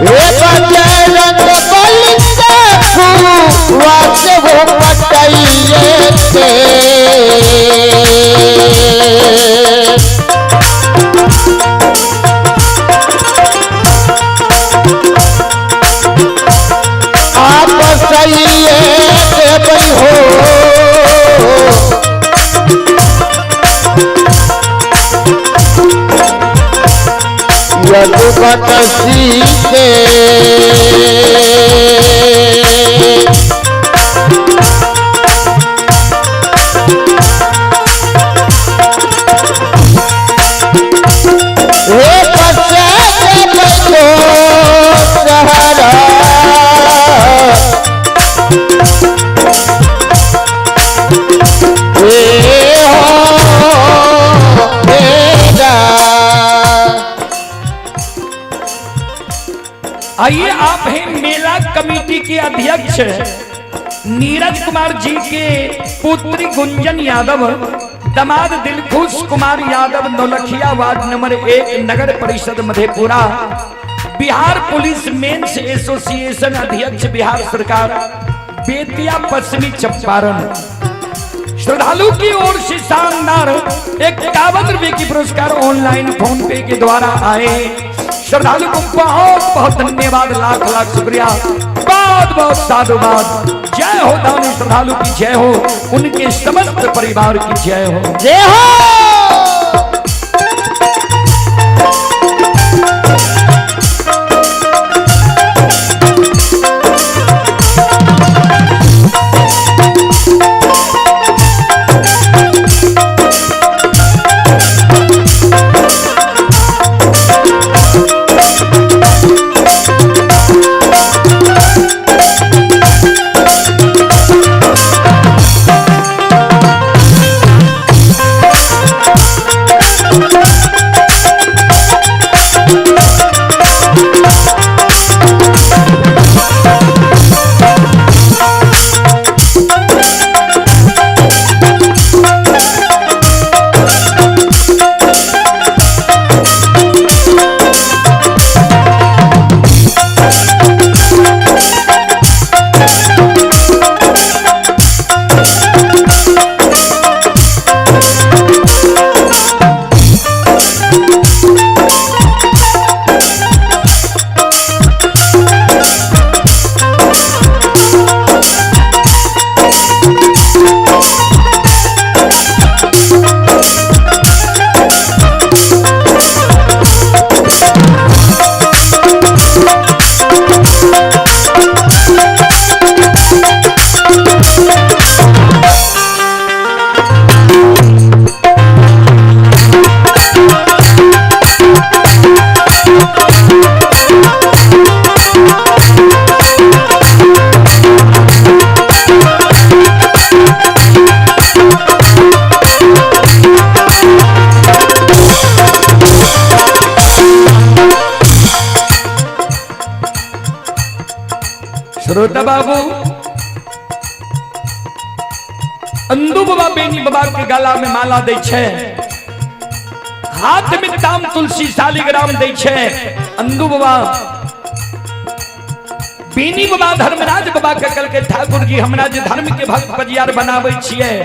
हे बजरंग बली के फुआ से वो पटैये के। आप सही देवई हो। यदुपत सीते। हे बसे देवई को सहारा। हे हो मेरा। आइए, आप हैं मेला कमेटी के अध्यक्ष नीरज कुमार जी के पुत्री गुंजन यादव, दामाद दिलखुश कुमार यादव, नौलखिया वार्ड नंबर 1, नगर परिषद Madhepura, Bihar police men's association अध्यक्ष, बिहार सरकार, बेतिया पश्चिमी चंपारण। श्रद्धालु की ओर से शानदार 51 रुपए की पुरस्कार ऑनलाइन फोन पे के द्वारा आए। श्रद्धालु को बहुत बहुत धन्यवाद, लाख लाख शुक्रिया, बहुत बहुत साधुवाद। जय हो दानी श्रद्धालु की जय हो, उनके समस्त परिवार की जय हो। जय हो। श्रोता बाबू, अंदू बाबा बेनी बाबा के गला में माला दै छै, हाथ में ताम तुलसी शालिग्राम दै छै। अंदू बाबा बेनी बाबा धर्मराज बाबा के कल के ठाकुर जी हमरा जे धर्म के भक्त पजियार बनाबै छियै,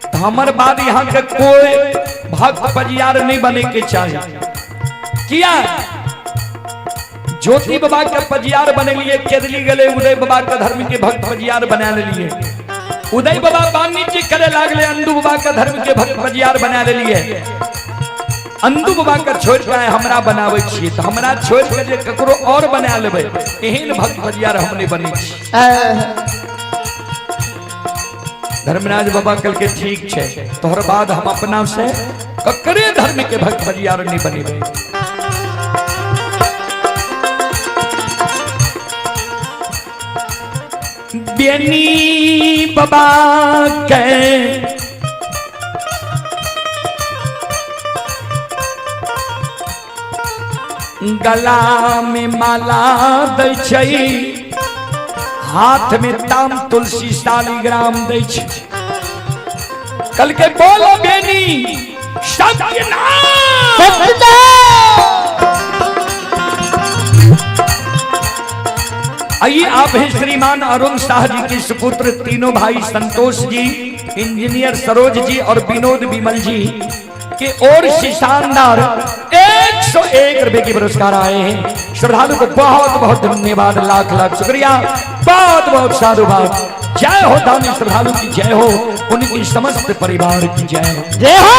तो हमर बाद यहाँ के कोई भक्त पजियार नहीं बने के चाहिए। किया ज्योति बाबा के पजियार बने लिए केदली गले, उदय बाबा के धर्म के भक्त पजियार बना लिए। उदय बाबा वाणिज्य करे लागले, अंदू बाबा के धर्म के भक्त पजियार बना लिए। अंदू बाबा के छोड़ के हमरा बनावे छियै, तो हमरा छोड़ के जे ककरो और बना लेबै, एहन भक्त पजियार हम नहीं बने छी। धर्मराज बाबा कल के ठीक छै, तोहर बाद हम अपना से ककरे धर्म के भक्त पजियार नहीं बनेबै। बेनी बाबा के गला में माला दै छै, हाथ में ताम तुलसी शालिग्राम दै छै। कल के बोलो बेनी सत्य नाम। आइए आप हैं श्रीमान अरुण शाह जी के सुपुत्र तीनों भाई संतोष जी, इंजीनियर सरोज जी और विनोद विमल जी के ओर से शानदार 101 रुपए की पुरस्कार आए हैं। श्रद्धालु को बहुत बहुत धन्यवाद, लाख लाख शुक्रिया, बहुत बहुत साधुवाद। जय हो दानी श्रद्धालु की जय हो, उनकी समस्त परिवार की जय हो। जय हो।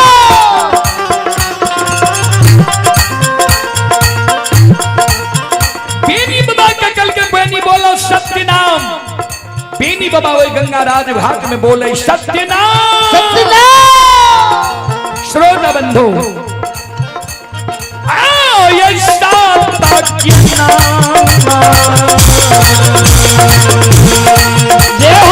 बेनी बाबा का कल के बेनी बोलो सत्य नाम। बेनी बाबा वही गंगा राज घाट में बोले सत्य नाम। सत्य नाम। श्रोता बंधु आओ ये सत्य नाम। जय हो।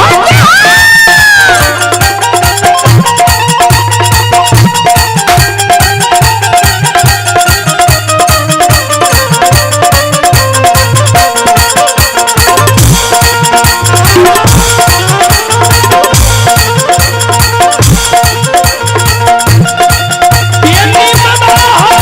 बेनी बाबा हो।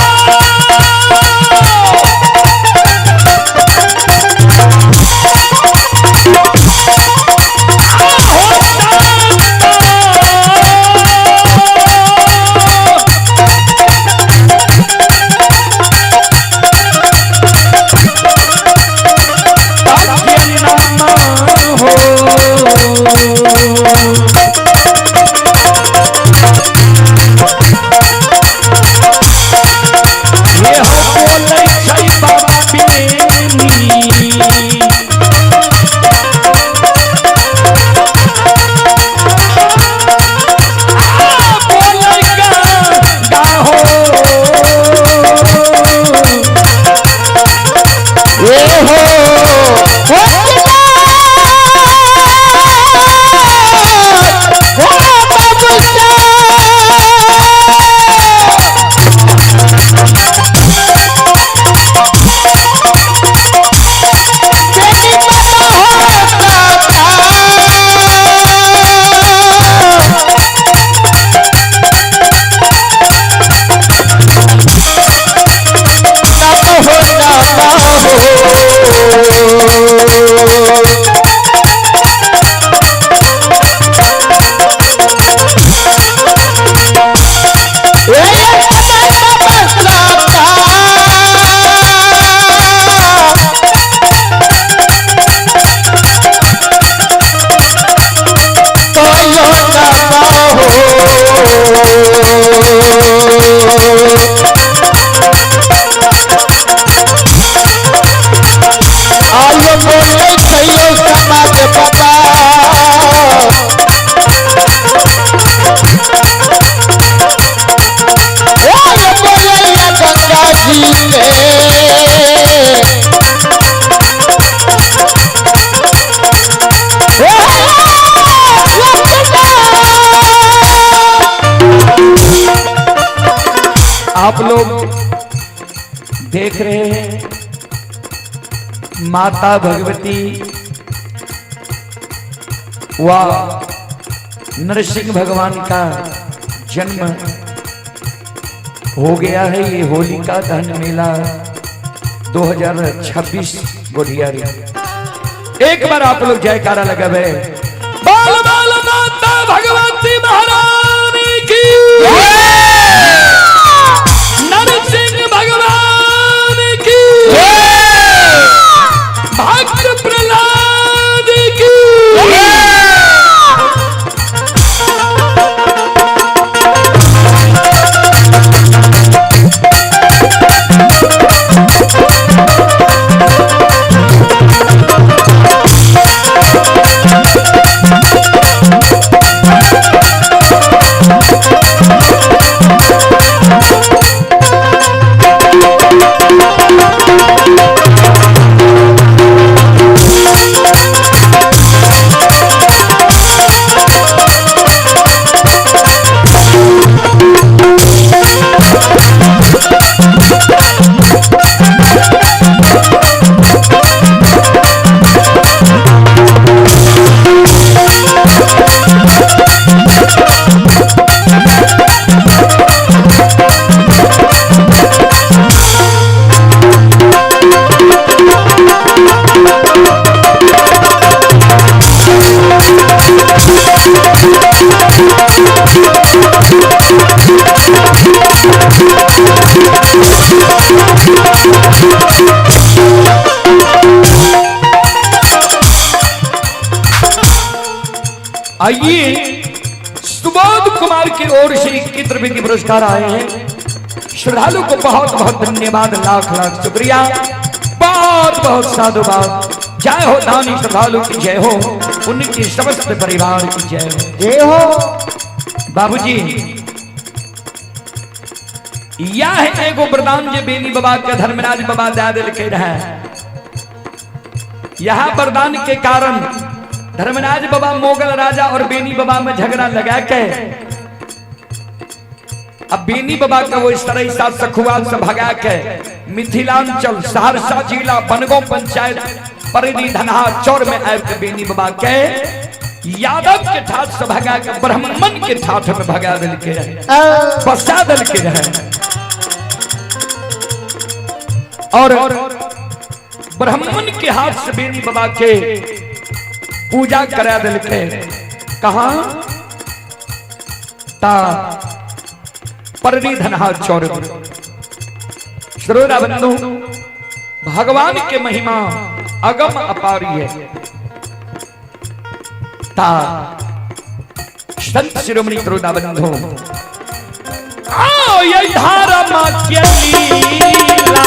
ये हो। आयो बोले सैयो समाज बाबा। आयो बोले गंगा जी के। आप लोग देख रहे हैं माता भगवती व नरसिंह भगवान का जन्म हो गया है। ये होलिका दहन मेला 2026 गोढ़ियारी। एक बार आप लोग जयकारा लगावे, बाल बाल माता भगवती महारानी की, नरसिंह भगवान की, भक्त प्रहलाद की। जय। आइए, सुबोध कुमार की ओर से 21 रुपए के पुरस्कार आए हैं। श्रद्धालु को बहुत बहुत धन्यवाद, लाख लाख शुक्रिया, बहुत बहुत साधुवाद। जय हो दानी श्रद्धालु की जय हो, उनके समस्त परिवार की जय हो। जय हो। बाबूजी, यह एगो वरदान जे बेनी बाबा के धर्मराज बाबा दे दिल रहे। यह वरदान के कारण धर्मराज बाबा मोगल राजा और बेनी बाबा में झगड़ा लगा के अब बेनी बाबा का वो इस तरह साथ सखुआ से भगा के मिथिलांचल सहरसा जिला बनगांव पंचायत परिधि धनहा चौर में आब के बेनी बाबा के यादव के ठाठ से भगा के ब्राह्मण के ठाठ में भगा दिल के रहे, बसा दिल के रहे। और ब्राह्मण के हाथ से बेनी बाबा के पूजा करा दिल के कहा ता पररी धनहा चौर। श्रोता बंधु, भगवान के महिमा अगम अपारी है। ता संत शिरोमणि श्रोता बंधु, आओ ये धारा मां के लीला।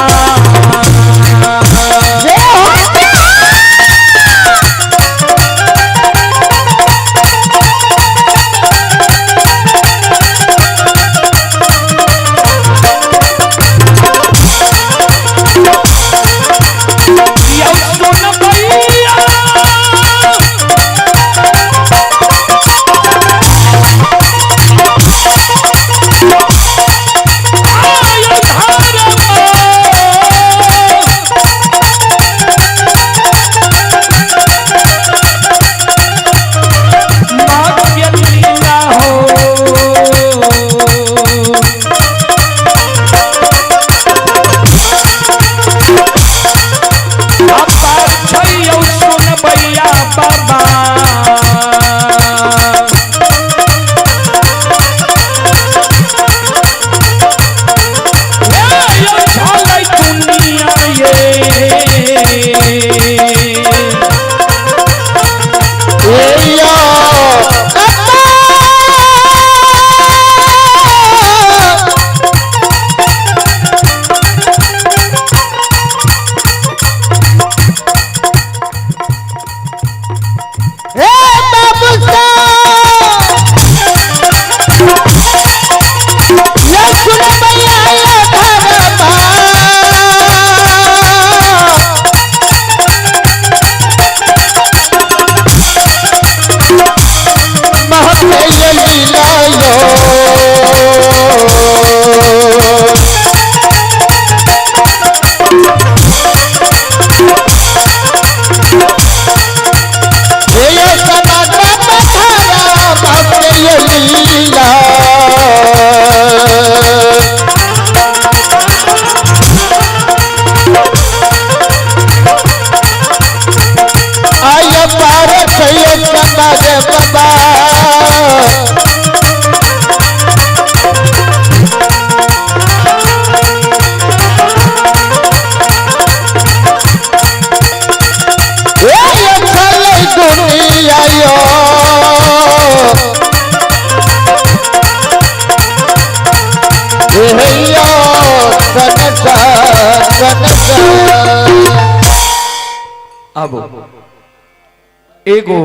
अब एगो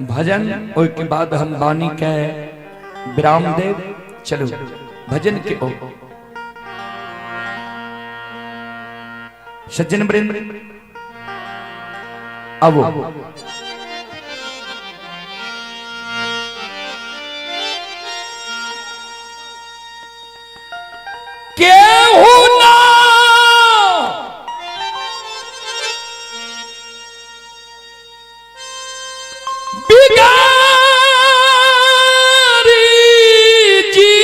भजन और के बाद हम बानी के विराम देव। चलो भजन के ओ सज्जन वृंद, अब केहू ना बिगारी जी,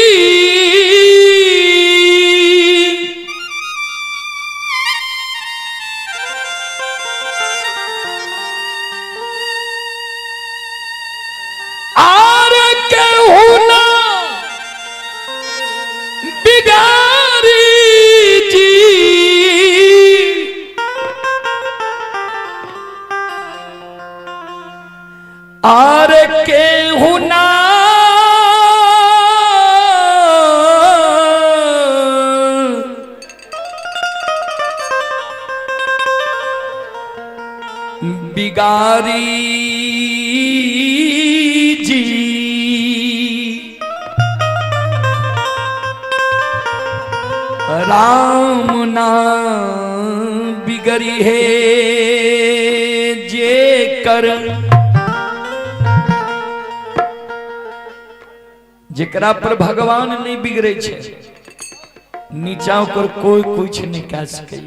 बिगारी जी। राम ना बिगड़ी है जे कर, जेकरा पर भगवान नहीं बिगड़े छे नीचा ओकर कोई कुछ नहीं कह सके।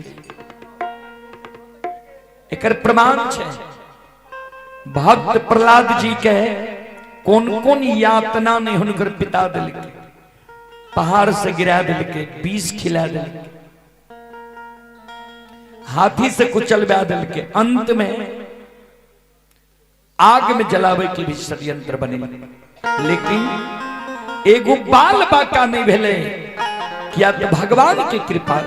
एकर प्रमाण छे भक्त प्रहलाद जी के कौन कौन यातना ने हुनकर पिता दिलके, पहाड़ से गिरा दिलके, विष खिला दिलके, हाथी से कुचलवा दिलके, अंत में आग में जलावे के भी षड्यंत्र बने, लेकिन एगो बाल बाका नहीं भेले किया तो भगवान की कृपा।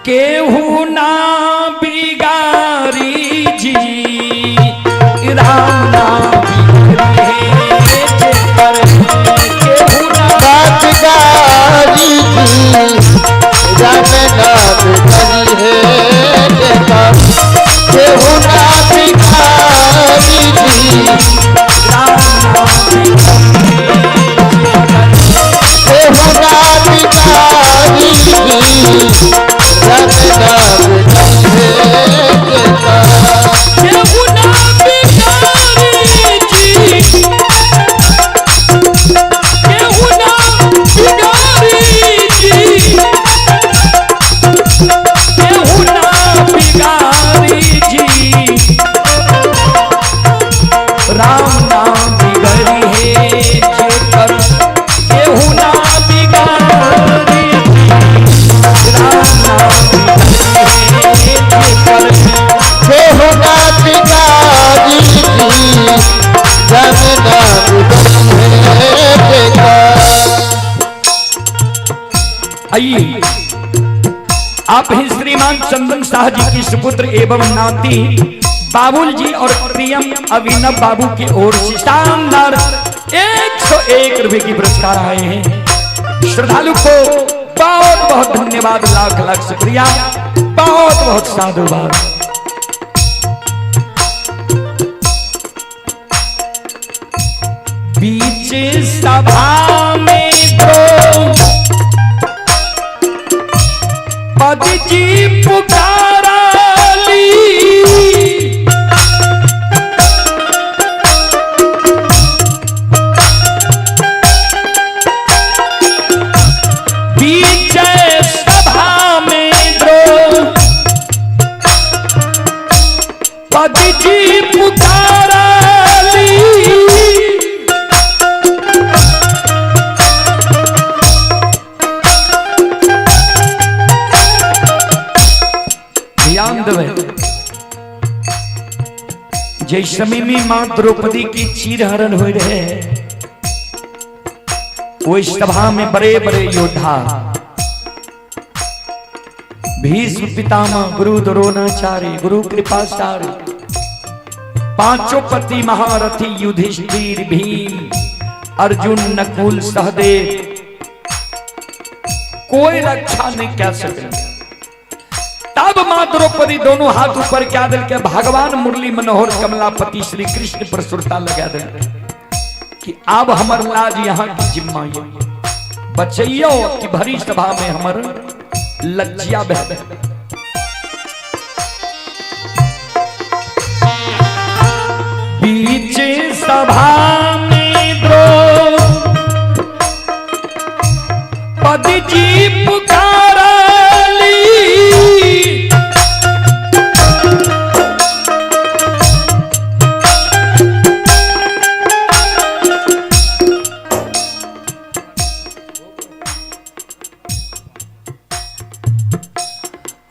केहू ना बिगारी जी, राम ना बिगड़े पर, केहू ना बिगारी जी, राम ना बिगड़े पर, केहू ना बिगारी जी, राम ना केहू ना बिगारी जी, राम ना बिगड़े पर, केहू ना बिगारी जी, केहू ना बिगारी जी, केहू ना बिगारी जी, राम ना बिगड़ी है जेकर, केहू ना बिगारी जी, राम ना बिगड़ी है जेकर, केहू ना बिगारी जी, राम ना बिगड़े पर। आइए आप ही श्रीमान चंदन शाह जी की सुपुत्र एवं नाती बाबुल जी और प्रियम अभिनव बाबू की ओर से शानदार 101 रुपए की पुरस्कार आए हैं। श्रद्धालु को बहुत बहुत धन्यवाद, लाख लाख शुक्रिया, बहुत बहुत साधुवाद। बीच सभा में द्रौपदी जी पुकाराली, बीच सभा में द्रौपदी जी पुकाराली, ध्यान देवे जै समय में मां द्रौपदी की चीरहरण हो रहे, वो सभा में बड़े बड़े योद्धा भीष्म पितामह, गुरु द्रोणाचार्य, गुरु कृपाचार्य, पांचों पति महारथी युधिष्ठिर, भीम, अर्जुन, नकुल, सहदेव, कोई रक्षा नहीं कर सके। तब मां द्रौपदी दोनों हाथ ऊपर क्या दिल के भगवान मुरली मनोहर कमलापति श्री कृष्ण पर सुरता लगा दिल कि अब हमर लाज यहाँ की जिम्मा ये बचैयो कि भरी सभा में हमर लज्जा बह। बीच सभा में द्रौपदी जी पुकारली,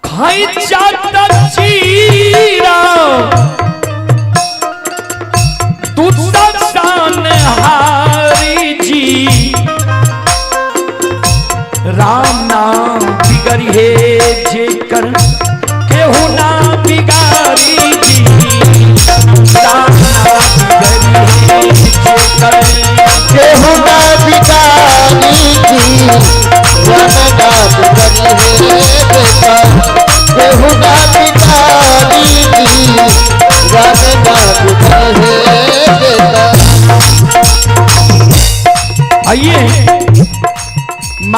खाई जाता चीरा दुर्दशान हारी जी, राम नाम बिगड़ी है जेकर, केहू ना बिगारी जी, राम नाम बिगड़ी है जेकर, केहू ना बिगारी जी, राम ना बिगड़ी है जेकर, केहू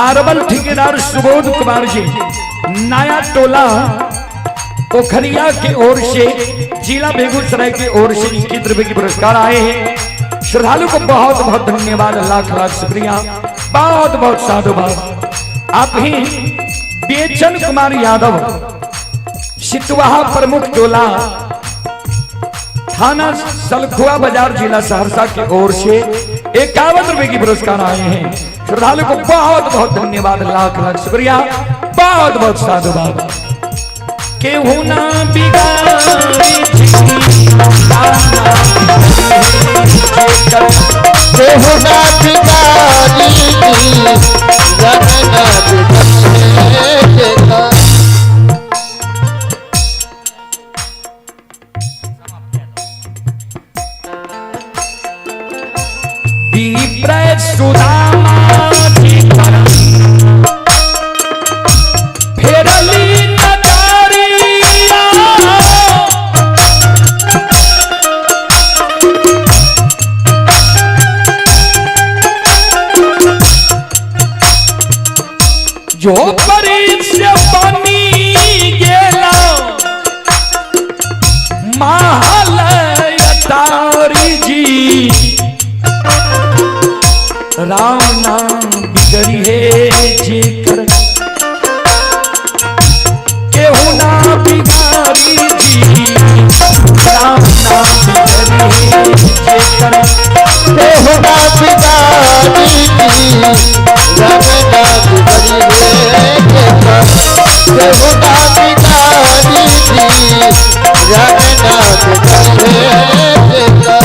मार्बल ठेकेदार सुबोध कुमार जी नया टोला पोखरिया की ओर से जिला बेगूसराय की ओर से 21 रुपए की पुरस्कार आए हैं। श्रद्धालु को बहुत बहुत धन्यवाद, लाख लाख शुक्रिया, बहुत बहुत साधुवाद। आप ही बेचन कुमार यादव सितवाहा प्रमुख टोला थाना सलखुआ बाजार जिला सहरसा की ओर से 51 रुपए की पुरस्कार आए हैं। श्रद्धालु को बहुत बहुत धन्यवाद, लाख लाख शुक्रिया, बहुत बहुत साधुवाद। केहू ना बिगाड़ी जी, केहू ना बिगाड़ी जी, राम ना बिगाड़ी। विप्र सुदामा जी पर फेरली नजरिया, जो परी से बनी गेला महल अटारी जी, राम नाम बिगड़ी है जेकर केहू ना बिगाड़ी जी, राम नाम बिगड़ी है जेकर केहू ना बिगाड़ी जी, राम नाम बिगड़ी है जेकर केहू ना बिगाड़ी जी, राम नाम बिगड़ी है जेकर।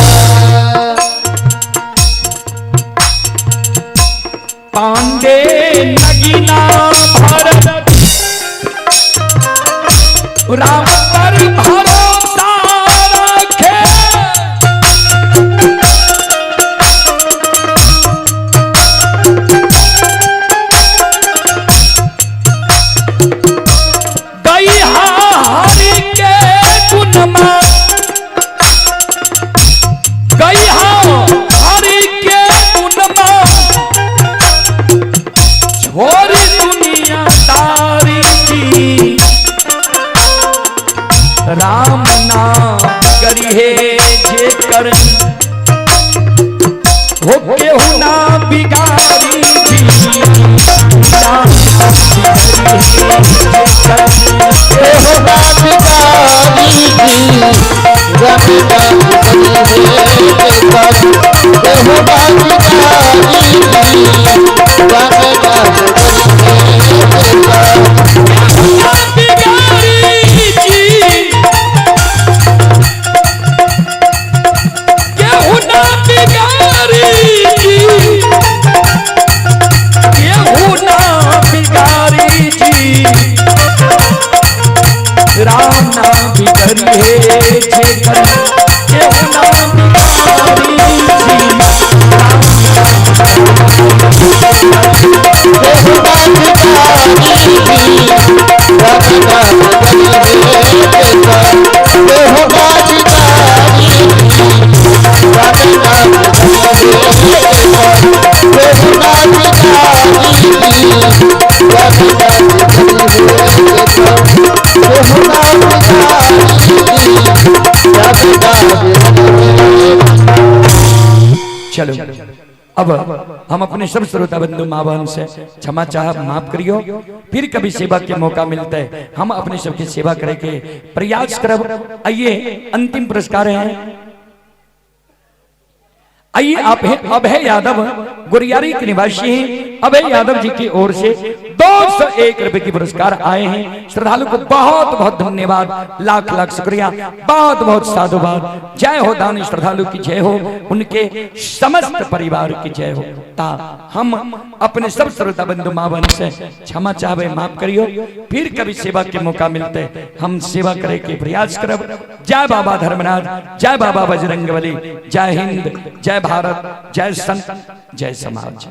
पांडे नगीना भरत राम पर भरोसा रखे, गई हरि के गुणमा, गई हरि के गुणमा छोड़ दुनिया तारी जी, राम नाम करी है जेकर हो केहू ना बिगाड़ी जी, राम नाम बिगाड़ी है जेकर केहू ना बिगाड़ी जी, राम नाम बिगड़ी है जेकर केहू ना बिगाड़ी जी, राम नाम बिगड़ी है जेकर। बिगाड़ी जी, केहू ना बिगाड़ी जी, केहू ना बिगाड़ी जी, राम नाम बिगड़ी है जेकर केहू ना बिगाड़ी जी, राम केहू ना बिगाड़ी जी, राम नाम बिगड़ी है जेकर केहू ना बिगाड़ी जी, राम नाम बिगड़ी है जेकर केहू ना बिगाड़ी जी, राम नाम बिगड़ी है जेकर केहू ना बिगाड़ी जी, राम नाम बिगड़ी है। चलो अब हम अपने सब श्रोता बंधु माँ बहन से क्षमा चाह माफ करियो, फिर कभी सेवा के मौका मिलता है हम अपने सबकी सेवा करे के प्रयास करब। आइए अंतिम पुरस्कार है, आइए आप हैं अभय यादव गुरियारी के निवासी हैं। अभय यादव जी की ओर से 201 रुपए की पुरस्कार आए हैं। श्रद्धालु को बहुत बहुत धन्यवाद, लाख लाख शुक्रिया, बहुत बहुत साधुवाद। जय हो दानी श्रद्धालु की जय हो, उनके समस्त परिवार की जय हो। ता हम अपने सब श्रोता बंधु माँ बहन से क्षमा चाहवे माफ करियो, फिर कभी सेवा के मौका मिलते हम सेवा करे के प्रयास करब। जय बाबा धर्मराज, जय बाबा बजरंगबली, जय हिंद, जय भारत, जय संत, जय समाज।